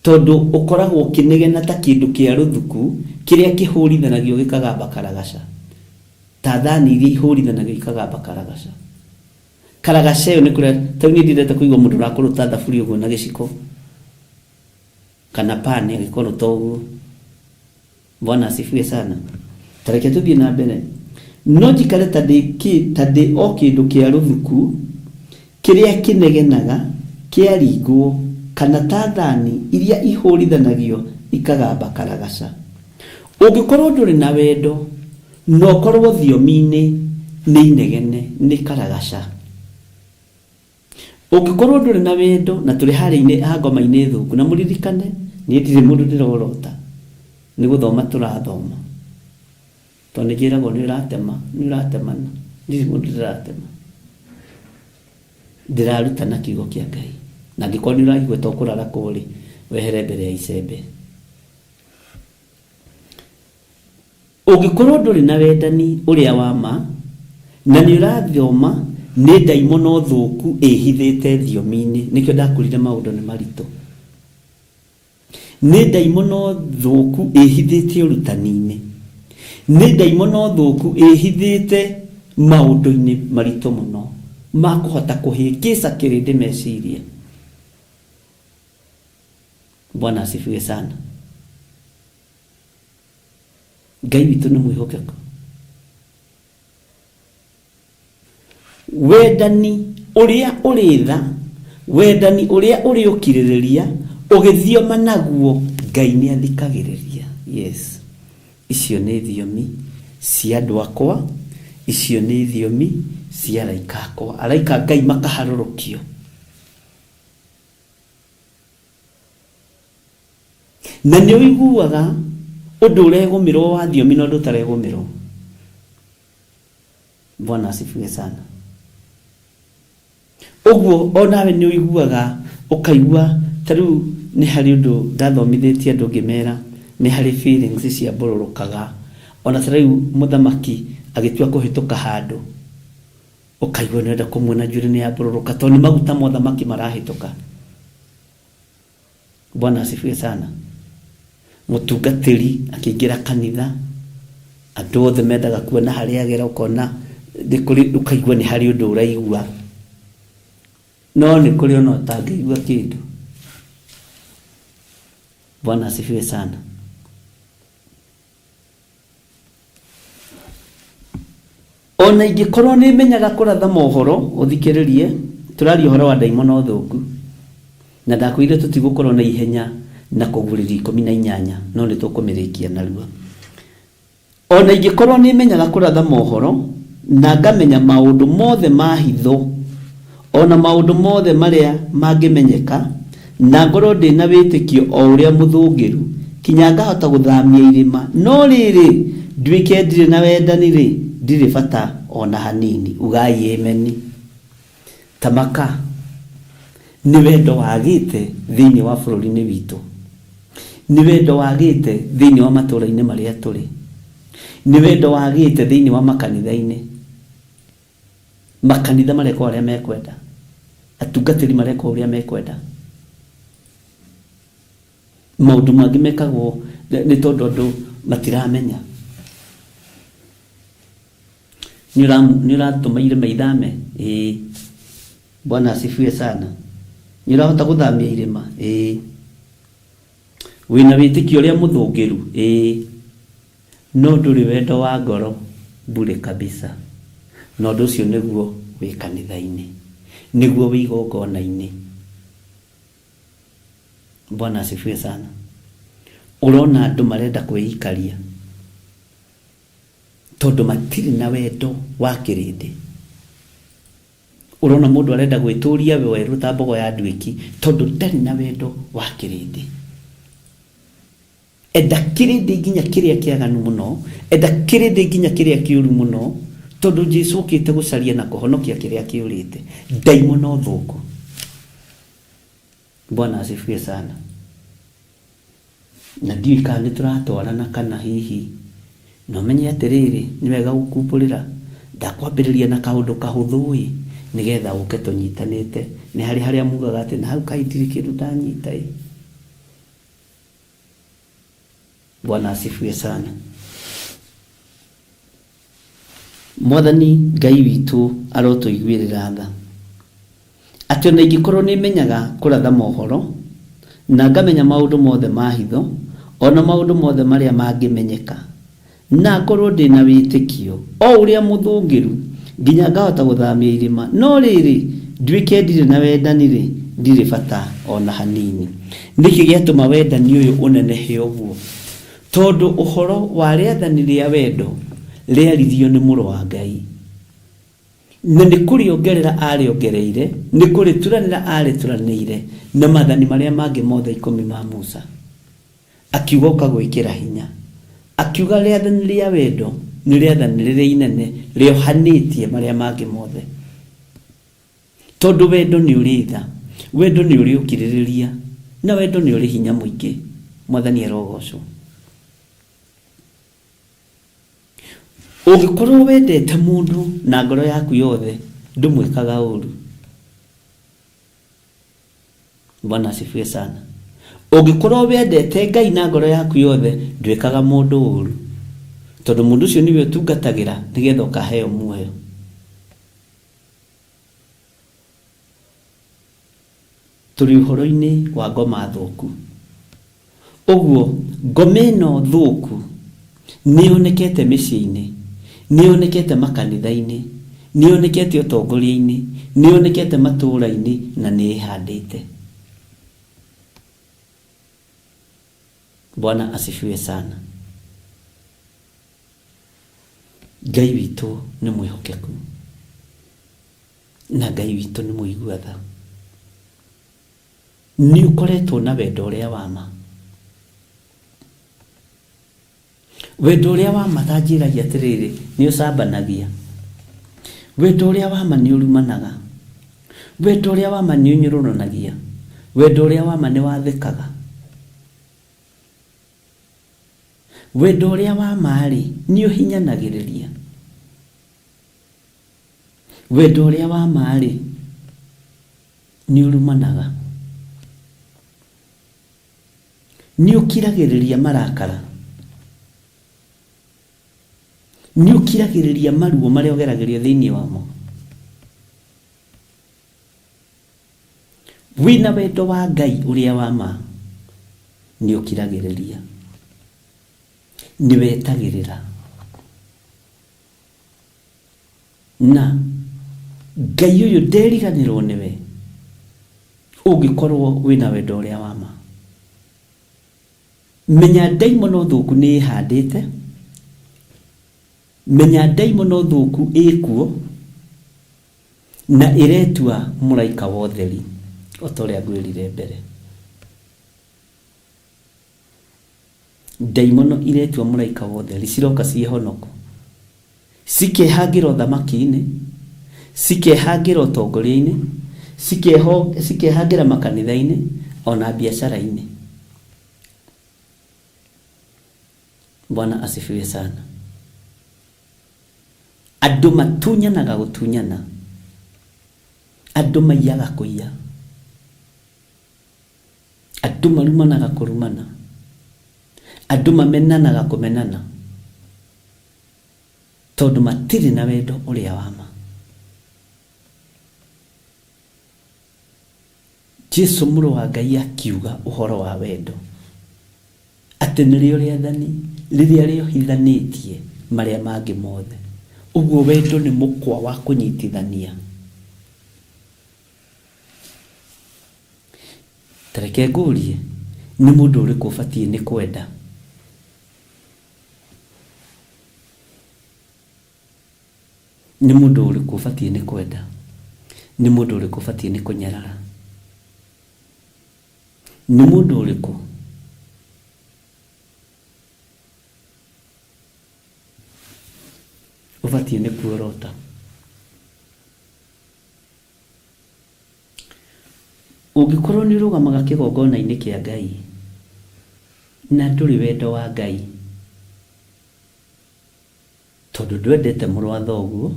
Tondũ ũkoragwo ũkĩnegena ta kĩndũ kĩa rũthuku kĩrĩa kĩhũrithanagio gĩkagamba karagaca. Ta thani iria ihũrithanagio ikagamba karagaca. Karagaca ĩyo nĩ kũrĩa, ta rĩu niĩ ndiendete kũigua mũndũ ũrakũrũta thaburia ũguo na gĩciko. Kana pan ĩgĩkorwo ta ũguo. Bwana asifiwe sana. Ta reke tũthiĩ na mbere. No njikare ta ndĩ kĩ, ta ndĩ o kĩndũ kĩa rũthuku kĩrĩa kĩnegenaga kĩaringwo, kana ta thani iria ihũrithanagio ikagamba karagaca. Ũngĩkorwo ndũrĩ na wendo, na ũkorwo thiomi-inĩ nĩ inegene, nĩ karagaca. Ũngĩkorwo ndũrĩ na wendo, na tũrĩ harĩa-inĩ ha ngoma-inĩ thũku, na mũririkane, niĩ ndirĩ mũndũ ndĩrorota, nĩ gũthoma tũrathoma. Tondũ nĩ njĩragwo nĩ ũratema, nĩ ũratemana. Ndirĩ mũndũ ndĩratema. Ndĩrarutana kiugo kĩa Ngai. Na angĩkorwo nĩ ũraigua ta ũkũrarakwo rĩ, wehere mbere ya icembe. Ũngĩkorwo ndũrĩ na wendani ũrĩa wa ma, na nĩ ũrathoma, nĩ ndaimono thũku ĩhithĩte thiomi-inĩ. Nĩkĩo ndakwĩrire maũndũ nĩ maritũ. Nĩ ndaimono thũku ĩhithĩte ũrutani-inĩ. Nĩ ndaimono thũku ĩhithĩte maũndũ-inĩ maritũ mũno ma kũhota kũhĩngĩca kĩrĩndĩ meciria. Bwana asifiwe sana. Ngai witũ nĩ mwĩhokeku. Wendani ũrĩa ũrĩ tha, wendani ũrĩa ũrĩ ũkirĩrĩria, ũgĩthioma naguo, Ngai nĩ athikagĩrĩria. Yes. Icio nĩ thiomi cia andũ akwa, icio nĩ thiomi cia araika akwa. Araika a Ngai makaharũrũkio. Na nĩ ũiguaga ũndũ ũregũmĩrwo wa thiomi na ũndũ ũtaregũmĩrwo. Bwana asifiwe sana. Ũguo o nawe nĩ ũiguaga ũkaigua ta rĩu nĩ harĩ ũndũ ndathomithĩtie andũ ngĩmera nĩ harĩ feelings ciambũrũrũkaga. Ona ta rĩu mũthamaki agĩtua kũhĩtũka handũ, ũkaigua nĩũrenda kũmuona njuĩrĩ nĩ yambũrũrũka tondũ nĩ maguta ma ũthamaki marahĩtũka. Bwana asifiwe sana. Mũtungatĩri akĩingĩra kanitha, andũ othe mendaga kuona harĩa agera, ũkona nĩ kũrĩ, ũkaigua nĩ harĩ ũndũ ũraigua, no nĩ kũrĩ ona ũtangĩigua kĩndũ. Bwana asifiwe sana. Ona ingĩkorwo nĩ menyaga kũratha mohoro, ũthikĩrĩrie, tũraria ũhoro wa ndaimono thũku, na ndakwĩrire tũtigũkorwo na ihenya na kũgurĩria 18, no nĩ tũkũmĩrĩkia narua. Ona ingĩkorwo nĩ menyaga kũratha mohoro, na ngamenya maũndũ mothe ma hitho, o na maũndũ mothe marĩa mangĩmenyeka, na ngorwo ndĩ na wĩtĩkio o ũrĩa mũthũngĩru, kinya ngahota gũthamia irĩma, no rĩrĩ, nduĩke ndirĩ na wendani-rĩ, ndirĩ bata o na hanini. Ugai ameni. Ta maka nĩ wendo wagĩte thĩinĩ wa bũrũri-inĩ witũ, nĩ wendo wagĩte thĩinĩ wa matũũra-inĩ marĩa tũrĩ, nĩ wendo wagĩte thĩinĩ wa makanitha-inĩ. Makanitha mareka ũrĩa mekwenda, atungatĩri mareka ũrĩa mekwenda, maũndũ mangĩ mekagwo nĩ tondũ andũ matiramenya. Nĩ ũratũma irĩma ithame? Ĩĩ. Bwana asifiwe sana. Nĩ ũrahota gũthamia irĩma? Ĩĩ. Wĩna wĩtĩkio ũrĩa mũthũngĩru? Ĩĩ. No ndũrĩ wendo wa ngoro bure kabisa. Na ũndũ ũcio nĩguo wĩ kanitha-inĩ, nĩguo wĩ igongona-inĩ. Bwana asifiwe sana. Ũrona andũ marenda kwĩikaria tondũ matirĩ na wendo wa kĩrĩndĩ. Ũrona mũndũ arenda gwĩtũria werũ ta mbogo ya nduĩki tondũ ndarĩ na wendo wa kĩrĩndĩ. Enda kĩrĩndĩ nginya kĩrĩa kĩaganu mũno, enda kĩrĩndĩ nginya kĩrĩa kĩũru mũno, tondũ Jesu okĩte gũcaria na kũhonokia kĩrĩa kĩũrĩte. Ndaimono thũku. Bwana asifiwe sana. Na ndiũĩ kana nĩ tũratwarana kana hihi na ũmenye atĩrĩrĩ, nĩ wega gũkumbũrĩra, ndakwambĩrĩria na kaũndũ kahũthũ-ĩ, nĩgetha ũke tũnyitanĩte. Nĩ harĩ harĩa mugaga atĩ na hau kaĩ ndirĩ kĩndũ ndanyita-ĩ. Bwana asifiwe sana. Mwathani Ngai witũ arotũiguĩrĩra tha. Atĩ ona ingĩkorwo nĩ menyaga kũratha mohoro, na ngamenya maũndũ mothe ma hitho, o na maũndũ mothe marĩa mangĩmenyeka, na ngorwo ndĩ na wĩtĩkio o ũrĩa mũthũngĩru, nginya ngahota gũthamia irĩma, no rĩrĩ, nduĩke ndirĩ na wendani-rĩ, ndirĩ bata o na hanini. Nĩkĩ gĩatũma wendani ũyũ ũnenehe ũguo? Tondũ ũhoro wa rĩathani rĩa wendo rĩaririo nĩ Mũrũ wa Ngai, na nĩ kũrĩongerera aarĩongereire, nĩ kũrĩturanĩra aarĩturanĩire na maathani marĩa mangĩ mothe ikũmi ma Musa. Akiuga ũka gwĩkĩra hinya. Akiuga rĩathani rĩa wendo nĩ rĩathani rĩrĩa inene rĩohanĩtie marĩa mangĩ mothe. Tondũ wendo nĩ ũrĩ tha, wendo nĩ ũrĩ ũkirĩrĩria, na wendo nĩ ũrĩ hinya mũingĩ. Mwathani arogocwo. Ũngĩkorwo wendete mũndũ na ngoro yaku yothe, ndũmwĩkaga ũru. Bwana asifiwe sana. Ũngĩkorwo wendete Ngai na ngoro yaku yothe, ndwĩkaga mũndũ ũru. Tondũ mũndũ ũcio nĩwe ũtungatagĩra nĩgetha ũkaheo muoyo. Tũrĩ ũhoro-inĩ wa ngoma thũku. Ũguo, ngoma ĩno thũku nĩ yonekete mĩciĩ-inĩ, nĩ yonekete makanitha-inĩ, nĩ yonekete ũtongoria-inĩ, nĩ yonekete matũũra-inĩ na nĩ ĩhandĩte. Bwana asifiwe sana. Ngai witũ nĩ mwĩhokeku na Ngai witũ nĩ mũigua tha. Nĩ ũkoretwo na wendo ũrĩa wa ma. Wendo ũrĩa wa ma ta njĩragia atĩrĩrĩ, nĩ ũcambanagia. Wendo ũrĩa wa ma nĩ ũrumanaga. Wendo ũrĩa wa ma nĩ ũnyũrũranagia. Wendo ũrĩa wa ma nĩ wathĩkaga. Wendo ũrĩa wa ma-rĩ, nĩ ũhinyanagĩrĩria. Wendo ũrĩa wa ma-rĩ, nĩ ũrumanaga. Nĩ ũkiragĩrĩria marakara. Nĩ ũkiragĩrĩria maruo marĩa ũgeragĩrio thĩinĩ wamo. Wĩna wendo wa Ngai ũrĩa wa ma, nĩ ũkiragĩrĩria. Nĩ wetagĩrĩra. Na Ngai ũyũ nderiganĩrwo nĩwe ũngĩkorwo wĩna wendo ũrĩa wa ma. Menya ndaimono thũku nĩ ĩhandĩte, menya ndaimono thũku ĩkuo na ĩretua mũraika wa ũtheri o ta ũrĩa ngwĩrire mbere. Ndaimono iretua mũraika wa ũtheri ciroka ciĩ honoko, cikehangĩra ũthamaki-inĩ, cikehangĩra ũtongoria-inĩ, cikehangĩra makanitha-inĩ ona biacara-inĩ. Bwana asifiwe sana. Andũ matunyanaga gũtunyana, andũ maiyaga kũiya, andũ marumanaga kũrumana, andũ mamenanaga kũmenana, tondũ matirĩ na wendo ũrĩa wa ma. Jesu mũrũ wa Ngai akiuga ũhoro wa wendo atĩ nĩrĩo rĩathani rĩrĩa rĩohithanĩtie marĩa mangĩ mothe. Ũguo wendo nĩ mũkwa wa kũnyitithania. Ta reke ngũrie, nĩ mũndũ ũrĩkũ ũbatiĩ nĩ kwenda? Nĩ mũndũ ũrĩkũ ũbatiĩ nĩ kwenda? Nĩ mũndũ ũrĩkũ ũbatiĩ nĩ kũnyarara? Nĩ mũndũ ũrĩkũ ũbatiĩ nĩ kuorota? Ũngĩkorwo nĩ ũrũgamaga kĩgongona-inĩ kĩa Ngai na ndũrĩ wendo wa Ngai, tondũ ndwendete mũrũ wa thoguo,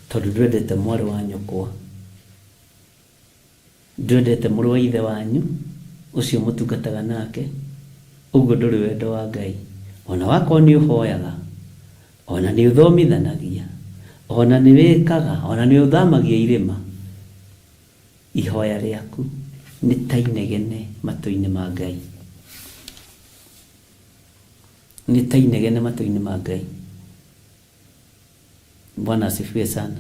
tondũ ndwendete mwarĩ wa nyũkwa, ndwendete mũrũ wa ithe wanyu ũcio mũtungataga nake, ũguo ndũrĩ wendo wa Ngai. Ona wakorwo nĩ ũhoyaga, ona nĩ ũthomithanagia, ona nĩ wĩkaga, ona nĩ ũthamagia irĩma, ihoya rĩaku nĩ ta inegene matũ-inĩ ma Ngai. Nĩ ta inegene matũ-inĩ ma Ngai. Bwana asifiwe sana.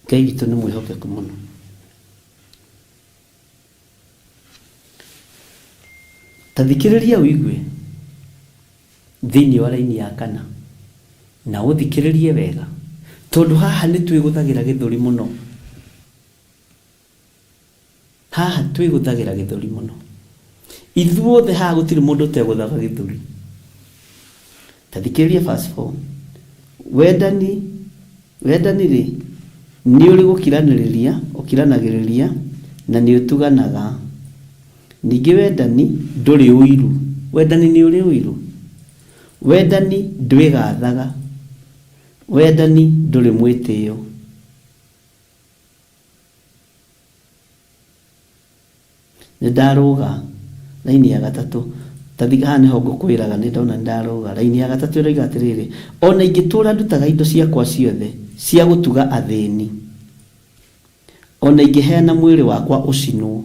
Ngai witũ nĩ mwĩhokeku mũno. Ta thikĩrĩria ũigue thĩinĩ wa raini ya kana na ũthikĩrĩrie wega tondũ haha nĩ twĩgũthagĩra gĩthũri mũno. Haha twĩgũthagĩra gĩthũri mũno. Ithuothe haha gũtirĩ mũndũ ũtegũthaga gĩthũri. Ta thikĩrĩria verse 4. Wendani wendani rĩ nĩ ũrĩ gũkiranĩrĩria ũkiranagĩrĩria na nĩ ũtuganaga. Ningĩ wendani ndũrĩ ũiru. Wendani nĩ ũrĩ ũiru. Wendani ndwĩgathaga. Wendani ndũrĩ mwĩtĩo. Nĩ ndarũga raini ya gatatũ. Ta haha nĩho ngũkwĩraga nĩ ndona nĩ ndarũga. Raini ya gatatũ ĩroiga atĩrĩrĩ, ona ingĩtũra ndutaga indo ciakwa ciothe cia gũtuga athĩni, ona ingĩheana mwĩrĩ wakwa ũcinwo,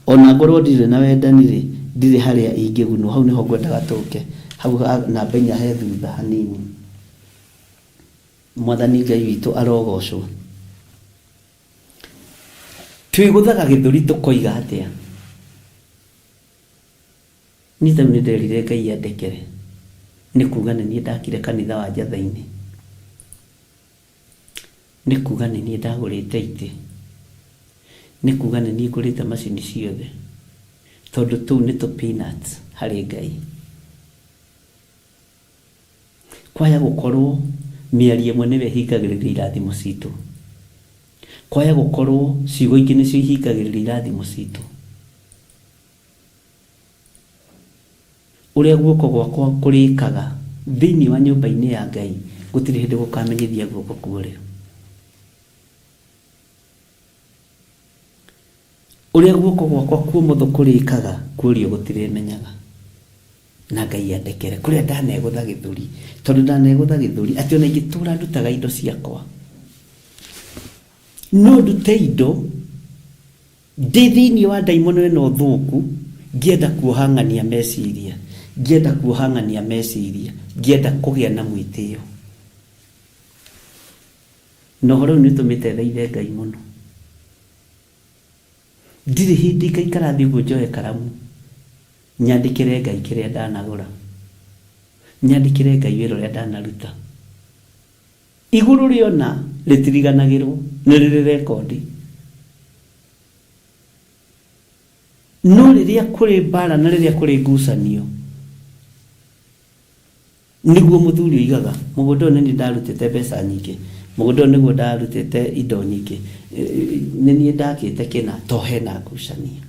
ona ngorwo ndirĩ na wendani-rĩ, ndirĩ harĩa ingĩgunwo. Hau nĩho ngwendaga tũke. Hau ha namba inya he thutha hanini. Mwathani Ngai witũ arogocwo. Twĩgũthaga gĩthũri tũkoiga atĩa? Niĩ ta rĩu nĩ nderire Ngai andekere nĩ kuga nĩ niĩ ndakire kanitha wa Njatha-inĩ. Nĩ kuga nĩ niĩ ndagũrĩte itĩ. Nĩ kuga nĩ niĩ ngũrĩte macini ciothe. Tondũ tũu nĩ tũ peanuts harĩ Ngai. Kwaya gũkorwo mĩario ĩmwe nĩyo ĩhingagĩrĩria irathimo citũ. Kwaya gũkorwo ciugo ingĩ nĩcio ihingagĩrĩria irathimo citũ. Ũrĩa guoko gwakwa kũrĩkaga thĩinĩ wa nyũmba-inĩ ya Ngai gũtirĩ hĩndĩ gũkamenyithia guoko kwa ũrĩo. Ũrĩa guoko gwakwa kwa ũmotho kũrĩkaga kwa ũrĩo gũtirĩmenyaga. Na Ngai andekere kũrĩa ndanegũtha gĩthũri, tondũ ndanegũtha gĩthũri atĩ ona ingĩtũra ndutaga indo ciakwa, no ndute indo Ndĩ thĩinĩ wa ndaimono ĩno thũku, ngĩenda kuoha ng'ania meciria, ngĩenda kuoha ng'ania meciria, ngĩenda kũgĩa na mwĩtĩo. Na ũhoro ũyũ nĩũtũmĩte thaithe Ngai mũno. Ndirĩ hĩndĩ ngaikara thĩ ũguo njoe karamu, nyandĩkĩre Ngai kĩrĩa ndanagũra, nyandĩkĩre Ngai wĩra ũrĩa ndanaruta. Igũrũ rĩona rĩtiriganagĩrwo, nĩ rĩrĩ rekondi. No rĩrĩa kũrĩ mbaara na rĩrĩa kũrĩ ngucanio, nĩguo mũthuri oigaga, mũgũnda ũyũ nĩ niĩ ndarutĩte mbeca nyingĩ, mũgũnda ũyũ nĩguo ndarutĩte indo nyingĩ, nĩ niĩ ndakĩte kĩna, to hena ngucanio.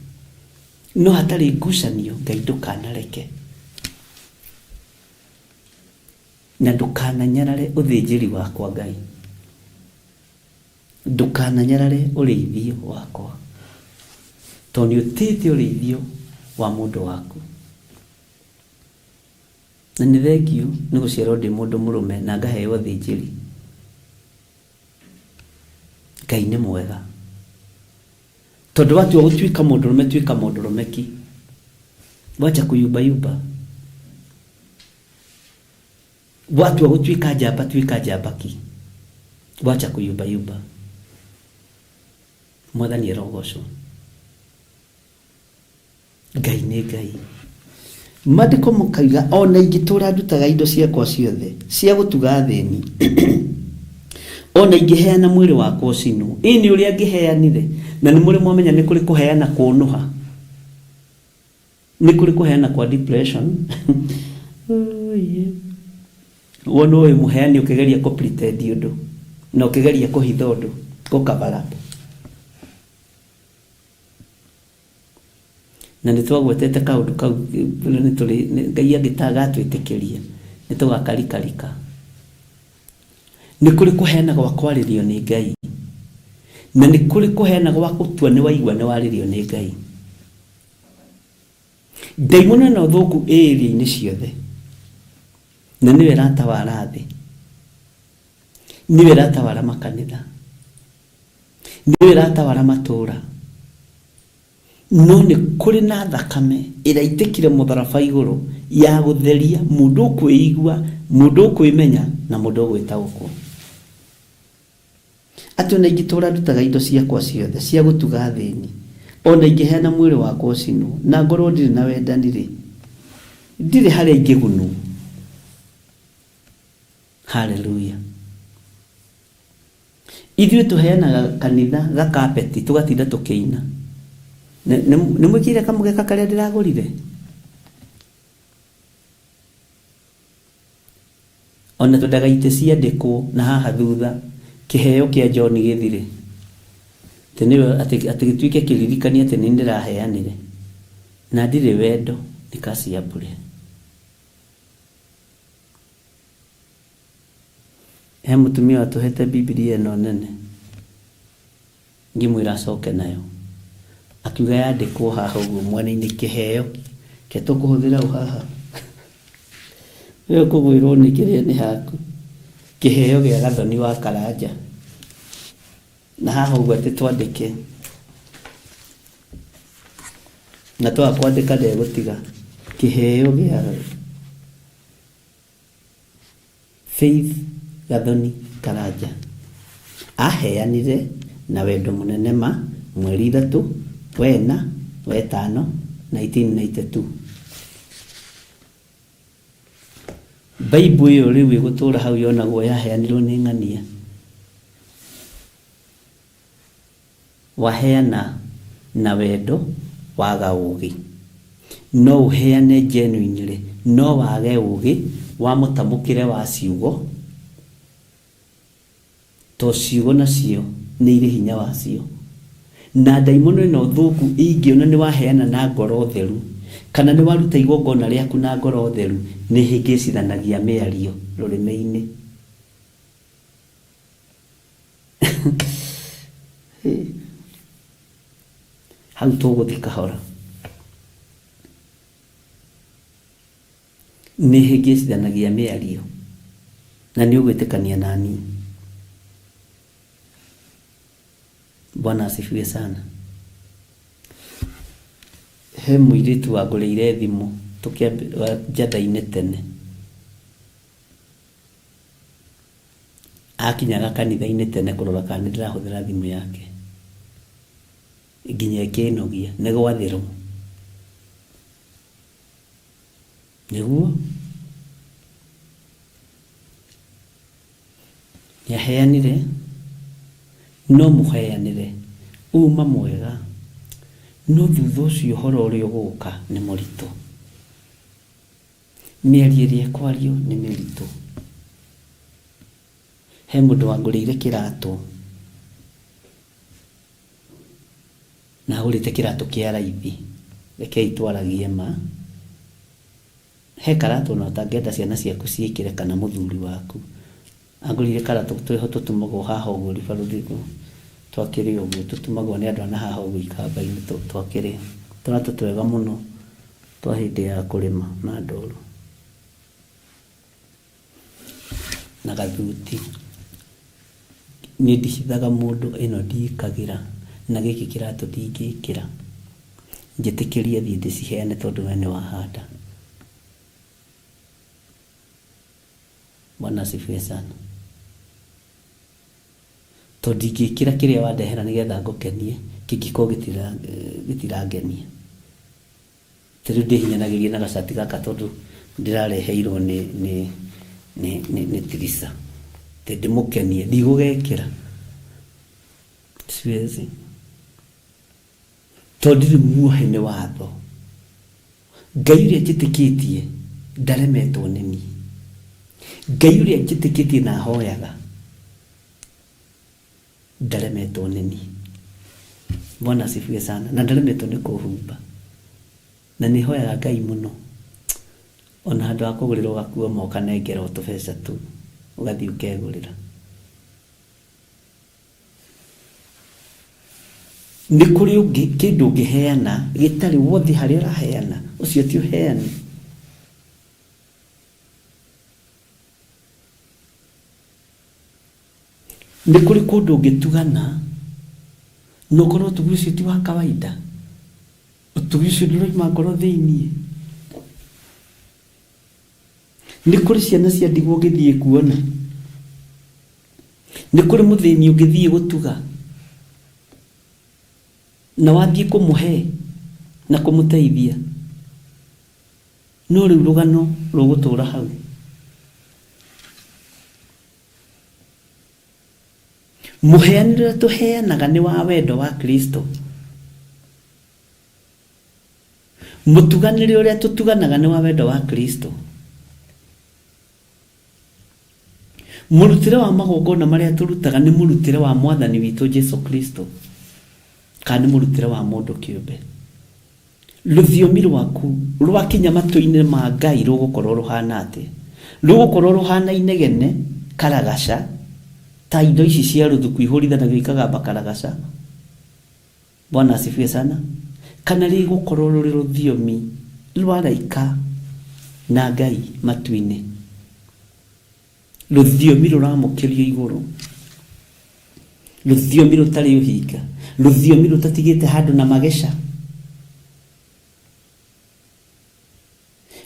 No hatarĩ ngucanio, Ngai ndũkanareke. Na ndũkananyarare ũthĩnjĩri wakwa, Ngai, ndũkananyarare ũrĩithio wakwa, tondũ nĩũtĩĩte ũrĩithio wa mũndũ waku. Na nĩ thengiũ nĩ gũciarwo ndĩ mũndũ mũrũme na ngaheo ũthĩnjĩri. Ngai nĩ mwega. Tondũ watua gũtuĩka mũndũrũme tuĩka mũndũrũme ki. Wacha kuyumbayumba. Watua gũtuĩka njamba tuĩka njamba ki. Wacha kuyumbayumba. Mwathani arogocwo. Ngai nĩ Ngai. Maandĩko makaiga ona ingĩtũra ndutaga indo ciakwa ciothe cia gũtuga athĩni, ona ingĩheana mwĩrĩ wakwa ũcinwo. Ĩ nĩ ũrĩa angĩheanire? Na nĩ mũrĩ mwamenya nĩ kũrĩ kũheana kũnũha. Nĩ kũrĩ kũheana kwa depression. Wona ũyũ mũheani ũkĩgeria kũ pretend ũndũ na ũkĩgeria kũhitha ũndũ, gũ cover up. Na nĩ twagwetete kaũndũ kau nĩ tũrĩ Ngai angĩtagatwĩtĩkĩria nĩ tũgakarikarika. Nĩ kũrĩ kũheana gwa kwarĩrio nĩ Ngai, na nĩ kũrĩ kũheana gwa gũtua nĩ waigua nĩ warĩrio nĩ Ngai. Ndaimono ĩno thũku ĩ iria-inĩ ciothe, na nĩyo ĩratawara thĩ, nĩyo ĩratawara makanitha, nĩyo ĩratawara matũũra. No nĩ kũrĩ na thakame ĩraitĩkire mũtharaba igũrũ ya gũtheria mũndũ ũkwĩigua, mũndũ ũkwĩmenya na mũndũ ũgwĩtaũkwo. Atĩ o na ingĩtũũra ndutaga indo ciakwa ciothe cia gũtuga athĩni, o na ingĩheana mwĩrĩ wakwa ũcinwo, na ngorũo ndirĩ na wendani-rĩ, ndirĩ harĩa ingĩgunwo. Haleluya! Ithuĩ tũheanaga kanitha gakapeti tũgatinda tũkĩina. Nĩ mwĩkĩire kamũgeka karĩa ndĩragũrire? Ona twendaga itĩ ciandĩkwo na haha thutha kĩheo kĩa John gĩthire. Atĩ nĩwe atĩ atĩ gĩtuĩke kĩririkania atĩ nĩ ndĩraheanire. Na ndirĩ wendo nĩ kazi ya bure. He mũtumia watũhete Bibilia ĩno nene. Ngĩmwĩra acoke nayo. Akiuga yandĩkwo haha ũguo mwena-inĩ kĩheo. Ke tũkũhũthĩra ũ haha? We ũkũgwĩrwo nĩ kĩrĩa nĩ haku. Kĩheo gĩa Gathoni wa Karanja. Na haha ũguo atĩ twandĩke. Na twaga kwandĩka ndegũtiga. Kĩheo gĩa Faith Gathoni Karanja aheanire na wendo mũnene ma mweri ithatũ wena wetano 1992. Mbaimbũ ĩyo rĩu ĩgũtũra hau yonagwo yaheanirwo nĩ ng'ania. Waheana na wendo waga ũgĩ. No ũheane genuinely no wage ũgĩ wa mũtamũkĩre wa ciugo to ciugo nacio nĩ irĩ hinya wacio. Na ndaimono ĩno thũku ĩingĩona nĩ waheana na ngoro theru Kana nĩ waruta igongona rĩaku na ngoro theru, nĩ ĩhĩngĩcithanagia mĩario rũrĩmĩ-inĩ. Hau tũgũthiĩ kahora. Nĩ ĩhĩngĩcithanagia mĩario, na nĩ ũgwĩtĩkania naniĩ. Bwana asifiwe sana. He mũirĩtu wangũrĩire thimũ tũkĩambia njatha-inĩ tene. Akinyaga kanitha-inĩ tene kũrora kana nĩ ndĩrahũthĩra thimũ yake. Nginya ĩkĩnogia, nĩ gwathĩrwo. Nĩguo. Nĩaheanire, no mũheanĩre uma mwega, no thutha ũcio ũhoro ũrĩa ũgũka nĩ mũritũ. Mĩario ĩrĩa ĩkwario nĩ mĩritũ. He mũndũ wangũrĩire kĩratũ, na agũrĩte kĩratũ kĩa raithi. Rekei twaragie ma. He karatũ ona ũtangĩenda ciana ciaku ciĩkĩre kana mũthuri waku. Angũrĩire karatũ twĩho tũtumagwo haha ũguo ribarũthi twakĩrĩ ũguo, tũtumagwo nĩ andũ a na haha ũguo ikamba-inĩ twakĩrĩ. Tũratũ twega mũno twa hĩndĩ ya kũrĩma na ndũru. Na gathuti. Niĩ ndihithaga mũndũ ĩno ndiĩkagĩra na gĩkĩ kĩratũ ndingĩkĩra. Njĩtĩkĩrie thiĩ ndĩciheane tondũ we nĩ wahanda. Bwana asifiwe sana. Tondũ ndingĩkĩra kĩrĩa wandehera nĩgetha ngũkenie kĩngĩkorwo gĩtirangenia. Ta rĩu ndĩhinyanagĩria na gacati gaka tondũ ndĩrareheirwo nĩ nĩ nĩ nĩ nĩ Tirisa. Atĩ ndĩmũkenie, ndigũgekĩra. Siwezi. Tondũ ndirĩ muohe nĩ watho. Ngai ũrĩa njĩtĩkĩtie ndaremetwo nĩ niĩ. Ngai ũrĩa njĩtĩkĩtie na hoyaga ndaremetwo nĩ niĩ. Bwana asifiwe sana. Na ndaremetwo nĩ kũhumba. Na nĩ hoyaga Ngai mũno. Ona handũ ha kũgũrĩrwo gakuo ma ũkanengerwo tũbeca tu ũgathiĩ ũkegũrĩra. Nĩ kũrĩ ũngĩ kĩndũ ũngĩheana gĩtarĩ worth harĩa ũraheana, ũcio ti ũheani. Nĩ kũrĩ kũndũ ũngĩtugana na ũkorwo ũtugi ũcio ti wa kawaida, ũtugi ũcio ndũrauma ngoro thĩiniĩ. Nĩ kũrĩ ciana cia ndigwa ũngĩthiĩ kuona, nĩ kũrĩ mũthĩni ũngĩthiĩ gũtuga na wathiĩ kũmũhe na kũmũteithia, no rĩu rũgano rũgũtũra hau. Mũheanĩre ũrĩa tũheanaga nĩ wa wendo wa Kristo. Mũtuganĩre ũrĩa tũtuganaga nĩ wa wendo wa Kristo. Mũrutĩre wa magongona marĩa tũrutaga nĩ mũrutĩre wa Mwathani witũ Jesu Kristo, kana nĩ mũrutĩre wa mũndũ kĩũmbe. Rũthiomi rwaku rwakinya matũ-inĩ ma Ngai rũgũkorwo rũhana atĩa? Rũgũkorwo rũhana inegene, karagaca, ta indo ici cia rũthuku ihũrithanagio ikagamba karagaca. Bwana asifiwe sana. Kana rĩgũkorwo rũrĩ rũthiomi rwa araika na Ngai matu-inĩ, rũthiomi rũramũkĩrio igũrũ, rũthiomi rũtarĩ ũhinga, rũthiomi rũtatigĩte handũ na mageca,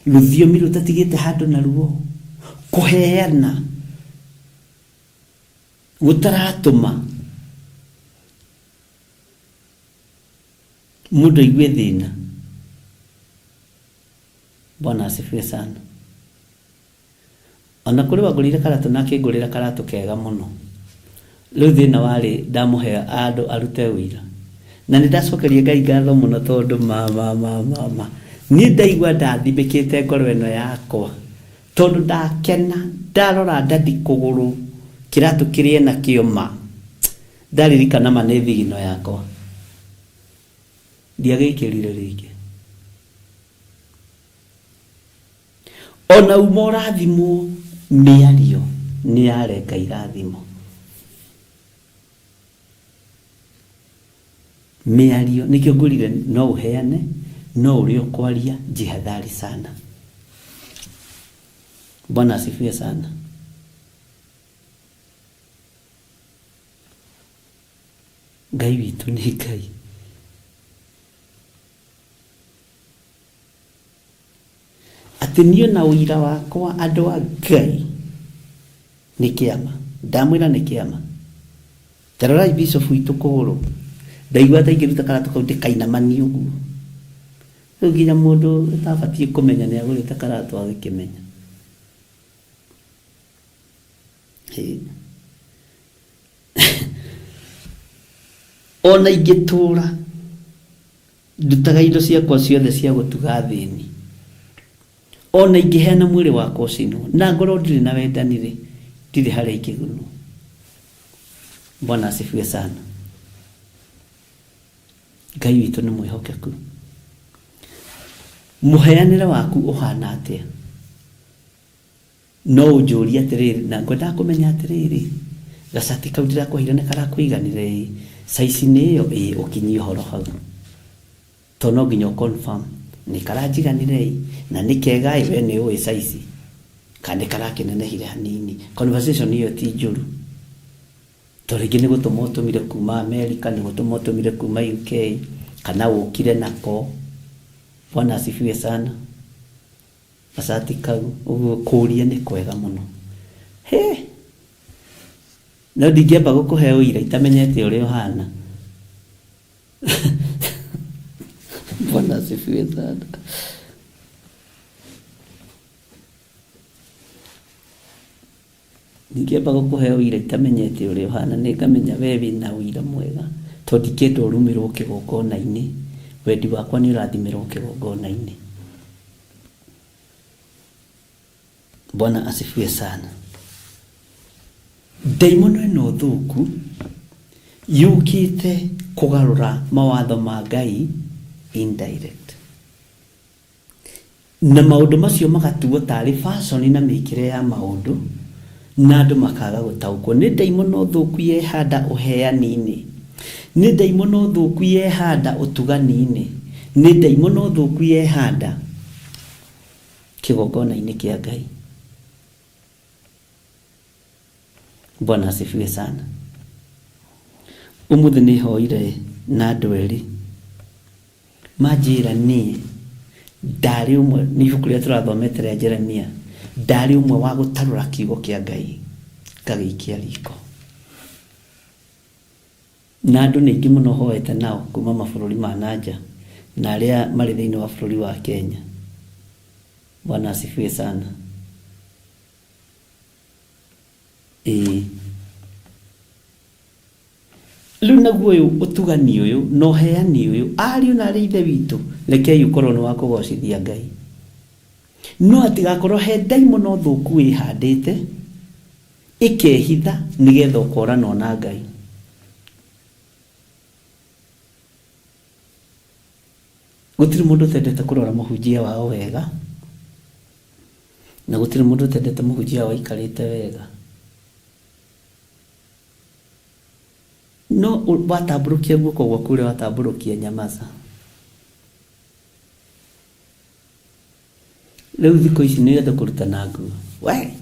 rũthiomi rũtatigĩte handũ na ruo, kũheana gũtaratũma mũndũ aigue thĩna. Bwana asifiwe sana. Ona kũrĩ wangũrĩire karatũ na akĩngũrĩra karatũ kega mũno. Rĩu thĩna warĩ ndamũhe andũ arute ũira. Na nĩ ndacokeria Ngai ngatho mũno tondũ ma ma ma ma ma niĩ ndaigua ndathimĩkĩte ngoro ĩno yakwa tondũ ndakena ndarora ndadi kũgũrũ kĩratũ kĩrĩa enakĩo ma ndaririkana ma nĩ thigino yakwa. Ndiagĩkĩrire rĩngĩ. Ona uma ũrathimwo mĩario nĩ yarenga irathimo. Mĩario nĩkĩo ngwĩrire no ũheane no ũrĩa ũkwaria jihadhari sana. Bwana asifiwe sana. Ngai witũ nĩ Ngai. Atĩ niĩ na ũira wakwa andũ a Ngai nĩ kĩama. Ndamwĩra nĩ kĩama. Ta rorai bishop witũ kũgũrũ. Ndaigua ta ingĩruta karatũ kau ndĩkainamanie ũguo. Rĩu nginya mũndũ ũtabatiĩ kũmenya nĩ agũrĩte karatũ agĩkĩmenya. Ona ingĩtũra ndutaga indo ciakwa ciothe cia gũtuga athĩni, ona ingĩheana mwĩrĩ wakwa ũcinwo, na ngorwo ndirĩ na wendani-rĩ, ndirĩ harĩa ingĩgunwo. Bwana asifiwe sana. Ngai witũ nĩ mwĩhokeku. Mũheanĩre waku ũhana atĩa? No ũnjũrie atĩrĩrĩ, na ngwendaga kũmenya atĩrĩrĩ, gacati kau ndĩrakũheire nĩ karakũiganire ĩĩ, saici nĩ ĩyo ĩĩ, ũkinyie ũhoro hau. To no nginya ũ confirm nĩ karanjiganire ĩĩ, na nĩ kega ĩĩ, we nĩ ũĩ saici, kana nĩ karakĩnenehire hanini. Conversation ĩyo ti njũru. To rĩngĩ nĩ gũtũma ũtũmire kuma America, nĩ gũtũma ũtũmire kuma UK, kana ũkire nako. Bwana asifiwe sana. Gacati kau ũguo kũria nĩ kwega mũno. Hĩ! No ndingĩamba gũkũhe ũira itamenyete ũrĩa ũhana. Bwana asifiwe sana. Ndingĩamba gũkũhe ũira itamenyete ũrĩa ũhana, nĩ ngamenya we wĩna ũira mwega, tondũ ndingĩenda ũrumĩrwo kĩgongona-inĩ, wendi wakwa nĩ ũrathimĩrwo kĩgongona-inĩ. Bwana asifiwe sana. Ndaimono ĩno thũku yũkĩte kũgarũra mawatho ma Ngai indirect. Na maũndũ macio magatuo tarĩ fashion na mĩkĩre ya maũndũ, na andũ makaga gũtaũkwo. Nĩ ndaimono thũku yehanda ũheani-inĩ. Nĩ ndaimono thũku yehanda ũtugani-inĩ. Nĩ ndaimono thũku yehanda kĩgongona-inĩ kĩa Ngai. Bwana asifiwe sana. Ũmũthĩ nĩ hoire na andũ erĩ manjĩra niĩ ndarĩ ũmwe, nĩ ibuku rĩrĩa tũrathomete rĩa Jeremia, ndarĩ ũmwe wa gũtarũra kiugo kĩa Ngai ngagĩikia riko. Na andũ nĩ aingĩ mũno hoete nao kuma mabũrũri ma na nja na arĩa marĩ thĩinĩ wa bũrũri wa Kenya. Bwana asifiwe sana. Ĩĩ. Rĩu naguo ũyũ ũtugani ũyũ na ũheani ũyũ, ariũ na arĩ ithe witũ, rekei ũkorwo nĩ wa kũgocithia Ngai. No hatigakorwo he ndaimono thũku wĩhandĩte, ĩkehitha nĩgetha ũkoranwo na Ngai. Gũtirĩ mũndũ ũtendete kũrora mũhunjia wao wega, na gũtirĩ mũndũ ũtendete mũhunjia wao aikarĩte wega. No watambũrũkia guoko gwaku ũrĩa watambũrũkia nyamaza. Rĩu thikũ ici nĩ andũ kũrutana nguo. We!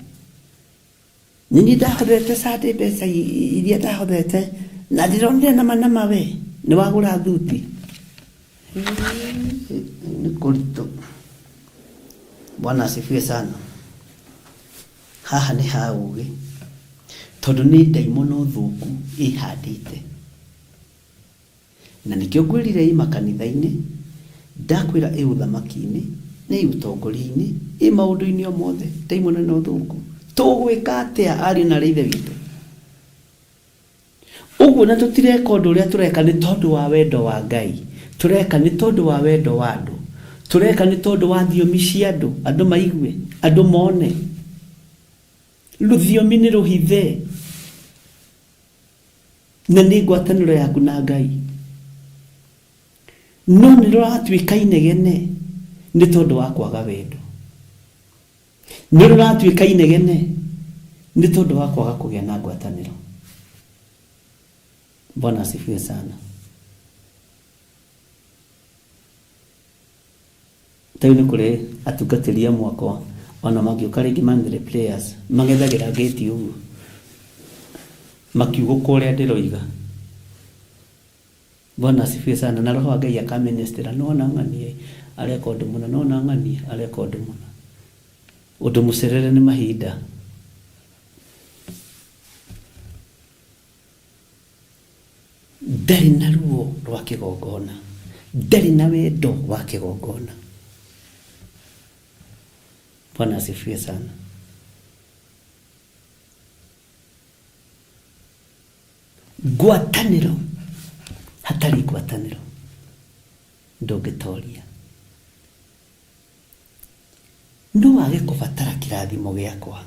Nĩ niĩ ndahothete Sunday mbeca iria ndahothete na ndĩronire nama nama we nĩ wagũra thuti. Nĩ kũritũ. Bwana asifiwe sana. Haha nĩ ha ũgĩ tondũ nĩ ndaimono thũku ĩhandĩte. Na nĩkĩo ngwĩrire ĩ makanitha-inĩ, ndakwĩra ĩ ũthamaki-inĩ, na ĩ ũtongoria-inĩ, ĩ maũndũ-inĩ o mothe, ndaimono ĩno thũku. Tũgwĩka atĩa ariũ na aarĩ a Ithe witũ? Ũguo na tũtireka ũndũ ũrĩa tũreka nĩ tondũ wa wendo wa Ngai, tũreka nĩ tondũ wa wendo wa andũ, tũreka nĩ tondũ wa thiomi cia andũ, andũ maigue, andũ mone. Rũthiomi nĩ rũhithe. Na nĩ ngwatanĩro yaku na Ngai. No nĩ rũratuĩka inegene nĩ tondũ wa kwaga wendo. Nĩ rũratuĩka inegene nĩ tondũ wa kwaga kũgĩa na ngwatanĩro. Bwana asifiwe sana. Ta rĩu nĩ kũrĩ atungatĩri amwe akwa ona mangĩũka rĩngĩ manĩre players mang'ethagĩra gate ũguo makiugũka ũrĩa ndĩroiga. Bwana asifiwe sana. Na roho wa Ngai akaministera nĩwona ng'ania areka ũndũ mũna, nĩwona ng'ania areka ũndũ mũna, ũndũ mũcerere nĩ mahinda. Ndarĩ na ruo rwa kĩgongona, ndarĩ na wendo wa kĩgongona. Bwana asifiwe sana. Ngwatanĩro, hatarĩ ngwatanĩro ndũngĩtoria. No wage kũbatara kĩrathimo gĩakwa,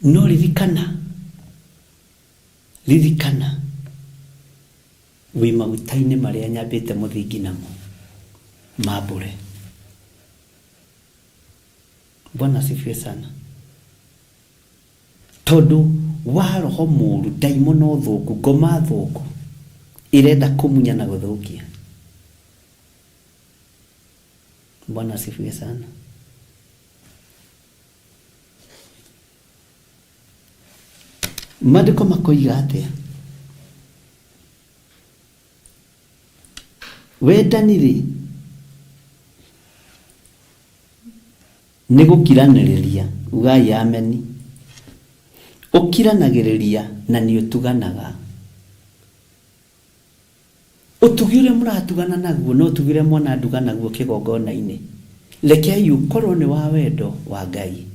no ririkana, ririkana wĩ maguta-inĩ marĩa nyambĩte mũthingi namo mambũre. Bwana asifiwe sana. Tondũ wa roho mũru, ndaimono thũku, ngoma thũku ĩrenda kũmunya na gũthũkia. Bwana asifiwe sana. Maandĩko makoiga atĩa? Wendani-rĩ, nĩ gũkiranĩrĩria, ugai ameni. Ũkiranagĩrĩria na nĩ ũtuganaga. Ũtugi ũrĩa mũratugana naguo na ũtugi ũrĩa mwananduga naguo kĩgongona-inĩ, rekei ũkorwo nĩ wa wendo wa Ngai.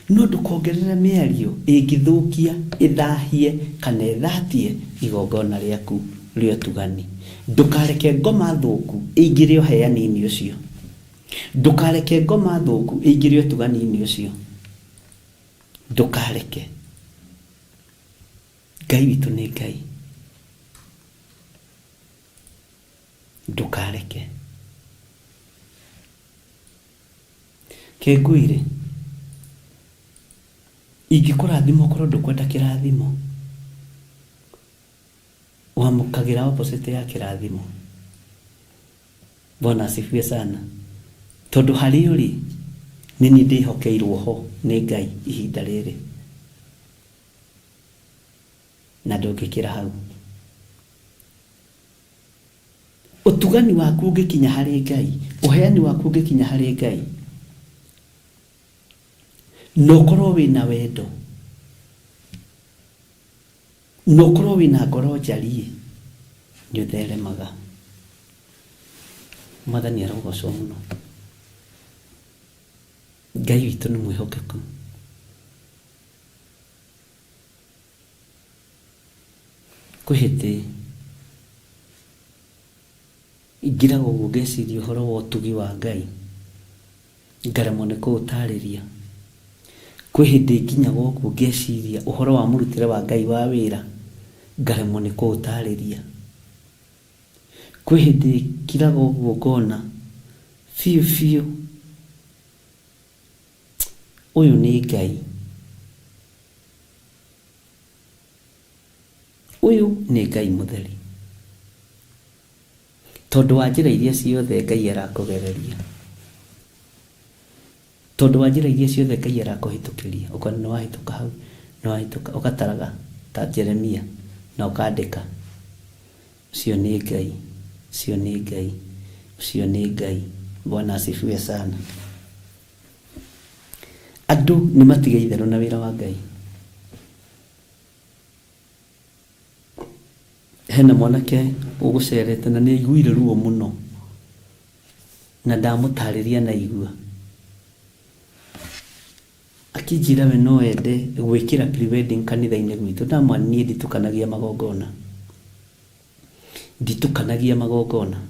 No ndũkongerere mĩario ĩngĩthũkia, ĩthahie, kana ĩthatie igongona rĩaku rĩa ũtugani. Ndũkareke ngoma thũku ĩingĩre ũheani-inĩ ũcio. Ndũkareke ngoma thũku ĩingĩre ũtugani-inĩ ũcio. Ndũkareke. Ngai witũ nĩ Ngai. Ndũkareke. Kĩnguire, ingĩkũrathima ũkorwo ndũkwenda kĩrathimo, wamũkagĩra opposite ya kĩrathimo. Bwana asifiwe sana. Tondũ harĩ ũrĩ, nĩ niĩ ndĩhokeirwo ho nĩ Ngai ihinda rĩrĩ. Na ndũngĩkĩra hau. Ũtugani waku ũngĩkinya harĩ Ngai, ũheani waku ũngĩkinya harĩ Ngai, na ũkorwo wĩna wendo, na ũkorwo wĩna ngoro njariĩ, nĩ ũtheremaga. Mwathani arogocwo mũno. Ngai witũ nĩ mwĩhokeku. Kwĩ hĩndĩ ngiraga ũguo ngeciria ũhoro wa ũtugi wa Ngai, ngaremwo nĩ kũũtarĩria. Kwĩ hĩndĩ nginyaga ũguo ngeciria ũhoro wa mũrutĩre wa Ngai wa wĩra, ngaremwo nĩ kũũtarĩria. Kwĩ hĩndĩ ngiraga ũguo ngona biũ biũ ũyũ nĩ Ngai. Ũyũ nĩ Ngai mũtheri. Tondũ wa njĩra iria ciothe Ngai arakũgereria. Tondũ wa njĩra iria ciothe Ngai arakũhĩtũkĩria, ũkona nĩ wahĩtũka hau, nĩ wahĩtũka, ũgataraga ta Jeremia na ũkandĩka. Ũcio nĩ Ngai, ũcio nĩ Ngai, ũcio nĩ Ngai. Bwana asifiwe sana. Andũ nĩ matige itherũ na wĩra wa Ngai. Hena mwanake ũgũcerete na nĩ aiguire ruo mũno na ndamũtarĩria na igua. Akĩnjĩra we no ende gwĩkĩra pre-wedding kanitha-inĩ gwitũ. Ndamwĩra niĩ nditukanagia magongona. Nditukanagia magongona.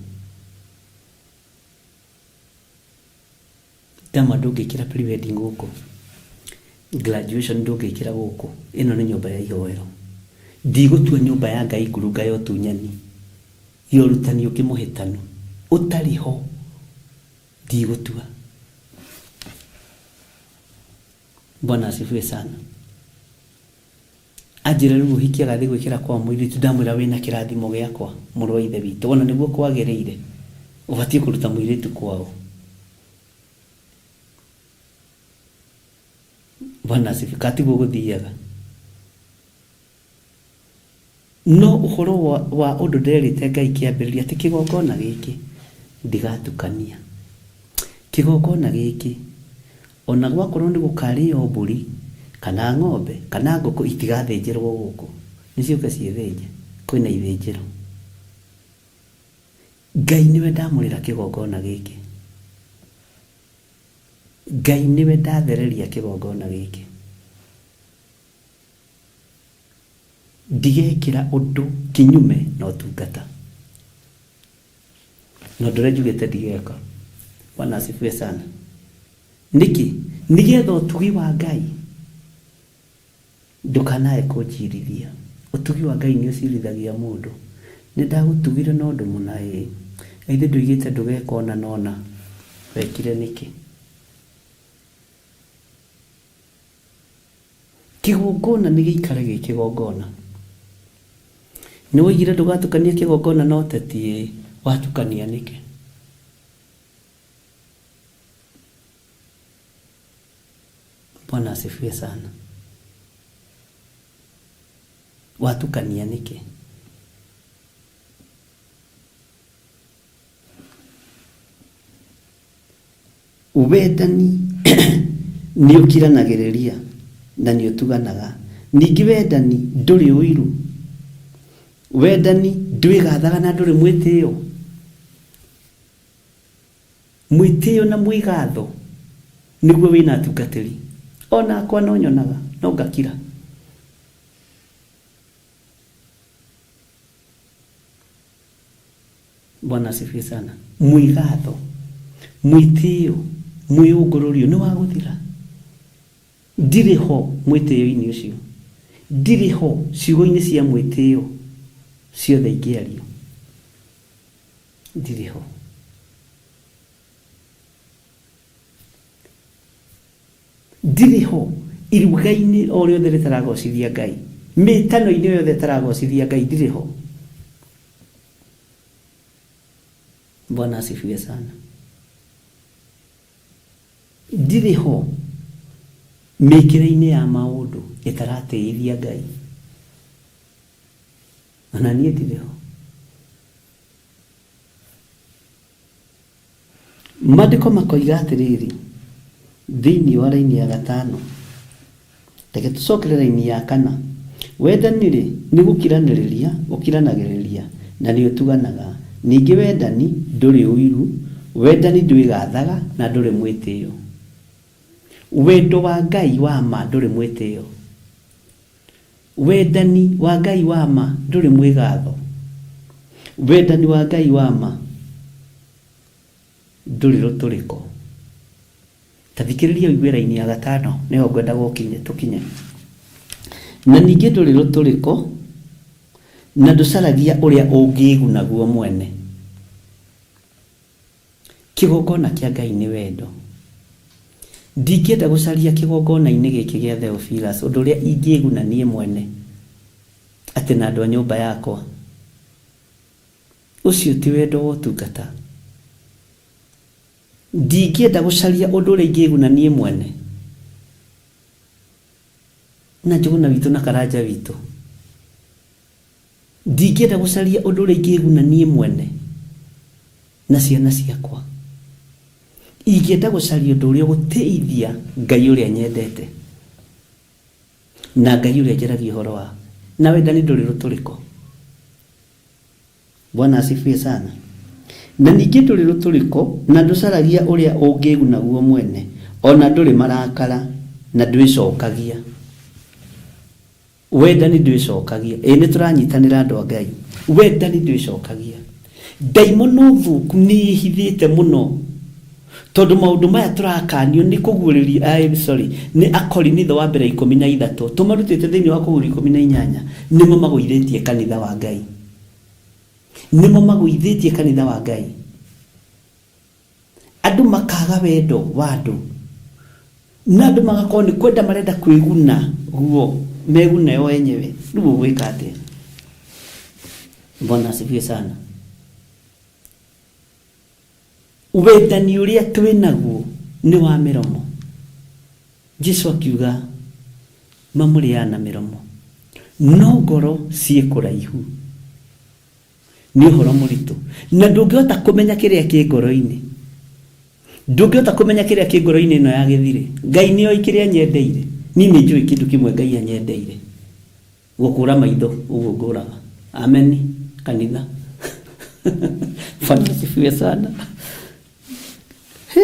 Ndama ndũngĩkĩra pre-wedding gũkũ. Graduation ndũngĩkĩra gũkũ. Ĩno nĩ nyũmba ya ihoero. Ndigũtua nyũmba ya Ngai ngurunga ya ũtunyani, ya ũrutani ũngĩ mũhĩtanu ũtarĩ ho. Ndigũtua. Bwana asifiwe sana. Anjĩra rĩu ũhiki agathiĩ gwĩkĩra kwa mũirĩtu, ndamwĩra wĩna kĩrathimo gĩakwa mũrũ wa ithe witũ, ona nĩguo kwagĩrĩire, ũbatiĩ kũruta mũirĩtu kwao. Bwana asifiwe. Katiguo gũthiaga. No ũhoro wa ũndũ nderĩte Ngai kĩambĩrĩria atĩ kĩgongona gĩkĩ ndigatukania. Kĩgongona gĩkĩ ona gwakorwo nĩ gũkarĩo mbũri kana ng'ombe kana ngũkũ itigathĩnjĩrwo gũkũ, nĩ ciũke ciĩthĩnje, kwĩna ithĩnjĩro. Ngai nĩwe ndamũrĩra kĩgongona gĩkĩ. Ngai nĩwe ndathereria kĩgongona gĩkĩ. Ndigekĩra ũndũ kinyume na ũtungata. Na ũndũ ũrĩa njugĩte ndigeka. Bwana asifiwe sana. Nĩkĩ? Nĩgetha ũtugi wa Ngai ndũkanae kũnjirithia. Ũtugi wa Ngai nĩ ũcirithagia mũndũ. Nĩ ndagũtugire na ũndũ mũna ĩĩ. Na ithe ndoigĩte ndũgeka ũna na ũna. Wekire nĩkĩ? Kĩgongona nĩ gĩikare gĩ kĩgongona. Nĩ woigire ndũgatukanie kĩgongona na ũteti ĩĩ. Watukania nĩkĩ? Bwana asifiwe sana. Watukania nĩkĩ? Wendani nĩ ũkiranagĩrĩria na nĩ ũtuganaga. Ningĩ wendani ndũrĩ ũiru. Wendani ndwĩgathaga na ndũrĩ mwĩtĩo. Mwĩtĩo na mwĩgatho nĩguo wĩna atungatĩri. Ona akwa no nyonaga, no ngakira. Bwana asifiwe sana. Mwĩgatho, mwĩtĩo, mwĩũngũrũrio nĩ wa gũthira. Ndirĩ ho mwĩtĩo-inĩ ũcio. Ndirĩ ho ciugo-inĩ cia mwĩtĩo ciothe ingĩario. Ndirĩ ho. Ndirĩ ho iruga-inĩ o rĩothe rĩtaragocithia Ngai. Mĩtano-inĩ yothe ĩtaragocithia Ngai ndirĩ ho. Bwana asifiwe sana. Ndirĩ ho mĩkĩre-inĩ ya maũndũ ĩtaratĩithia Ngai. Ona niĩ ndirĩ ho. Maandĩko makoiga atĩrĩrĩ, thĩinĩ wa raini ya gatano, reke tũcokere raini ya kana, wendani-rĩ, nĩ gũkiranĩrĩria ũkiranagĩrĩria, na nĩ ũtuganaga. Ningĩ wendani ndũrĩ ũiru, wendani ndwĩgathaga na ndũrĩ mwĩtĩo. Wendo wa Ngai wa ma ndũrĩ mwĩtĩo. Wendani wa Ngai wa ma ndũrĩ mwĩgatho. Wendani wa Ngai wa ma ndũrĩ rũtũrĩko. Ta thikĩrĩria ũigue raini ya gatano, nĩho ngwendaga ũkinye, tũkinye. Na ningĩ ndũrĩ rũtũrĩko, na ndũcaragia ũrĩa ũngĩĩguna guo mwene. Kĩgongona kĩa Ngai nĩ wendo. Ndingĩenda gũcaria kĩgongona-inĩ gĩkĩ gĩa Theophilus ũndũ ũrĩa ingĩĩguna niĩ mwene, atĩ na andũ a nyũmba yakwa. Ũcio ti wendo wa ũtungata. Ndingĩenda gũcaria ũndũ ũrĩa ingĩĩguna niĩ mwene, na Njũgũna witũ na Karanja witũ. Ndingĩenda gũcaria ũndũ ũrĩa ingĩĩguna niĩ mwene na ciana ciakwa. Ingĩenda gũcaria ũndũ ũrĩa ũgũtĩithia Ngai ũrĩa nyendete na Ngai ũrĩa njaragia ũhoro wa. Na wendani ndũrĩ rũtũrĩko. Bwana asifiwe sana. Na ningĩ ndũrĩ rũtũrĩko, na ndũcaragia ũrĩa ũngĩĩguna guo mwene, o na ndũrĩ marakara, na ndwĩcokagia. Wendani ndwĩcokagia. Ĩĩ nĩ tũranyitanĩra andũ a Ngai. Wendani ndwĩcokagia. Ndaimono thũku nĩ ĩhithĩte mũno tondũ maũndũ maya tũrakanio nĩ kũguũrĩrio, sorry, nĩ Akorinitho wa mbere 13 tũmarutĩte thĩinĩ wa kũguũrĩrio 18, nĩmo magũithĩtie kanitha wa Ngai. Nĩmo magũithĩtie kanitha wa Ngai. Andũ makaga wendo wa andũ. Na andũ magakorwo nĩ kwenda marenda kwĩguna guo megune o enyewe. Rĩu ũgwĩka atĩa? Bwana asifiwe sana. Wendani ũrĩa twĩ naguo nĩ wa mĩromo. Jesu akiuga mamũrĩaga na mĩromo no ngoro ciĩ kũraihu. Nĩ ũhoro mũritũ na ndũngĩhota kũmenya kĩrĩa kĩ ngoro-inĩ. Ndũngĩhota kũmenya kĩrĩa kĩ ngoro-inĩ ĩno ya gĩthirĩ. Ngai nĩ oĩ kĩrĩa nyendeire. Niĩ nĩ njũĩ kĩndũ kĩmwe Ngai anyendeire. Gũkũra maitho ũguo ngũraga. Ameni kanitha. Bwana asifiwe sana. He.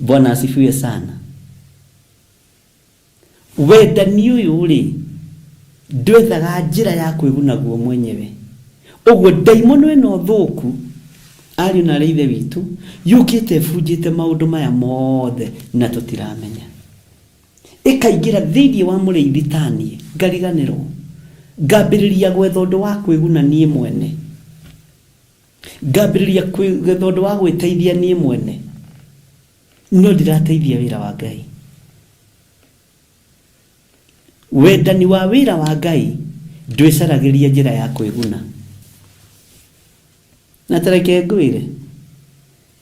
Bwana asifiwe sana. Wendani ũyũ rĩ ndwethaga njĩra ya kwĩguna guo mwenyewe. Ũguo ndaimono ĩno thũku ariũ na arĩ ithe witũ yũkĩte ĩbunjĩte maũndũ maya mothe na tũtiramenya. Ĩkaingĩra thĩinĩ wa mũrĩithi taniĩ ngariganĩrwo ngambĩrĩria gwetha ũndũ wa kwĩguna niĩ mwene, ngambĩrĩria gwetha ũndũ wa gwĩteithia niĩ mwene, no ndirateithia wĩra wa Ngai. Wendani wa wĩra wa Ngai ndwĩcaragĩria njĩra ya kwĩguna. Na ta reke ngwĩre,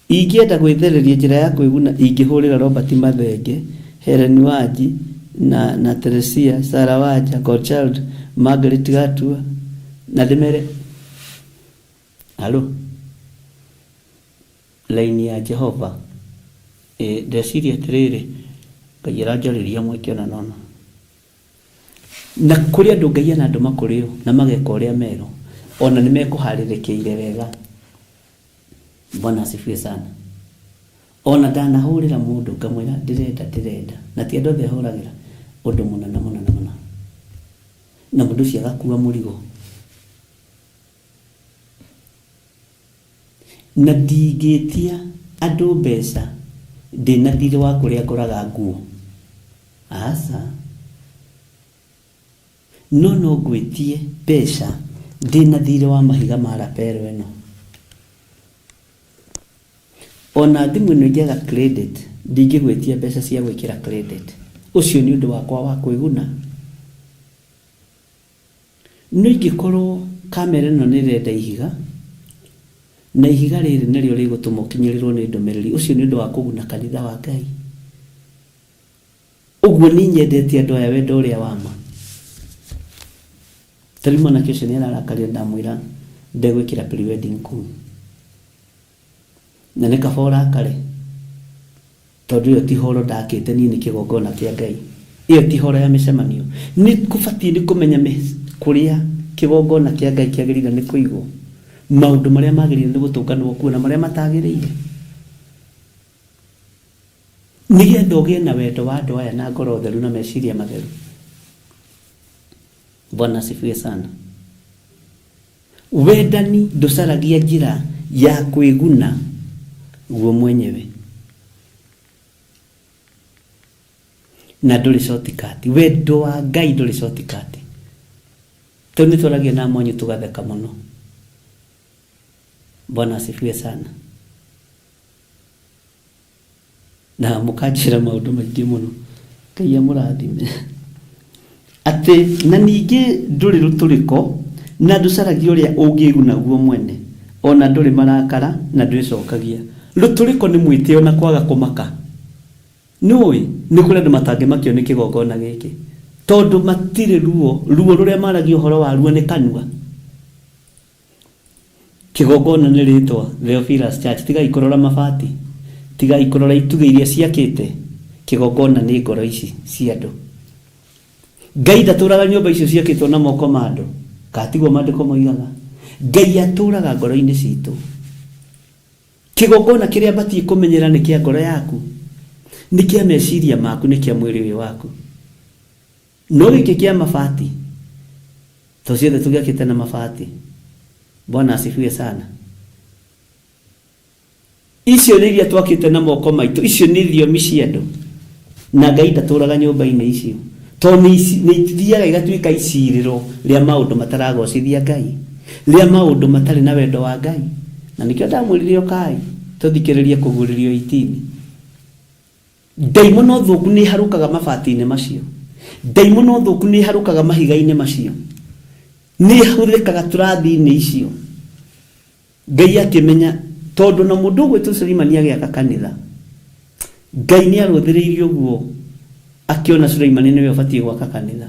ingĩenda gwĩthereria njĩra ya kwĩguna ingĩhũrĩra Robert Mathenge, Helen Wanji na Teresia, Sarah Wanja, Godchild, Margaret Gatua na ndĩmere halo laini ya Jehova. Ndeciria atĩrĩrĩ, Ngai aranjarĩria mweke ona nona. Na kũrĩ andũ Ngai anandũma kũrĩ o na mageka ũrĩa merwo, ona nĩ mekũharĩrĩkĩire wega. Bwana asifiwe sana. Ona ndanahũrĩra mũndũ ngamwĩra ndĩrenda ndĩrenda, na ti andũ othe hũragĩra ũndũ mũnene mũnene mũno, na mũndũ ũcio agakua mũrigo. Na ndingĩtia andũ mbeca ndĩna thirĩ wa kũrĩa ngũraga nguo, aca. No no ngwĩtie mbeca ndĩna thirĩ wa mahiga ma rapero ĩno. Ona thimũ ĩno ingĩaga credit, ndingĩgwĩtia mbeca cia gwĩkĩra credit. Ũcio nĩ ũndũ wakwa wa kwĩguna. No ingĩkorwo kamera ĩno nĩ ĩrenda ihiga, na ihiga rĩrĩ nĩrĩo rĩgũtũma ũkinyĩrĩrwo nĩ ndũmĩrĩri, ũcio nĩ ũndũ wa kũguna kanitha wa Ngai. Ũguo nĩ nyendete andũ aya wendo ũrĩa wa ma. Ta rĩu mwanake ũcio nĩ ararakaria ndamwĩra ndegwĩkĩra pre-wedding kũu. Na nĩ kaba ũrakare, tondũ ĩyo ti horo ndakĩte niĩ nĩ kĩgongona kĩa Ngai. Ĩyo ti horo ya mĩcemanio. Nĩ kũbatiĩ nĩ kũmenya kũrĩa kĩgongona kĩa Ngai kĩagĩrĩire nĩ kũigwo. Maũndũ marĩa magĩrĩire nĩ gũtũnganwo kuo na marĩa matagĩrĩire. Nĩgetha ũgĩe na wendo wa andũ aya na ngoro theru na meciria matheru. Bwana asifiwe sana. Wendani ndũcaragia njĩra ya kwĩguna guo mwenyewe. Na ndũrĩ shortcut. Wendo wa Ngai ndũrĩ shortcut. Tondũ nĩ twaragia na mwanyu tũgatheka mũno. Bwana asifiwe sana. Na mũkanjĩra maũndũ maingĩ mũno. Ngai amũrathime. Atĩ na ningĩ ndũrĩ rũtũrĩko na ndũcaragia ũrĩa ũngĩguna guo mwene, ona ndũrĩ marakara na ndwĩcokagia. Rũtũrĩko nĩ mwĩtĩo na kwaga kũmaka. Nĩũĩ nĩ kũrĩ andũ matangĩmakio nĩ kĩgongona gĩkĩ, tondũ matirĩ ruo. Ruo rũrĩa maragia ũhoro wa ruo nĩ kanua. Kĩgongona nĩ rĩtwa Theophilus Church. Tigai kũrora mabati, tigai kũrora itugĩ iria ciakĩte. Kĩgongona nĩ ngoro ici cia andũ. Ngai ndatũraga nyũmba icio ciakĩtwo na moko ma andũ, kana tiguo maandĩko moigaga. Ngai atũraga ngoro-inĩ citũ. Kĩgongona kĩrĩa batiĩ kũmenyera nĩ kĩa ngoro yaku, nĩ kĩa meciria maku, nĩ kĩa mwĩrĩ ũyũ waku. No gĩkĩ kĩa mabati, to ciothe tũgĩakĩte na mabati. Bwana asifiwe sana. Icio nĩ iria twakĩte na moko maitũ, icio nĩ thiomi cia andũ. Na Ngai ndatũraga nyũmba-inĩ icio, tondũ nĩ ithiaga igatuĩka icirĩro rĩa maũndũ mataragocithia Ngai, rĩa maũndũ matarĩ na wendo wa Ngai. Na nĩkĩo ndamwĩrire ũkai tũthikĩrĩrie kũguũrĩrio 18. Ndaimono thũku nĩ iharũkaga mabati-inĩ macio, ndaimono thũku nĩ iharũkaga mahiga-inĩ macio, nĩ ihũthĩkaga tũrathi-inĩ icio. Ngai akĩmenya tondũ na mũndũ ũgwĩtwo Suleimani agĩaka kanitha, Ngai nĩ arũthĩrĩirie ũguo akĩona Suleimani nĩwe ũbatiĩ gwaka kanitha,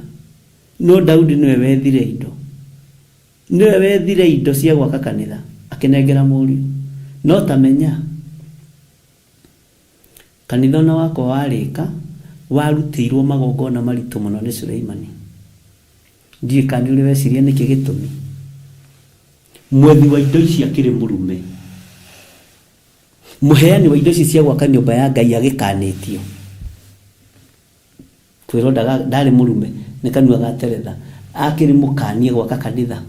no Daudi nĩwe wethire indo, nĩwe wethire indo cia gwaka kanitha akĩnengera mũriũ. No tamenya kanitha ona wakwa warĩka warutĩirwo magongona maritũ mũno nĩ Suleimani. Ndiũĩ kana nĩ ũrĩ weciria nĩkĩ gĩtũmi. Mwethi wa indo ici akĩrĩ mũrume, mũheani wa indo ici cia gwaka nyũmba ya Ngai agĩkanĩtio kwĩrwo ndarĩ mũrume nĩ kanua ga teretha, akĩrĩ mũkanie gwaka kanitha,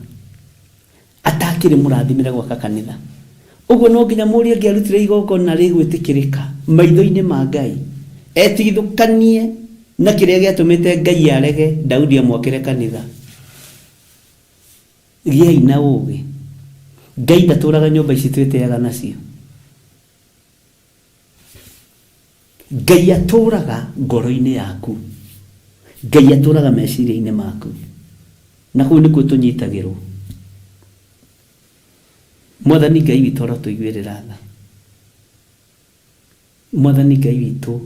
atakĩrĩ mũrathimĩre gwaka kanitha. Ũguo no nginya mũriũ angĩarutire igongona rĩgwĩtĩkĩrĩka maitho-inĩ ma Ngai, etigithũkanie na kĩrĩa gĩatũmĩte Ngai arege Daudi amwakĩre kanitha. Gĩai na ũũgĩ. Ngai ndatũraga nyũmba ici twĩtĩaga nacio. Ngai atũraga ngoro-inĩ yaku, Ngai atũraga meciria-inĩ maku, na kũu nĩkuo tũnyitagĩrwo. Mwathani Ngai witũ arotũiguĩrĩra tha. Mwathani Ngai witũ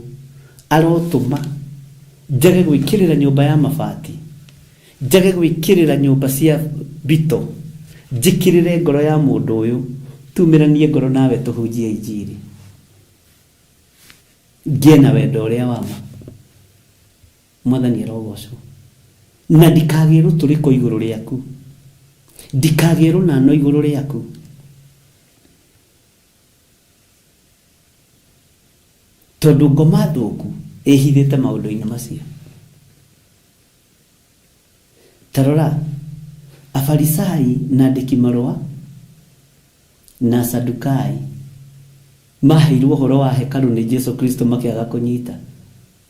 arotũma njage gwĩkĩrĩra nyũmba ya mabati, njage gwĩkĩrĩra nyũmba cia mbito, njĩkĩrĩre ngoro ya mũndũ ũyũ, tumĩranie ngoro nawe tũhunjie injiri, ngĩe na wendo ũrĩa wa ma. Mwathani arogocwo. Na ndikagĩe rũtũrĩko igũrũ rĩaku, ndikagĩe rũnano igũrũ rĩaku. Tondũ ngoma thũku ĩhithĩte maũndũ-inĩ macio. Ta rora, Afarisai na andĩki marũa na Asadukai maheirwo ũhoro wa hekarũ nĩ Jesu Kristo makĩaga kũnyita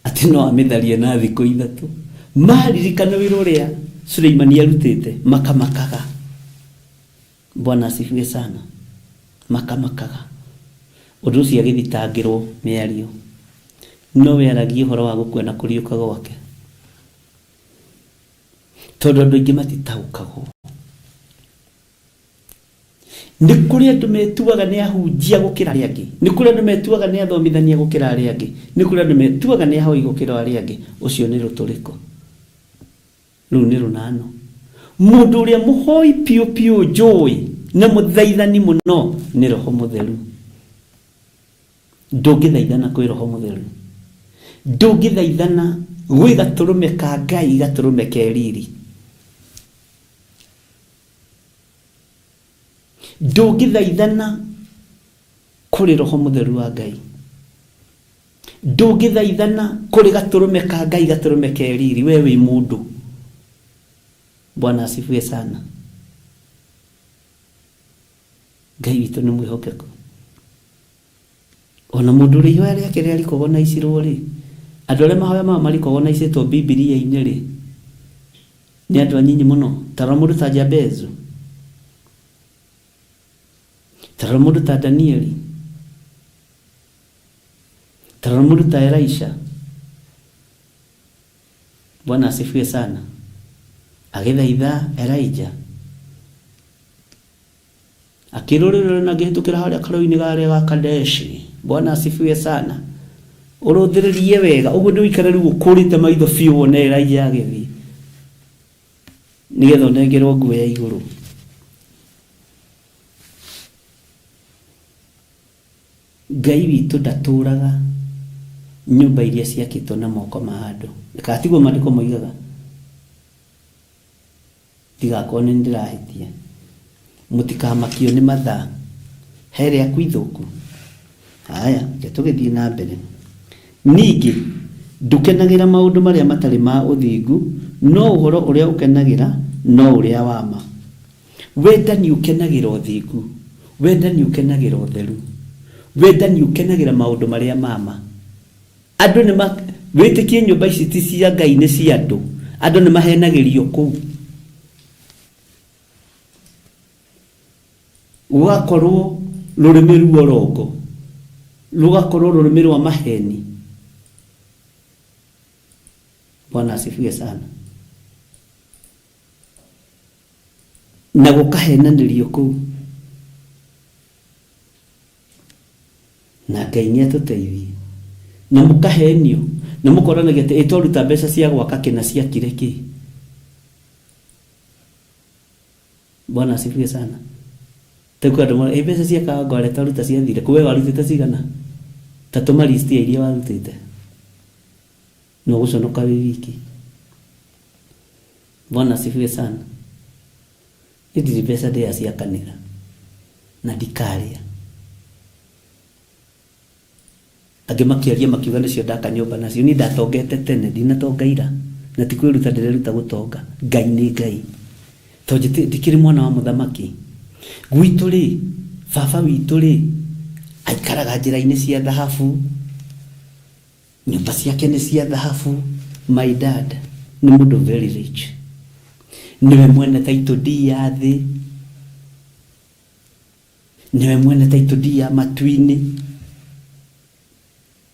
atĩ no amĩtharie na thikũ ithatũ. Maririkana wĩra ũrĩa Suleimani arutĩte makamakaga. Bwana asifiwe sana. Makamakaga. Ũndũ ũcio agĩthitangĩrwo mĩario, no we aragia ũhoro wa gũkua na kũriũka gwake, tondũ andũ aingĩ matitaũkagwo. Nĩ kũrĩ andũ metuaga nĩ ahunjia gũkĩra arĩa angĩ, nĩ kũrĩ andũ metuaga nĩ athomithania gũkĩra arĩa angĩ, nĩ kũrĩ andũ metuaga nĩ ahoi gũkĩra arĩa angĩ. Ũcio nĩ rũtũrĩko, rũu nĩ rũnano. Mũndũ ũrĩa mũhoi piũ piũ njũĩ na mũthaithani mũno nĩ Roho Mũtheru. Ndũngĩthaithana kwĩ Roho Mũtheru, ndũngĩthaithana gwĩ gatũrũme ka Ngai, gatũrũme ke riri. Ndũngĩthaithana kũrĩ Roho Mũtheru wa Ngai, ndũngĩthaithana kũrĩ gatũrũme ka Ngai, gatũrũme ke riri. We wĩ mũndũ. Bwana asifiwe sana. Ngai witũ nĩ mwĩhokeku. Ona mũndũ ũrĩa ihoya rĩake rĩa rikogonaicirwo rĩ, andũ arĩa mahoya mao marikogonaicĩtwo Bibilia-inĩ rĩ, nĩ andũ anyinyi mũno. Ta rora mũndũ ta Jabezu, ta rora mũndũ ta Danieli, ta rora mũndũ ta Elisha. Bwana asifiwe sana. Agĩthaitha Elijah, akĩrũrĩrĩra na ngĩhĩtũkĩra harĩa karũĩ-inĩ karĩa ga Kadeshi. Bwana asifiwe sana. Ũrũthĩrĩrie wega ũguo, nĩ ũikare rĩu ũkũrĩte maitho biũ wone Elijah agĩthiĩ, nĩgetha ũnengerwo nguo ya igũrũ. Ngai witũ ndatũraga nyũmba iria ciakĩtwo na moko ma andũ. Kana tiguo maandĩko moigaga? Ndigakorwo nĩ ndĩrahĩtia. Mũtikamakio nĩ mathaa. He rĩaku ithũku. Haya, reke tũgĩthiĩ na mbere. Ningĩ ndũkenagĩra maũndũ marĩa matarĩ ma ũthingu, no ũhoro ũrĩa ũkenagĩra no ũrĩa wa ma. Wendani ũkenagĩra ũthingu, wendani ũkenagĩra ũtheru, wendani ũkenagĩra maũndũ marĩa ma ma. Andũ nĩ wĩtĩkie nyũmba ici ti cia Ngai, nĩ cia andũ. Andũ nĩ mahenagĩrio kũu. Gũgakorwo rũrĩmĩ ruorongo, rũgakorwo rũrĩmĩ rwa maheni. Bwana asifiwe sana. Na gũkahenanĩrio kũu na Ngai nĩ atũteithie na mũkahenio na mũkoranagia atĩ ĩtwaruta mbeca cia gwaka kĩna ciakire kĩ. Bwana asifiwe sana. Tekuo andũ mora mbeca cia Kawangware twaruta ciathire kũ we warutĩte cigana ta tũma list ya iria warutĩte na ũgũconoka wĩ wiki. Bwana asifiwe sana. Niĩ ndirĩ mbeca ndĩaga cia kanitha na ndikarĩa. Angĩ makĩaria makiuga nĩcio ndaka nyũmba nacio. Niĩ ndatongete tene, ndinatonga ira. Na ti kwĩruta ndĩreruta gũtonga. Ngai nĩ Ngai. Tondũ ndikĩrĩ mwana wa mũthamaki. Gwitũ rĩ, baba witũ rĩ, aikaraga njĩra-inĩ cia thahabu. Nyũmba ciake nĩ cia thahabu. My dad nĩ mũndũ very rich. Nĩwe mwene title deed ya thĩ. Nĩwe mwene title deed ya matu-inĩ.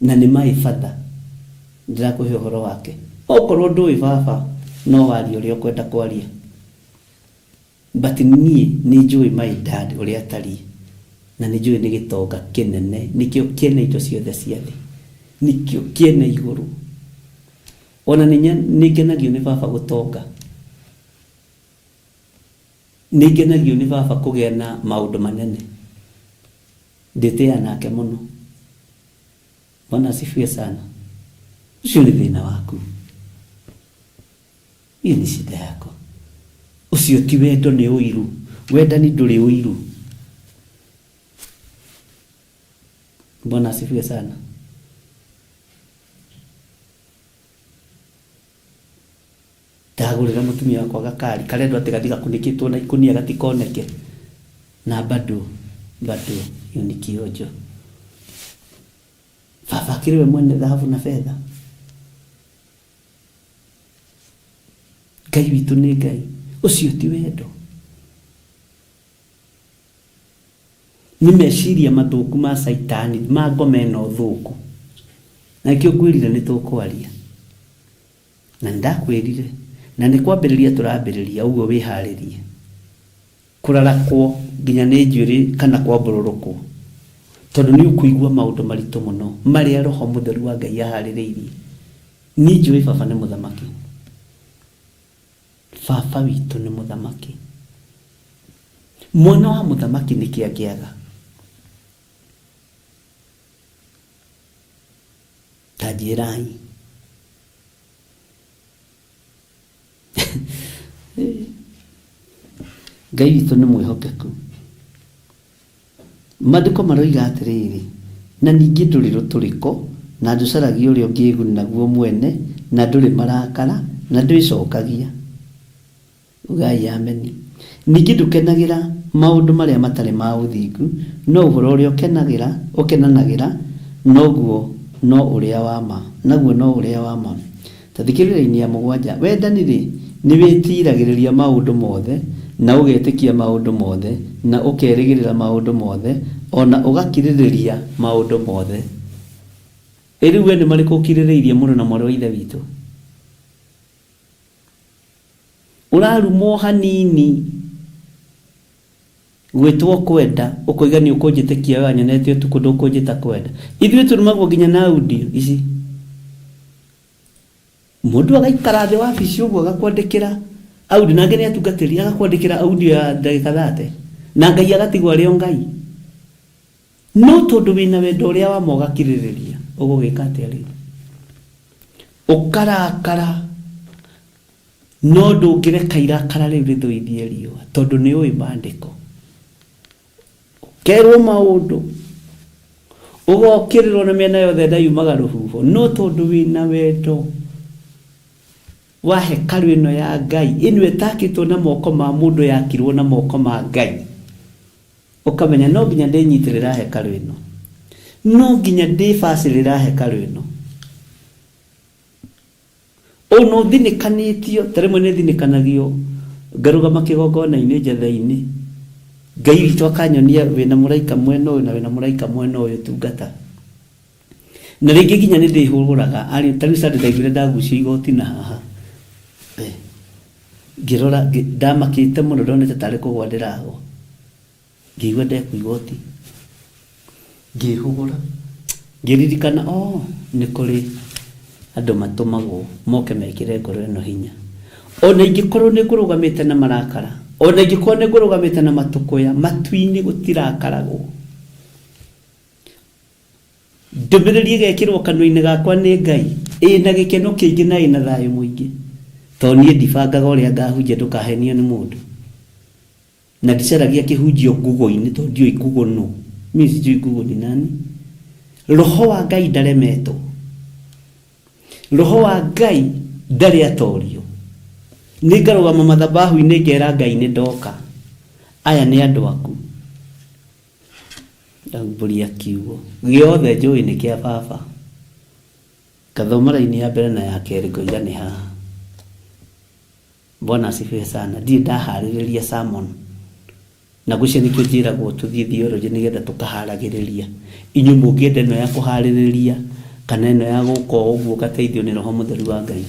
Na nĩ my father. Ndĩrakũhe ũhoro wake. Okorwo ndũĩ baba, no warie ũrĩa ũkwenda kwaria. But niĩ nĩ njũĩ my dad ũrĩa atariĩ. Na nĩ njũĩ nĩ gĩtonga kĩnene. Nĩkĩo kĩene indo ciothe cia thĩ. Nĩkĩo kĩene igũrũ. Ona nĩ ngenagio nĩ baba gũtonga. Nĩ ngenagio nĩ baba kũgĩa na maũndũ manene. Ndĩtĩaga nake mũno. Bwana asifiwe sana. Ũcio nĩ thĩna waku. Hiyo ni shida yako. Ũcio ti wendo nĩ ũiru. Wendani ndũrĩ ũiru. Bwana asifiwe sana. Ndagũrĩra mũtumia wakwa gakari karendwo atĩ gathi gakunĩkĩtwo na ikũnia gatikoneke na bado bado hiyo ni kionjo. Baba akĩrĩ we mwene thahabu na betha. Ngai witũ nĩ Ngai. Ũcio ti wendo. Nĩ meciria mathũku ma caitani ma ngoma ĩno thũku. Na nĩkĩo ngwĩrire nĩ tũkwaria. Na nĩ ndakwĩrire. Na nĩ kwambĩrĩria tũrambĩrĩria ũguo wĩharĩrie. Kũrarakwo nginya nĩ njuĩrĩ kana kwambũrũrũkwo. Tondũ nĩ ũkũigua maũndũ maritũ mũno marĩa Roho Mũtheru wa Ngai aharĩrĩirie. Niĩ njũĩ baba nĩ mũthamaki. Baba witũ nĩ mũthamaki. Mwana wa mũthamaki nĩkĩ angĩaga? Ta njĩrai. Ngai witũ nĩ mwĩhokeku. Maandĩko maroiga atĩrĩrĩ, na ningĩ ndũrĩ rũtũrĩko, na ndũcaragia ũrĩa ũngĩĩguna naguo mwene, na ndũrĩ marakara, na ndwĩcokagia. Ugai ameni. Ningĩ ndũkenagĩra maũndũ marĩa matarĩ ma ũthingu, no ũhoro ũrĩa ũkenagĩra, ũkenanagĩra noguo no ũrĩa wa ma, naguo no ũrĩa wa ma. Ta thikĩrĩria raini ya mũgwanja. Wendani-rĩ, nĩwĩtiiragĩrĩria maũndũ mothe, na ũgetĩkia maũndũ mothe, na ũkerĩgĩrĩra maũndũ mothe, o na ũgakirĩrĩria maũndũ mothe. Ĩ rĩu we nĩ marĩkũ ũkirĩrĩirie mũno na mwarĩ wa Ithe witũ? Ũrarumwo hanini gwĩtwo kwenda ũkoiga nĩ ũkũnjĩtĩkia we wanyonete ũtukũ ndũkũnjĩta kwenda. Ithuĩ tũrumagwo nginya na audio ici. Mũndũ agaikara thĩ wabici ũguo agakwandĩkĩra audio na angĩ nĩ atungatĩri agakwandĩkĩra audio ya ndagĩka thate na Ngai agatigwo arĩ o Ngai. No tondũ wĩna wendo ũrĩa wa ma ũgakirĩrĩria, ũgũgĩka atĩa rĩu? Ũkarakara, no ndũngĩreka irakara rĩu rĩthũithie riũa, tondũ nĩ ũĩ maandĩko. Ũkerwo maũndũ, ũgokĩrĩrwo na mĩena yothe nda yumaga rũhuho, no tondũ wĩna wendo wa hekarũ ĩno ya Ngai, ĩno ĩtakĩtwo na moko ma mũndũ yakirwo na moko ma Ngai. Ũkamenya no nginya ndĩnyitĩrĩra hekarũ ĩno. No nginya ndĩbacĩrĩra hekarũ ĩno. Ona ũthinĩkanĩtio, ta rĩmwe nĩ thinĩkanagio ngarũgama kĩgongona-inĩ njatha-inĩ, Ngai witũ akanyonia wĩna mũraika mwena ũyũ na wĩna mũraika mwena ũyũ tungata. Na rĩngĩ nginya nĩ ndĩhũgũraga arĩ ta rĩu Sunday ndaiguire ndagucio igoti na haha. Eh, ngĩrora ndamakĩte mũno ndonete tarĩ kũgwa ndĩragwa. Ngĩigua ndekwo igoti. Ngĩhũgũra. Ngĩririkana oh nĩ kũrĩ andũ matũmagwo moke mekĩre ngoro ĩno hinya. Ona ingĩkorwo nĩ ngũrũgamĩte na marakara, ona ingĩkorwo nĩ ngũrũgamĩte na matũkũya, matu-inĩ gũtirakaragwo. Ndũmĩrĩri ĩgekĩrwo kanua-inĩ gakwa nĩ Ngai, ĩna gĩkeno kĩingĩ na ĩna thayũ mũingĩ. Tondũ niĩ ndibangaga ũrĩa ngahunjia ndũkahenio nĩ mũndũ. Na ndicaragia kĩhunjio Google-inĩ tondũ ndiũĩ Google nũ. Mimi sijui Google ni nani. Roho wa Ngai ndaremetwo. Roho wa Ngai ndarĩ atorio. Nĩ ngarũgama mathabahu-inĩ ngera Ngai nĩ ndoka. Aya nĩ andũ aku. Ndaumbũria kiugo gĩothe njũĩ nĩ kĩa baba. Ngathoma raini ya mbere na ya kerĩ ngoiga nĩ haha. Bwana asifiwe sana. Ndirĩ ndaharĩrĩria sermon. Na ngwĩciria nĩkĩo njĩragwo tũthiĩ theology nĩgetha tũkaharagĩrĩria. Inyuĩ mũngĩenda ĩno ya kũharĩrĩria kana ĩno ya gũka o ũguo ũgateithio nĩ Roho Mũtheru wa Ngai.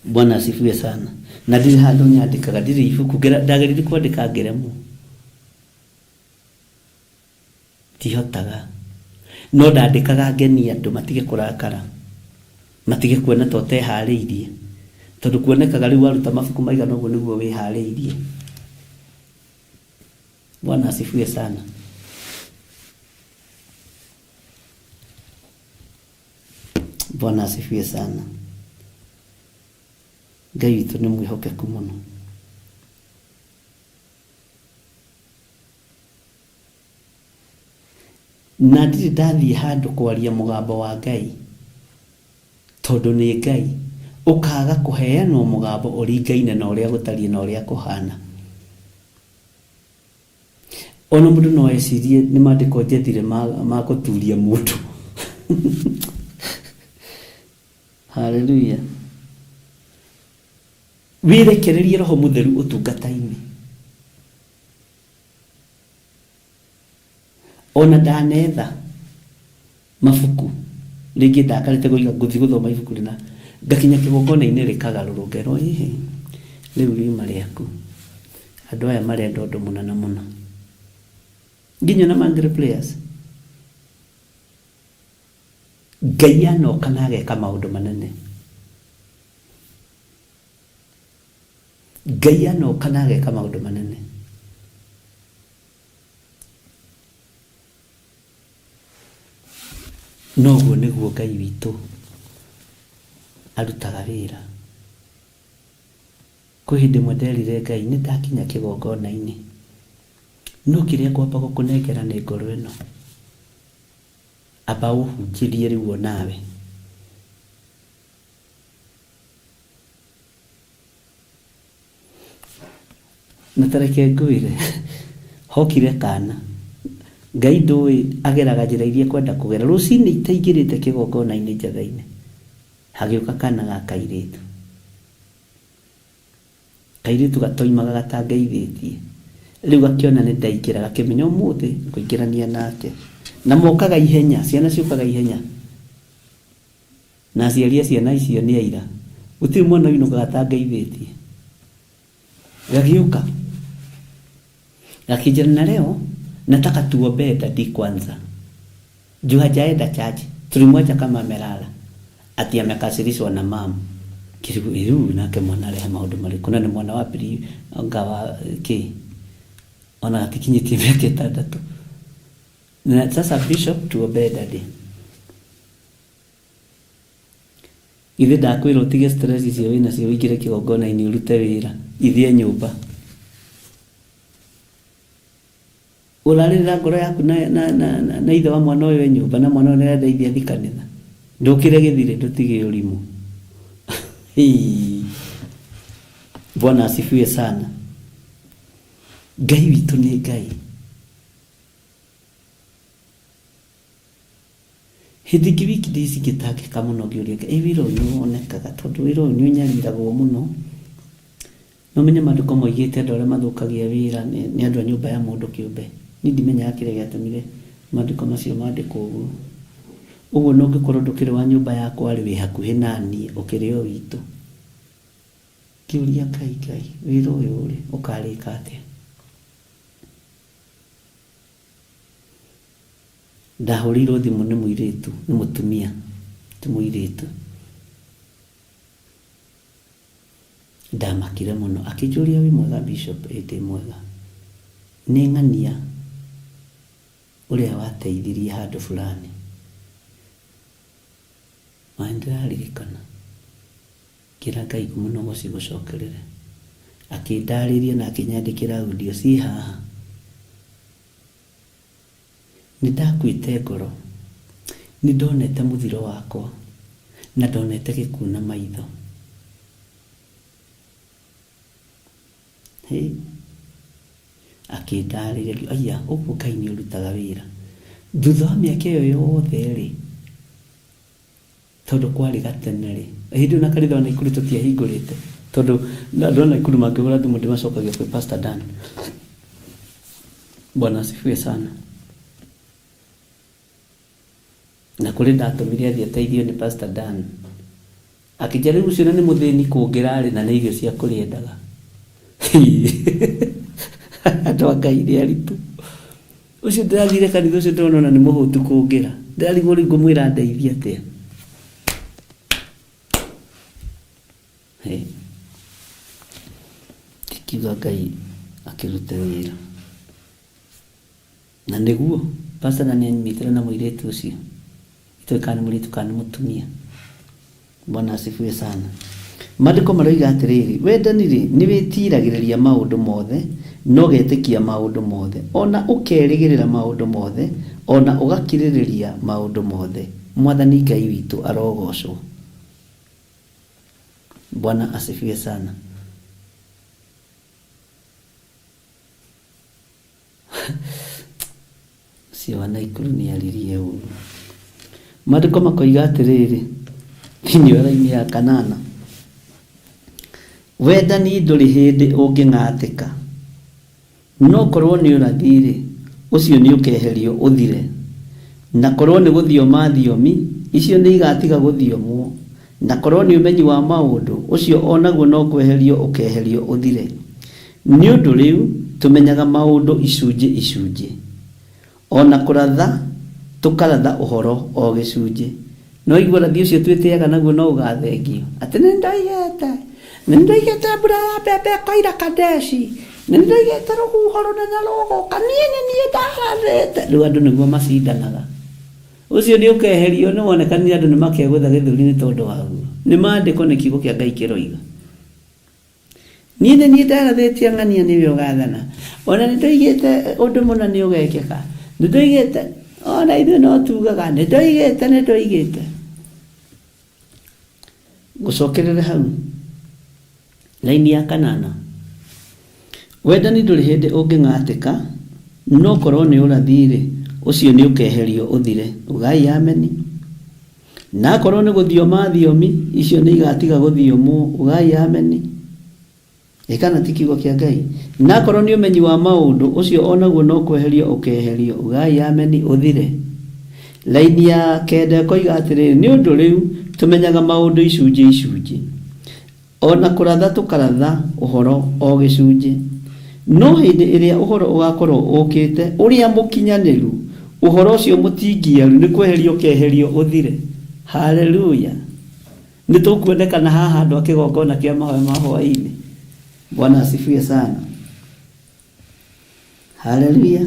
Bwana asifiwe sana. Na ndirĩ handũ nyandĩkaga, ndirĩ ibuku, ndageririe kwandĩka ngĩremwo. Ndihotaga. No ndandĩkaga ngenie andũ matige kũrakara, matige kuona ta ũteharĩirie. Tondũ kuonekaga rĩu waruta mabuku maigana ũguo nĩguo wĩharĩirie. Bwana asifiwe sana. Bwana asifiwe sana. Ngai witũ nĩ mwĩhokeku mũno. Na ndirĩ ndathiĩ handũ kwaria mũgambo wa Ngai, tondũ nĩ Ngai, ũkaga kũheanwo mũgambo ũringaine na ũrĩa gũtariĩ na ũrĩa kũhana. Ona mũndũ no ecirie nĩ maandĩko njethire ma gũturia mũndũ. Haleluya. Wĩrekererie Roho Mũtheru ũtungata-inĩ. Ona ndanetha mabuku rĩngĩ ndakarĩte kũiga ngũthiĩ gũthoma ibuku rĩna ngakinya kĩgongona-inĩ rĩkagarũrwo ngerwo ĩhĩ rĩu riuma rĩaku andũ aya marenda ũndũ mũna na mũna nginya na Mangre Players Ngai anoka na ageka maũndũ manene. Ngai anoka na ageka maũndũ manene. Noguo nĩguo Ngai witũ arutaga wĩra. Kwĩ hĩndĩ ĩmwe nderire Ngai nĩ ndakinya kĩgongona-inĩ, no kĩrĩa ngwamba gũkũnengera nĩ ngoro ĩno. Amba ũhunjĩrie rĩu o nawe. Na ta reke ngwĩre, hokire kaana, Ngai ndũĩ ageraga njĩra iria ekwenda kũgera. Rũcinĩ itaingĩrĩte kĩgongona-inĩ njatha-inĩ, hagĩũka kaana ga kairĩtu. Kairĩtu gatoimaga gatangeithĩtie. Rĩu gakĩona nĩ ndaingĩra, gakĩmenya ũmũthĩ ngũingĩrania nake. Na mokaga ihenya, ciana ciũkaga ihenya. Na aciari a ciana icio nĩ aira. Gũtirĩ mwana ũinũkaga atangeithĩtie. Gagĩũka, gakĩnjĩra na leo nataka tuombee daddy kwanza. Juu hajaenda church, tulimwacha kama amelala. Ati amekasirishwa na mum. Ngĩrigwo ĩ rĩu nake mwana arehe maũndũ marĩkũ na nĩ mwana wa piri anga wa kĩ ona gatikinyĩtie mĩaka ĩtandatũ. Na sasa bishop tuombee daddy. Githĩ ndakwĩra ũtige stress icio wĩnacio ũingĩre kĩgongona-inĩ ũrute wĩra ithĩe nyũmba. Ũrarĩrĩra ngoro yaku na, na, na, na, na ithe wa mwana ũyũ e nyũmba na mwana ũyũ nĩarenda ithe athi kanitha. Ndũkĩre gĩthirĩ ndũtige ũrimũ. Hii. Bwana asifiwe sana. Ngai witũ nĩ Ngai. Hĩndĩ ĩngĩ wiki days ngĩtangĩka mũno ngĩũria Ngai, ĩ wĩra ũyũ nĩ wonekaga tondũ wĩra ũyũ nĩ ũnyariragwo mũno. Na ũmenye maandĩko moigĩte andũ arĩa mathũkagia wĩra nĩ andũ a nyũmba ya mũndũ kĩũmbe. Niĩ ndimenyaga kĩrĩa gĩatũmire maandĩko macio mandĩkwo ũguo. Ũguo ona ũngĩkorwo ndũkĩrĩ wa nyũmba yakwa-rĩ, wĩ hakuhĩ naniĩ, ũkĩrĩ o witũ. Ngĩũria Ngai, Ngai, wĩra ũyũ-rĩ, ũkarĩka atĩa? Ndahũrĩirwo thimũ nĩ mũirĩtu, nĩ mũtumia, ti mũirĩtu. Ndamakire mũno. Akĩnjũria wĩ mwega Bishop? Ĩĩ ndĩ mwega. Nĩ ng'ania ũrĩa wateithirie handũ fulani. Ma nĩndĩraririkana. Ngĩra Ngai ngumo na ũgoci igũcokerere. Akĩndarĩria na akĩnyandĩkĩra audio ciĩ haha. Nĩndakuĩte ngoro. Nĩndonete mũthiro wakwa, na ndonete gĩkuũ na maitho. Hĩ! Akĩndarĩria, ngiuga, aya, ũguo Ngai nĩ ũrutaga wĩra. Thutha wa mĩaka ĩyo yothe-rĩ, tondũ kwarĩ gatene-rĩ, hĩndĩ ĩyo na kanitha wa Naikuru tũtiahingũrĩte, tondũ andũ a Naikuru mangĩhũra thimũ ndĩmacokagia kwĩ Pastor Dan. Bwana asifiwe sana. Na kũrĩ ndatũmire athiĩ ateithio nĩ Pastor Dan. Akĩnjĩra rĩu ũcio na nĩ mũthĩni kũngĩra-rĩ na nĩ irio cia kũrĩa endaga. Andũ a Ngai nĩ aritũ. Ũcio ndĩrathire kanitha ũcio ndĩrona ona nĩ mũhũtu kũngĩra. Ndĩrarigwo rĩu ngũmwĩra andeithie atĩa. Ndikiuga Ngai akĩrute wĩra. Na nĩguo, pastor na nĩanyitire na mũirĩtu ũcio. Itoĩ kana nĩ mũirĩtu kana nĩ mũtumia. Bwana asifiwe sana. Maandĩko maroiga atĩrĩrĩ, wendani-rĩ, nĩwĩtiiragĩrĩria maũndũ mothe, na ũgetĩkia maũndũ mothe, o na ũkerĩgĩrĩra maũndũ mothe, o na ũgakirĩrĩria maũndũ mothe. Mwathani Ngai witũ arogoocwo. Bwana asifiwe sana. Ũcio wa Naikuru nĩ aririe ũru. Maandĩko makoiga atĩrĩrĩ, thĩinĩ wa raini ya kanana, wendani ndũrĩ hĩndĩ ũngĩng'atĩka, no korwo nĩ ũrathi-rĩ, ũcio nĩ ũkeherio ũthire, na korwo nĩ gũthioma thiomi, icio nĩ igatiga gũthiomwo, Na korwo nĩ ũmenyi wa maũndũ, ũcio o naguo no kweherio ũkeeherio ũthire. Nĩ ũndũ rĩu tũmenyaga maũndũ icunjĩ icunjĩ, o na kũratha tũkaratha ũhoro o gĩcunjĩ. Nĩwaigua ũrathi ũcio twĩtĩaga naguo no ũgathengio? Atĩ nĩndoigĩte, nĩndoigĩte mbura ya mbembe ĩkoira Kadeshi, nĩndoigĩte rũhuho rũnene rũgũka, niĩ nĩ niĩ ndarathĩte. Rĩu andũ nĩguo macindanaga. Ũcio nĩ ũkeherio, nĩ wonekanire andũ nĩ makegũtha gĩthũri nĩ tondũ waguo. Nĩ maandĩko nĩ kiugo kĩa Ngai kĩroiga. Niĩ nĩ niĩ ndarathĩtie ng'ania nĩwe ũgathana. Ona nĩ ndoigĩte ũndũ mũna nĩ ũgekĩka. Nĩ ndoigĩte, ona ithuĩ no tugaga, nĩ ndoigĩte, nĩ ndoigĩte. Ngũcokerere hau. Raini ya kanana. Wendani ndũrĩ hĩndĩ ũngĩng'atĩka, no korwo nĩ ũrathi-rĩ, ũcio nĩũkeherio ũthire. Ugai ameni. Na akorwo nĩ gũthioma thiomi, icio nĩigatiga gũthiomwo. Ugai ameni. Ĩ kana ti kiugo kĩa Ngai? Na akorwo nĩ ũmenyi wa maũndũ, ũcio o naguo no kweherio ũkeherio. Ugai ameni ũthire. Raini ya kenda ĩkoiga atĩrĩrĩ, nĩ ũndũ rĩu tũmenyaga maũndũ icunjĩ icunjĩ, o na kũratha tũkaratha ũhoro o gĩcunjĩ. No hĩndĩ ĩrĩa ũhoro ũgakorwo ũũkĩte ũrĩa mũkinyanĩru, ũhoro ũcio mũtingiaru nĩ kweherio ũkeherio ũthire. Haleluya! Nĩ tũkuonekana haha andũ a kĩgongona kĩa mahoya ma hwaĩ-inĩ. Bwana asifiwe sana. Haleluya.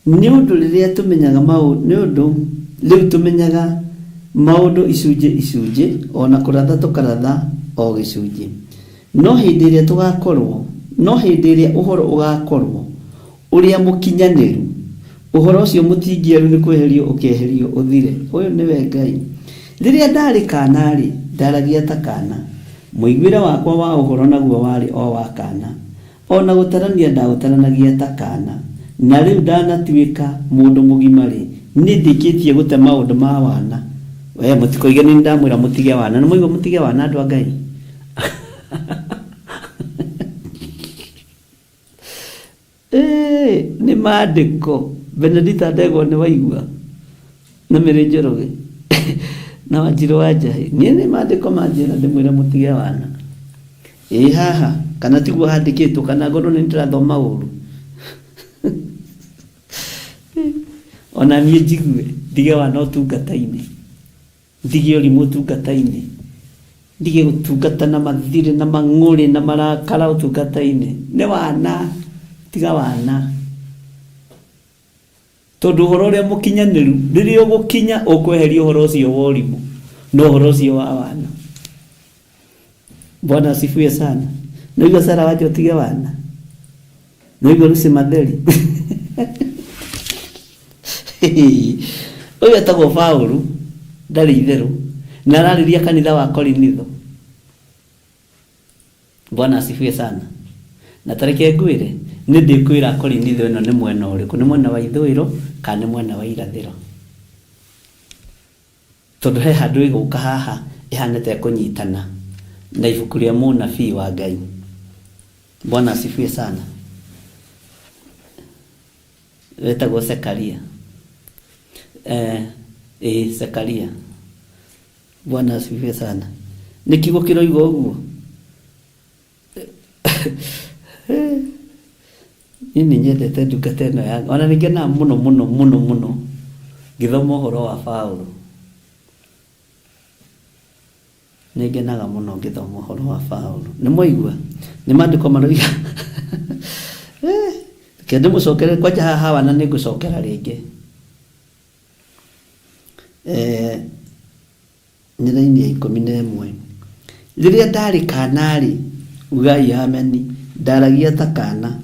Nĩ ũndũ rĩrĩa tũmenyaga maũ, nĩ ũndũ rĩu tũmenyaga maũndũ icunjĩ icunjĩ, o na kũratha tũkaratha o gĩcunjĩ. No hĩndĩ ĩrĩa tũgakorwo, no hĩndĩ ĩrĩa ũhoro ũgakorwo ũrĩa mũkinyanĩru, ũhoro ũcio mũtingiaru nĩ kweherio ũkeherio ũthire. Ũyũ nĩwe Ngai. Rĩrĩa ndaarĩ kaana-rĩ, ndaaragia ta kaana, mũiguĩre wakwa wa ũhoro naguo warĩ o wa kaana, o na gũtarania ndaũtaranagia ta kaana. Na rĩu ndanatuĩka mũndũ mũgima-rĩ, nĩndĩkĩtie gũte maũndũ ma wana. Wee mũtikoige nĩ niĩ ndamwĩra mũtige wana. Nĩmwaigua mũtige wana andũ a Ngai? Ĩĩ, nĩ maandĩko Benedita Ndegwa nĩ waigua na Mary Njoroge na Wanjirũ wa Njahi niĩ nĩ maandĩko manjĩra ndĩmwĩre mũtige wana ĩĩ haha kana tiguo handĩkĩtwo kana ngorwo nĩ ndĩrathoma ũru ona niĩ njigue ndige wana ũtungata-inĩ Ndige ũrimũ ũtungata-inĩ. Ndige gũtungata na mathirĩ na mang'ũrĩ na marakara ũtungata-inĩ. Nĩ wana, tiga wana. Tondũ ũhoro ũrĩa mũkinyanĩru, rĩrĩa ũgũkinya ũkweheria ũhoro ũcio wa ũrimũ na ũhoro ũcio wa wana. Bwana asifiwe sana. Naigua Sara wanja ũtige wana. Naigua Lucy Matheri. Ũyũ etagwo Paũlũ, ndarĩ itherũ, na ararĩria kanitha wa Korinitho. Bwana asifiwe sana. Na ta reke ngwĩre, nĩ ndĩkwĩra Korinitho ĩno nĩ mwena ũrĩkũ, nĩ mwena wa ithũĩro kana nĩ mwena wa irathĩro. Tondũ he handũ ĩgũka haha ĩhane ta ĩkũnyitana na ibuku rĩa mũnabii wa Ngai. Bwana asifiwe sana. Wetagwo Zekaria. Eh, ĩĩ Zekaria. Bwana asifiwe sana. Nĩ kiugo kĩroiga ũguo? Niĩ nĩ nyendete ndungata ĩno ya ona nĩ ngenaga mũno mũno mũno mũno ngĩthoma ũhoro wa Paũlũ. Nĩ ngenaga mũno ngĩthoma ũhoro wa Paũlũ. Nĩ mwaigua? Nĩ maandĩko maroiga Reke ndĩmũcokerere kwanja haha hawa na nĩ ngũcokera rĩngĩ. Eh, Nĩ raini ya 11. Rĩrĩa ndaarĩ kaana-rĩ, ugai ameni, ndaaragia ta kaana,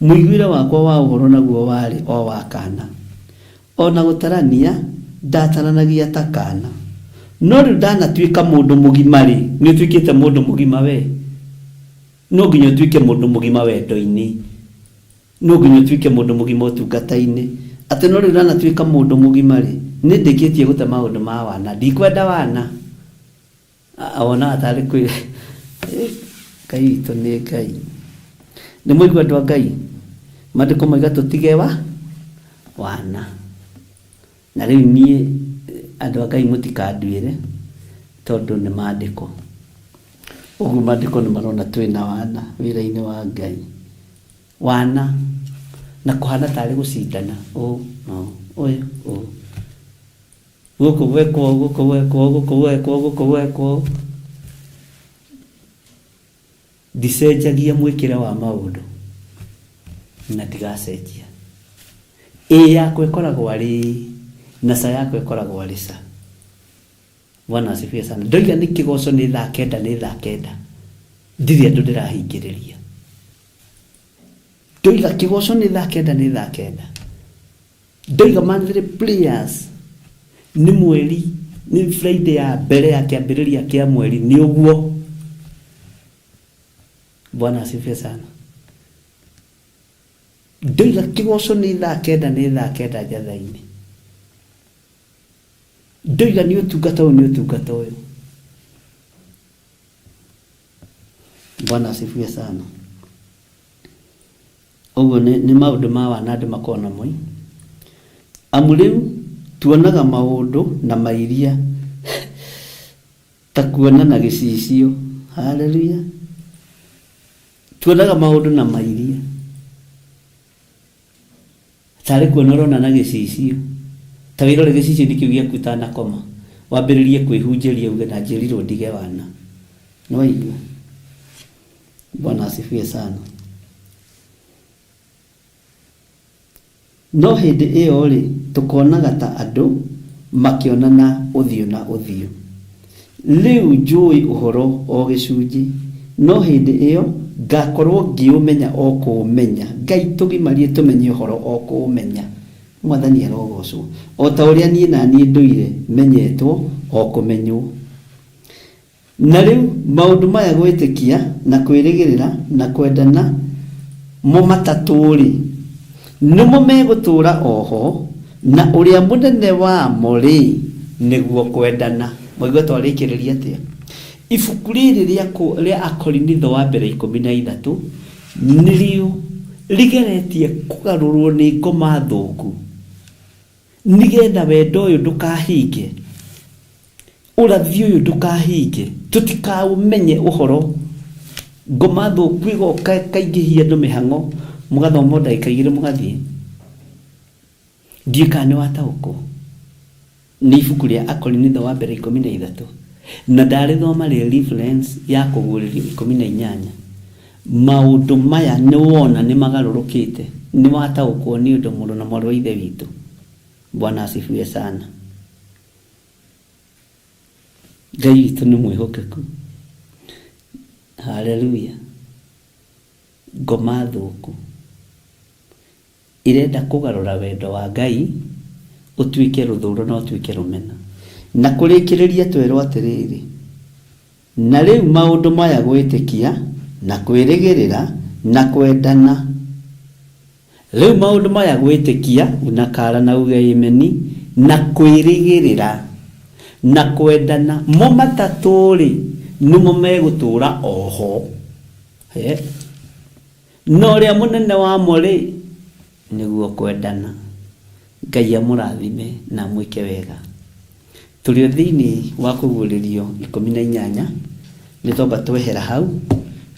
mũiguĩre wakwa wa ũhoro naguo warĩ o wa kaana. O na gũtarania, ndaataranagia ta kaana. No rĩu ndanatuĩka mũndũ mũgima-rĩ, nĩũtuĩkĩte mũndũ mũgima wee? No nginya ũtuĩke mũndũ mũgima wendo-inĩ. No nginya ũtuĩke mũndũ mũgima ũtungata-inĩ. Atĩ no rĩu ndanatuĩka mũndũ mũgima-rĩ, nĩ ndĩkĩtie gũte maũndũ ma wana. Ndikwenda wana. Wonaga tarĩ kwĩ Ngai witũ nĩ Ngai. Nĩ mwaigua andũ a Ngai? Maandĩko moiga tũtige wa wana. Na rĩu niĩ andũ a Ngai mũtikanduĩre tondũ nĩ maandĩko. Ũguo maandĩko nĩ marona twĩna wana wĩra-inĩ wa Ngai. Wana, na kũhana tarĩ gũcindana, ũũ na ũũ, ũyũ, ũũ. Gũkũ gwekwo ũũ, gũkũ gwekwo ũũ, gũkũ gwekwo ũũ, gũkũ gwekwo ũũ. Ndicenjagia mwĩkĩre wa maũndũ na ndigacenjia. Ĩĩ yakwa ĩkoragwo arĩ ĩĩ na ca yakwa ĩkoragwo arĩ ca. Bwana asifiwe sana. Ndoiga nĩ kĩgoco nĩ thaa kenda nĩ thaa kenda. Ndirĩ andũ ndĩrahingĩrĩria. Ndoiga kĩgoco nĩ thaa kenda nĩ thaa kenda. Ndoiga monthly prayers nĩ mweri nĩ Friday ya mbere ya kĩambĩrĩria kĩa mweri nĩ ũguo. Bwana asifiwe sana. Ndoiga kĩgoco nĩ thaa kenda nĩ thaa kenda njatha-inĩ. Ndoiga nĩ ũtungata ũyũ nĩ ũtungata ũyũ. Bwana asifiwe sana. Ũguo nĩ, nĩ maũndũ ma wana andũ makoragwo namo. Amu rĩu tuonaga maũndũ na mairia ta kuona na gĩcicio. Haleluya! Tuonaga maũndũ na mairia tarĩ kuona ũrona na gĩcicio. Ta wĩrore gĩcicio-inĩ kĩu gĩaku ũtanakoma, wambĩrĩrie kwĩhunjĩria uge na njĩrirwo ndige wana. Nĩwaigua? Bwana asifiwe sana. No hĩndĩ ĩyo-rĩ, tũkonaga ta andũ makĩonana ũthiũ na ũthiũ. Rĩu njũĩ ũhoro o gĩcunjĩ, no hĩndĩ ĩyo ngakorũo ngĩũmenya o kũũmenya. Ngai tũgimarie tũmenye ũhoro o kũũmenya. Mwathani arogocwo. O ta ũrĩa niĩ na niĩ ndũire menyetwo o kũmenywo. Na rĩu maũndũ maya gwĩtĩkia, na kwĩrĩgĩrĩra, na kwendana, mo matatũ-rĩ, nĩmo megũtũũra o ho, na ũrĩa mũnene wamo-rĩ, nĩguo kwendana. Mwaigua twarĩkĩrĩria atĩa? Ibuku rĩrĩ rĩa Akorinitho wa mbere 13 nĩrĩo rigeretie kũgarũrwo nĩ ngoma thũku nĩgetha wendo ũyũ ndũkahinge, ũrathi ũyũ ndũkahinge, tũtikaũmenye ũhoro. Ngoma thũku ĩgoka ĩkaingĩhia andũ mĩhang'o, mũgathoma o ndagĩka igĩrĩ mũgathiĩ. Ndiũĩ kana nĩ wataũkwo nĩ ibuku rĩa Akorinitho wa mbere 13, na ndarĩthoma rĩ reference ya kũguũrĩrio 18. Maũndũ maya nĩ wona nĩ magarũrũkĩte, nĩ wataũkwo nĩ ũndũ mũrũ na mwarĩ wa Ithe witũ. Bwana asifiwe sana. Ngai witũ nĩ mwĩhokeku. Haleluya. Ngoma thũku ĩrenda kũgarũra wendo wa Ngai ũtuĩke rũthũũro na ũtuĩke rũmena. Na kũrĩkĩrĩria twerwo atĩrĩrĩ, na rĩu maũndũ maya gwĩtĩkia na kwĩrĩgĩrĩra na kwendana. Rĩu maũndũ maya gwĩtĩkia, una kara na uge ĩmeni, na kwĩrĩgĩrĩra na kwendana, mo matatũ-rĩ, nĩmo megũtũũra o ho. He. Na ũrĩa mũnene wamo-rĩ, nĩguo kwendana. Ngai amũrathime na amwĩke wega. Tũrĩ o thĩinĩ wa Kũguũrĩrio 18, nĩ twamba twehera hau,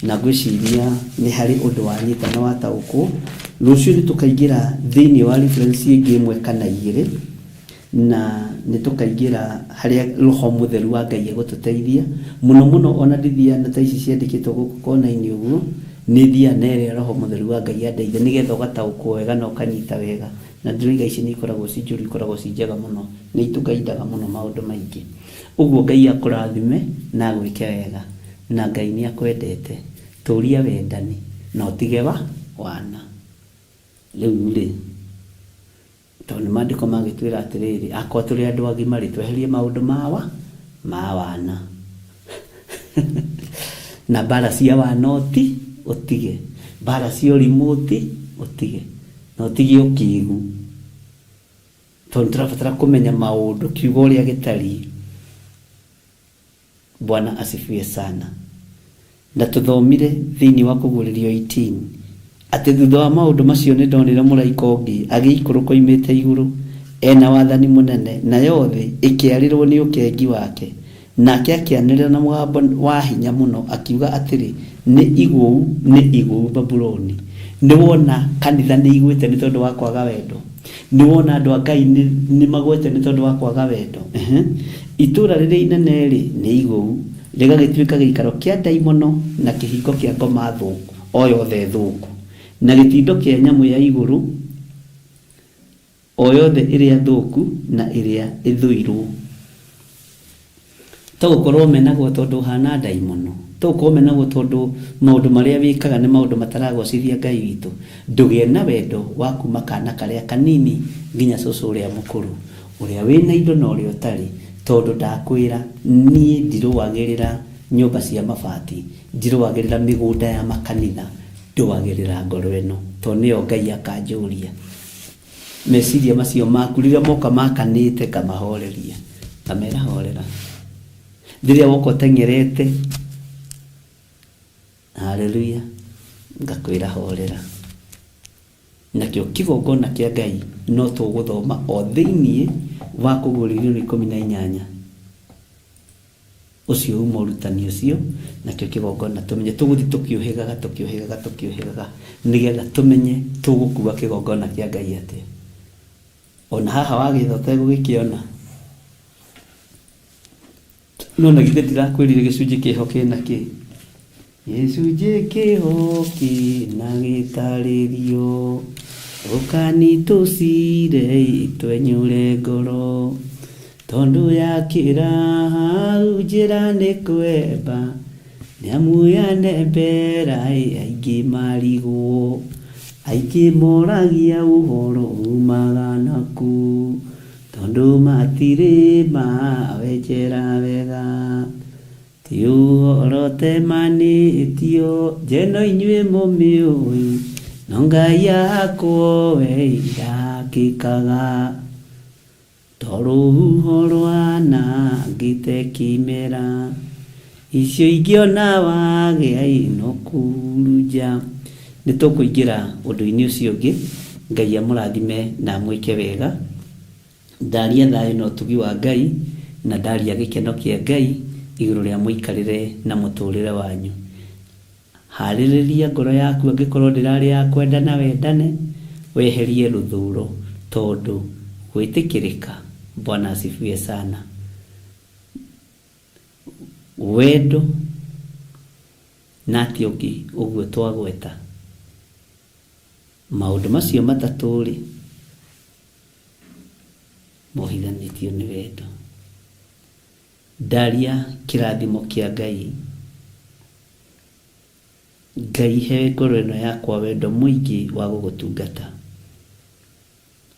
na ngwĩciria nĩ harĩ ũndũ wanyita na wataũkwo. Rũciũ nĩ tũkaingĩra thĩinĩ wa reference ĩngĩ ĩmwe kana igĩrĩ, na nĩ tũkaingĩra harĩa Roho Mũtheru wa Ngai egũtũteithia. Mũno mũno ona ndithiaga na ta ici ciandĩkĩtwo gũkũ kona-inĩ ũguo, nĩ thiaga na ĩrĩa Roho Mũtheru wa Ngai andeithia, nĩgetha ũgataũkwo wega na ũkanyita wega. Na ndĩroiga ici nĩ ikoragwo ci njũru, ikoragwo ci njega mũno. Nĩ itũgaindaga mũno maũndũ maingĩ. Ũguo Ngai akũrathime na agwĩke wega. Na Ngai nĩ akwendete. Tũria wendani na ũtige wa wana. Rĩu rĩ, tondũ nĩ maandĩko magĩtwĩra atĩrĩrĩ, akorwo tũrĩ andũ agima rĩ, tweherie maũndũ ma wa ma wana. Na mbara cia wana ũti ũtige, mbara cia ũrimũ ũti ũtige, na ũtige ũkĩgu. Tondũ tũrabatara kũmenya maũndũ kiugo ũrĩa gĩtariĩ. Bwana asifiwe sana. Na tũthomire thĩinĩ wa Kũguũrĩrio 18 atĩ thutha wa maũndũ macio nĩ ndonire mũraika ũngĩ agĩikũrũka oimĩte igũrũ e na wathani mũnene, nayo thĩ ĩkĩarĩrwo nĩ ũkengi wake. Nake akĩanĩrĩra na mũgambo wa hinya mũno akiuga atĩrĩ, Nĩ igũu, nĩ igũu Babuloni! Nĩ wona kanitha nĩ igwĩte nĩ tondũ wa kwaga wendo? Nĩ wona andũ a Ngai nĩ magwete nĩ tondũ wa kwaga wendo? Ehe. Itũũra rĩrĩa inene-rĩ, nĩ igũu, rĩgagĩtuĩka gĩikaro kĩa ndaimono na kĩhingo kĩa ngoma thũku o yothe thũku, na gĩtindo kĩa nyamũ ya igũrũ o yothe ĩrĩa thũku na ĩrĩa ĩthũirũo. To gũkorwo ũmenagwo tondũ ũhana ndaimono, to gũkorwo ũmenagwo tondũ maũndũ marĩa wĩkaga nĩ maũndũ mataragocithia Ngai witũ. Ndũgĩe na wendo wa kuma kana karĩa kanini nginya cũcũ ũrĩa mũkũrũ, ũrĩa wĩna indo na ũrĩa ũtarĩ, tondũ ndakwĩra niĩ ndirũagĩrĩra nyũmba cia mabati, ndirũagĩrĩra mĩgũnda ya makanitha, ndũagĩrĩra ngoro ĩno, tondũ nĩyo Ngai akanjũria. Meciria macio maku rĩrĩa moka makanĩte ngamahoreria, ngamera horera. Rĩrĩa woka ũteng'erete, haleluya, ngakwĩra horera. Nakĩo kĩgongona kĩa Ngai no tũgũthoma o thĩiniĩ wa Kũguũrĩrio 18. Ũcio uma ũrutani ũcio, nakĩo kĩgongona tũmenye tũgũthiĩ tũkĩũhĩgaga tũkĩũhĩgaga tũkĩũhĩgaga nĩgetha tũmenye tũgũkua kĩgongona kĩa Ngai atĩa. Ona haha wagĩetha ũtegũgĩkĩona. No na githĩ ndirakwĩrire gĩcunjĩ kĩho kĩna kĩ? Gĩcunjĩ kĩho kĩna gĩtarĩrio, ũkani tũcire twenyũre ngoro, tondũ yakĩra hau njĩra nĩ kwemba, nĩamu yanembera aingĩ marigwo, aingĩ moragia ũhoro umaga nakũ, tondũ matirĩ mawenjera wega. Ti ũhoro ũtemanĩtio, njeno inyuĩ mũmĩũĩ, no Ngai akwo we ndakĩkaga. To rũhuho rwanangĩte kĩmera, icio ingĩ ona wagĩa no kũhurunja. Nĩ tũkũingĩra ũndũ-inĩ ũcio ũngĩ. Ngai amũrathime na amwĩke wega. Ndaria thayũ na ũtugi wa Ngai, na ndaria gĩkeno kĩa Ngai igũrũ rĩa mũikarĩre na mũtũrĩre wanyu. Harĩrĩria ngoro yaku angĩkorwo ndĩrarĩ ya kwendana wendane, weherie rũthũro tondũ gwĩtĩkĩrĩka, Bwana asifiwe sana. Wendo na atĩa ũngĩ ũguo twagweta? Maũndũ macio matatũ-rĩ, mohithanĩtio nĩ wendo. Ndaria kĩrathimo kĩa Ngai. Ngai he ngoro ĩno yakwa wendo mũingĩ wa gũgũtungata.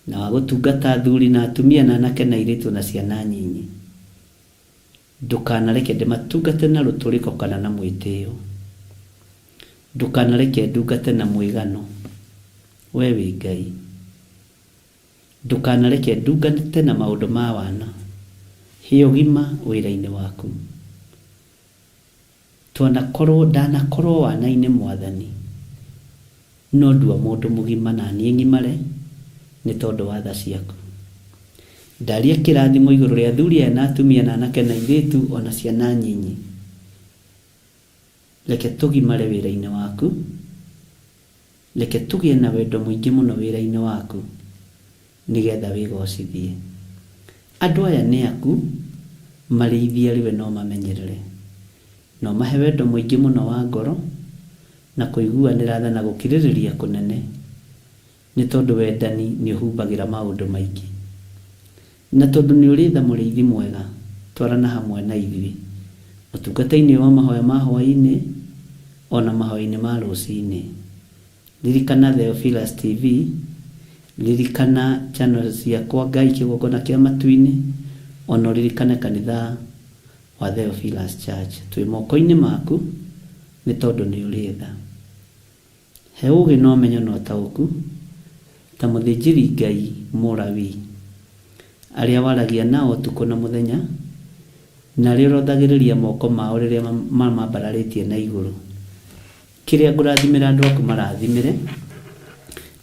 Na wa gũtungata athuri na atumia na anake na airĩtu na ciana nyinyi. Ndũkanareke ndĩmatungate na rũtũrĩko kana na mwĩtĩo. Ndũkanareke ndungate na mwĩgano. We wĩ Ngai. Ndũkanareke ndungate na maũndũ ma wana. He ũgima wĩra-inĩ waku. Twanakorwo, ndanakorwo wana-inĩ Mwathani, no ndua mũndũ mũgima na niĩ ng'imare nĩ tondũ wa tha ciaku. Ndaria kĩrathimo igũrũ rĩa athuri aya na atumia na anake na airĩtu o na ciana nyinyi. Reke tũgimare wĩra-inĩ waku. Reke tũgĩe na wendo mũingĩ mũno wĩra-inĩ waku, nĩ getha wĩgocithie. Andũ aya nĩ aku, marĩithie arĩ we na ũmamenyerere. Na ũmahe wendo mũingĩ mũno wa ngoro, na kũiguanĩra tha na gũkirĩrĩria kũnene, nĩ tondũ wendani nĩũhumbagĩra maũndũ maingĩ. Na tondũ nĩũrĩ tha mũrĩithi mwega, twarana hamwe na ithuĩ ũtungata-inĩ ũyũ wa mahoya ma hwaĩ-inĩ o na mahoya-inĩ ma rũcinĩ. Ririkana Theophilus TV, ririkana channel ciakwa Ngai Kĩgongona kĩa Matu-inĩ, o na ũririkane kanitha wa Theophilus Church. Twĩ moko-inĩ maku nĩ tondũ nĩũrĩ tha. He ũũgĩ na ũmenyo na ũtaũku, ta mũthĩnjĩri-Ngai Mũlawii, arĩa waragia nao ũtukũ na mũthenya, na arĩa ũrothagĩrĩria moko mao rĩrĩa mamambararĩtie na igũrũ. Kĩrĩa ngũrathimĩra andũ aku marathimĩre,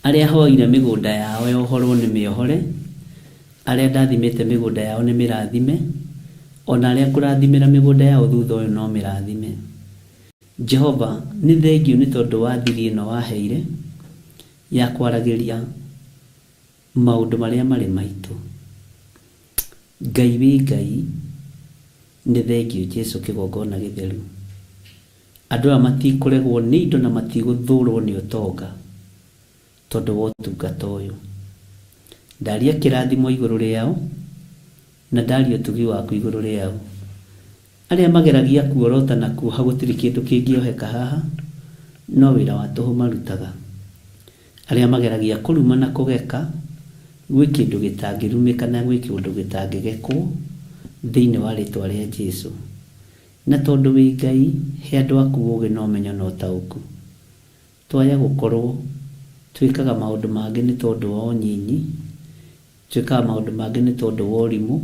arĩa hoeire mĩgũnda yao yohorwo nĩ mĩohore, arĩa ndathimĩte mĩgũnda yao nĩ mĩrathime, o na arĩa ngũrathimĩra mĩgũnda yao thutha ũyũ no mĩrathime. Jehova, nĩ thengiũ nĩ tondũ wa thiri ĩno waheire ya kwaragĩria maũndũ marĩa marĩ maitũ. Ngai wĩ Ngai, nĩ thengiũ Jesu kĩgongona gĩtheru. Andũ aya matikũregwo nĩ indo na matigũthũrwo nĩ ũtonga tondũ wa ũtungata ũyũ. Ndaria kĩrathimo igũrũ rĩao na ndaria ũtugi waku igũrũ rĩao. Arĩa mageragia kuorota na kuoha gũtirĩ kĩndũ kĩngĩoheka haha, no wĩra wa tũhũ marutaga. Arĩa mageragia kũruma na kũgeka, gwĩ kĩndũ gĩtangĩrumĩka na gwĩ kĩndũ gĩtangĩgekwo thĩinĩ wa rĩtwa rĩa Jesu. Na tondũ wĩ Ngai, he andũ aku ũũgĩ na ũmenyo na ũtaũku. Twaya gũkorwo twĩkaga maũndũ mangĩ nĩ tondũ wa ũnyinyi, Twĩkaga maũndũ mangĩ nĩ tondũ wa ũrimũ,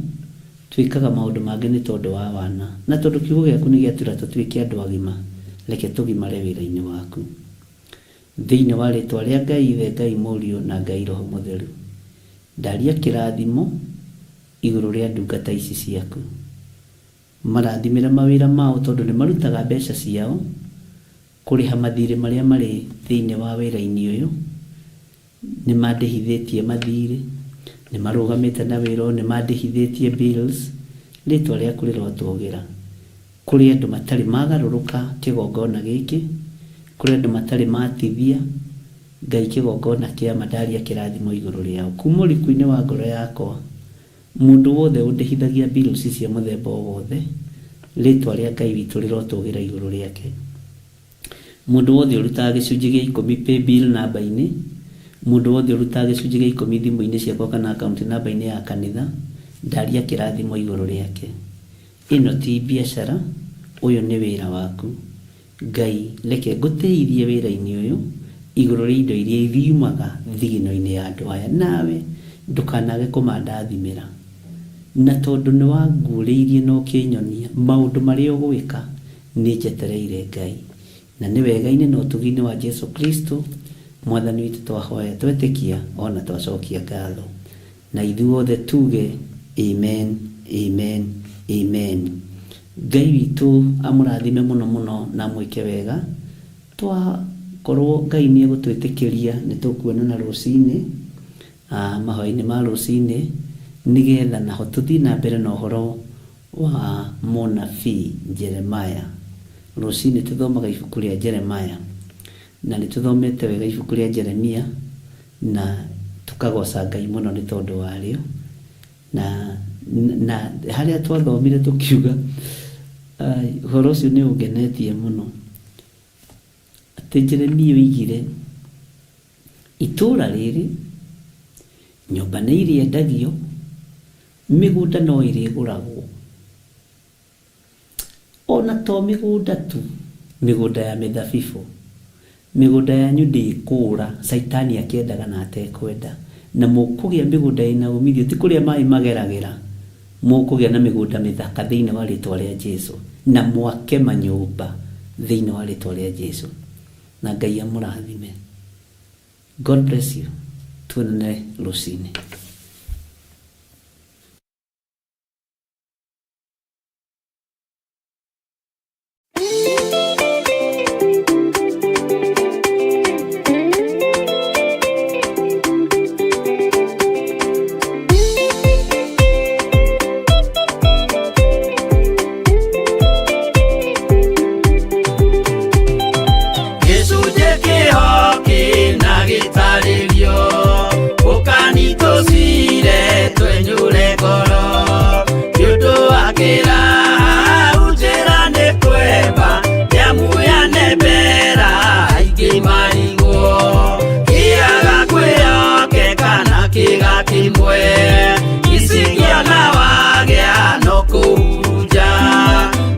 twĩkaga maũndũ mangĩ nĩ tondũ wa wana. Na tondũ kiugo gĩaku nĩ gĩatwĩra tũtuĩke andũ agima, reke tũgimare wĩra-inĩ waku. Thĩinĩ wa rĩtwa rĩa Ngai Ithe, Ngai Mũriũ, na Ngai Roho Mũtheru, ndaria kĩrathimo igũrũ rĩa ndungata ici ciaku. Marathimĩre mawĩra mao tondũ nĩ marutaga mbeca ciao kũrĩha mathiirĩ marĩa marĩ thĩinĩ wa wĩra-inĩ ũyũ. Nĩ mandĩhithĩtie mathiirĩ, nĩ marũgamĩte na wĩra ũyũ, nĩ mandĩhithĩtie bills. Rĩtwa rĩaku rĩrotũgĩra. Kũrĩ andũ matarĩ magarũrũka kĩgongona gĩkĩ, kũrĩ andũ matarĩ matithia Ngai kĩgongona kĩa ma, ndaria kĩrathimo igũrũ rĩao. Kuma ũriku-inĩ wa ngoro yakwa, mũndũ wothe ũndĩhithagia bills cia mũthemba o wothe, rĩtwa rĩa Ngai witũ rĩrotũgĩra igũrũ rĩake. Mũndũ wothe ũrutaga gĩcunjĩ gĩa ikũmi paybill namba-inĩ, mũndũ wothe ũrutaga gĩcunjĩ gĩa ikũmi thimũ-inĩ ciakwa kana account namba-inĩ ya kanitha, ndaria kĩrathimo igũrũ rĩake. Ĩno ti biacara, ũyũ nĩ wĩra waku. Ngai, reke ngũtĩithie wĩra-inĩ ũyũ igũrũ rĩa indo iria iriumaga thigino-inĩ ya andũ aya, nawe ndũkanage kũmandathimĩra. Na tondũ nĩwanguũrĩirie na ũkĩnyonia maũndũ marĩa ũgwĩka, Nĩ njetereire Ngai. Na nĩ wega-inĩ na ũtugi-inĩ wa Jesu Kristo mwathani witũ twahoya twetĩkia ona twacokia ngatho. Na ithuothe tuge amen, amen, amen. Ngai witũ amũrathime mũno mũno na amwĩke wega. Twakorwo Ngai nĩ egũtwĩtĩkĩria nĩ tũkuonana rũcinĩ, mahoya-inĩ ma rũcinĩ, nĩgetha naho tũthiĩ na mbere na ũhoro wa mũnabii Jeremiah. Rũcinĩ tũthomaga ibuku rĩa Jeremiah, na nĩ tũthomete wega ibuku rĩa Jeremia, na tũkagoca Ngai mũno nĩ tondũ warĩo. Na na harĩa twathomire tũkiuga, ũhoro ũcio nĩ ũngenetie mũno, atĩ Jeremia oigire itũũra rĩrĩ nyũmba nĩ irĩendagio, mĩgũnda no ĩrĩgũragwo, ona to mĩgũnda tu, mĩgũnda ya mĩthabibũ, mĩgũnda yanyu ndĩkũra, caitani akĩendaga na atekwenda, na mũkũgĩa mĩgũnda ĩna umithio, ti kũrĩa maĩ mageragĩra, mũkũgĩa na mĩgũnda mĩthaka thĩinĩ wa rĩtwa rĩa Jesu, na mwake manyũmba thĩinĩ wa rĩtwa rĩa Jesu. Na Ngai amũrathime. God bless you. Tuonane rũcinĩ. Gĩcunjĩ kĩho kĩna gĩtarĩrio, ũkanitũcire twenyũre ngoro, nĩ ũndũ wa kĩraha njĩra nĩ kwemba, nĩamu yanembera aingĩ marigwo, kĩaga kwĩhokeka na kĩga kĩmwe, icigia na wagĩa no kũhurunja,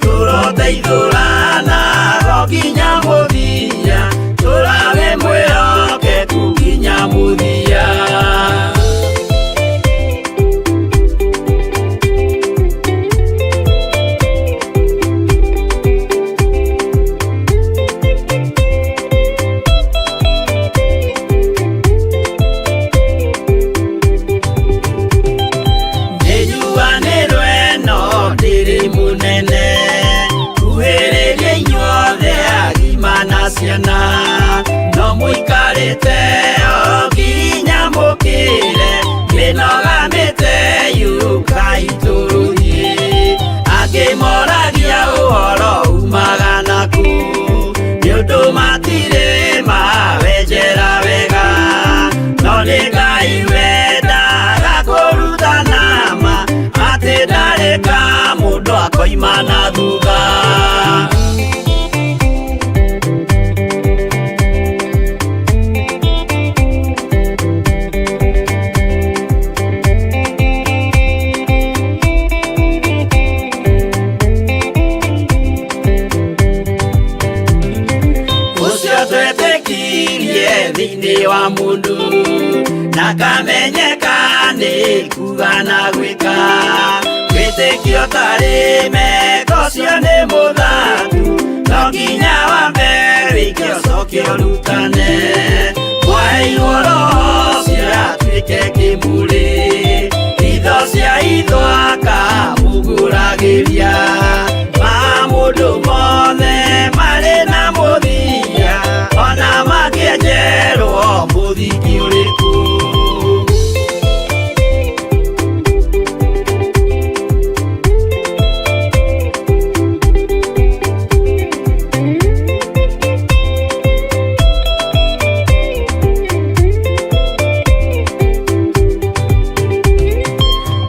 tũroteithũrana ro nginya mũthia, tũrage mwĩhokeku nginya mũthia. Nĩnjuanĩrwo ĩno ndĩrĩ mũnene, kuhĩrĩria inyuothe agima na ciana, no mũikarĩte o nginya mũkĩre, mĩnoga mĩte yũkai tũrũthiĩ, angĩ moragia ũhoro umaga naku, nĩ ũndũ matirĩ mawenjera wega, no nĩ Ngai wendaga kũrutana ma, atĩ ndarĩ ka mũndũ akoima na thutha. Ũcio twetĩkirie thĩinĩ wa mũndũ, na kamenyeka nĩ kuga na gwĩka, wĩtĩkio tarĩ meko ũcio nĩ mũthatu, no nginya wambe wĩke ũcoke ũrutane, mwaheirwo roho ũcio atuĩke kĩmũrĩ, itho cia itho akamũgũragĩria, ma mũndũ mothe marĩ na mũthia, ona mangĩenjerwo mũthingi ũrĩkũ.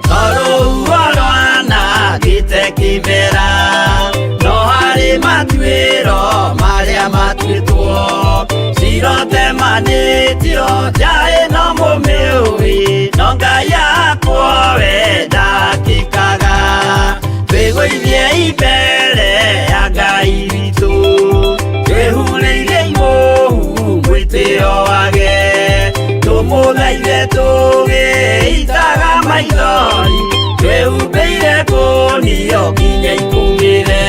Tondũ rwanangĩte kĩmera, no harĩ matuĩro marĩa matuĩtwo, cirotemanĩtio nja ĩno mũmĩũĩ, no Ngai akwo we ndakĩkaga, twĩgũithiei mbere ya Ngai witũ, twĩhurĩire imũhu mwĩtĩo wage, tũmũthaithe tũgĩitaga maithori, twĩhumbĩire kũnio nginya ikũmĩre.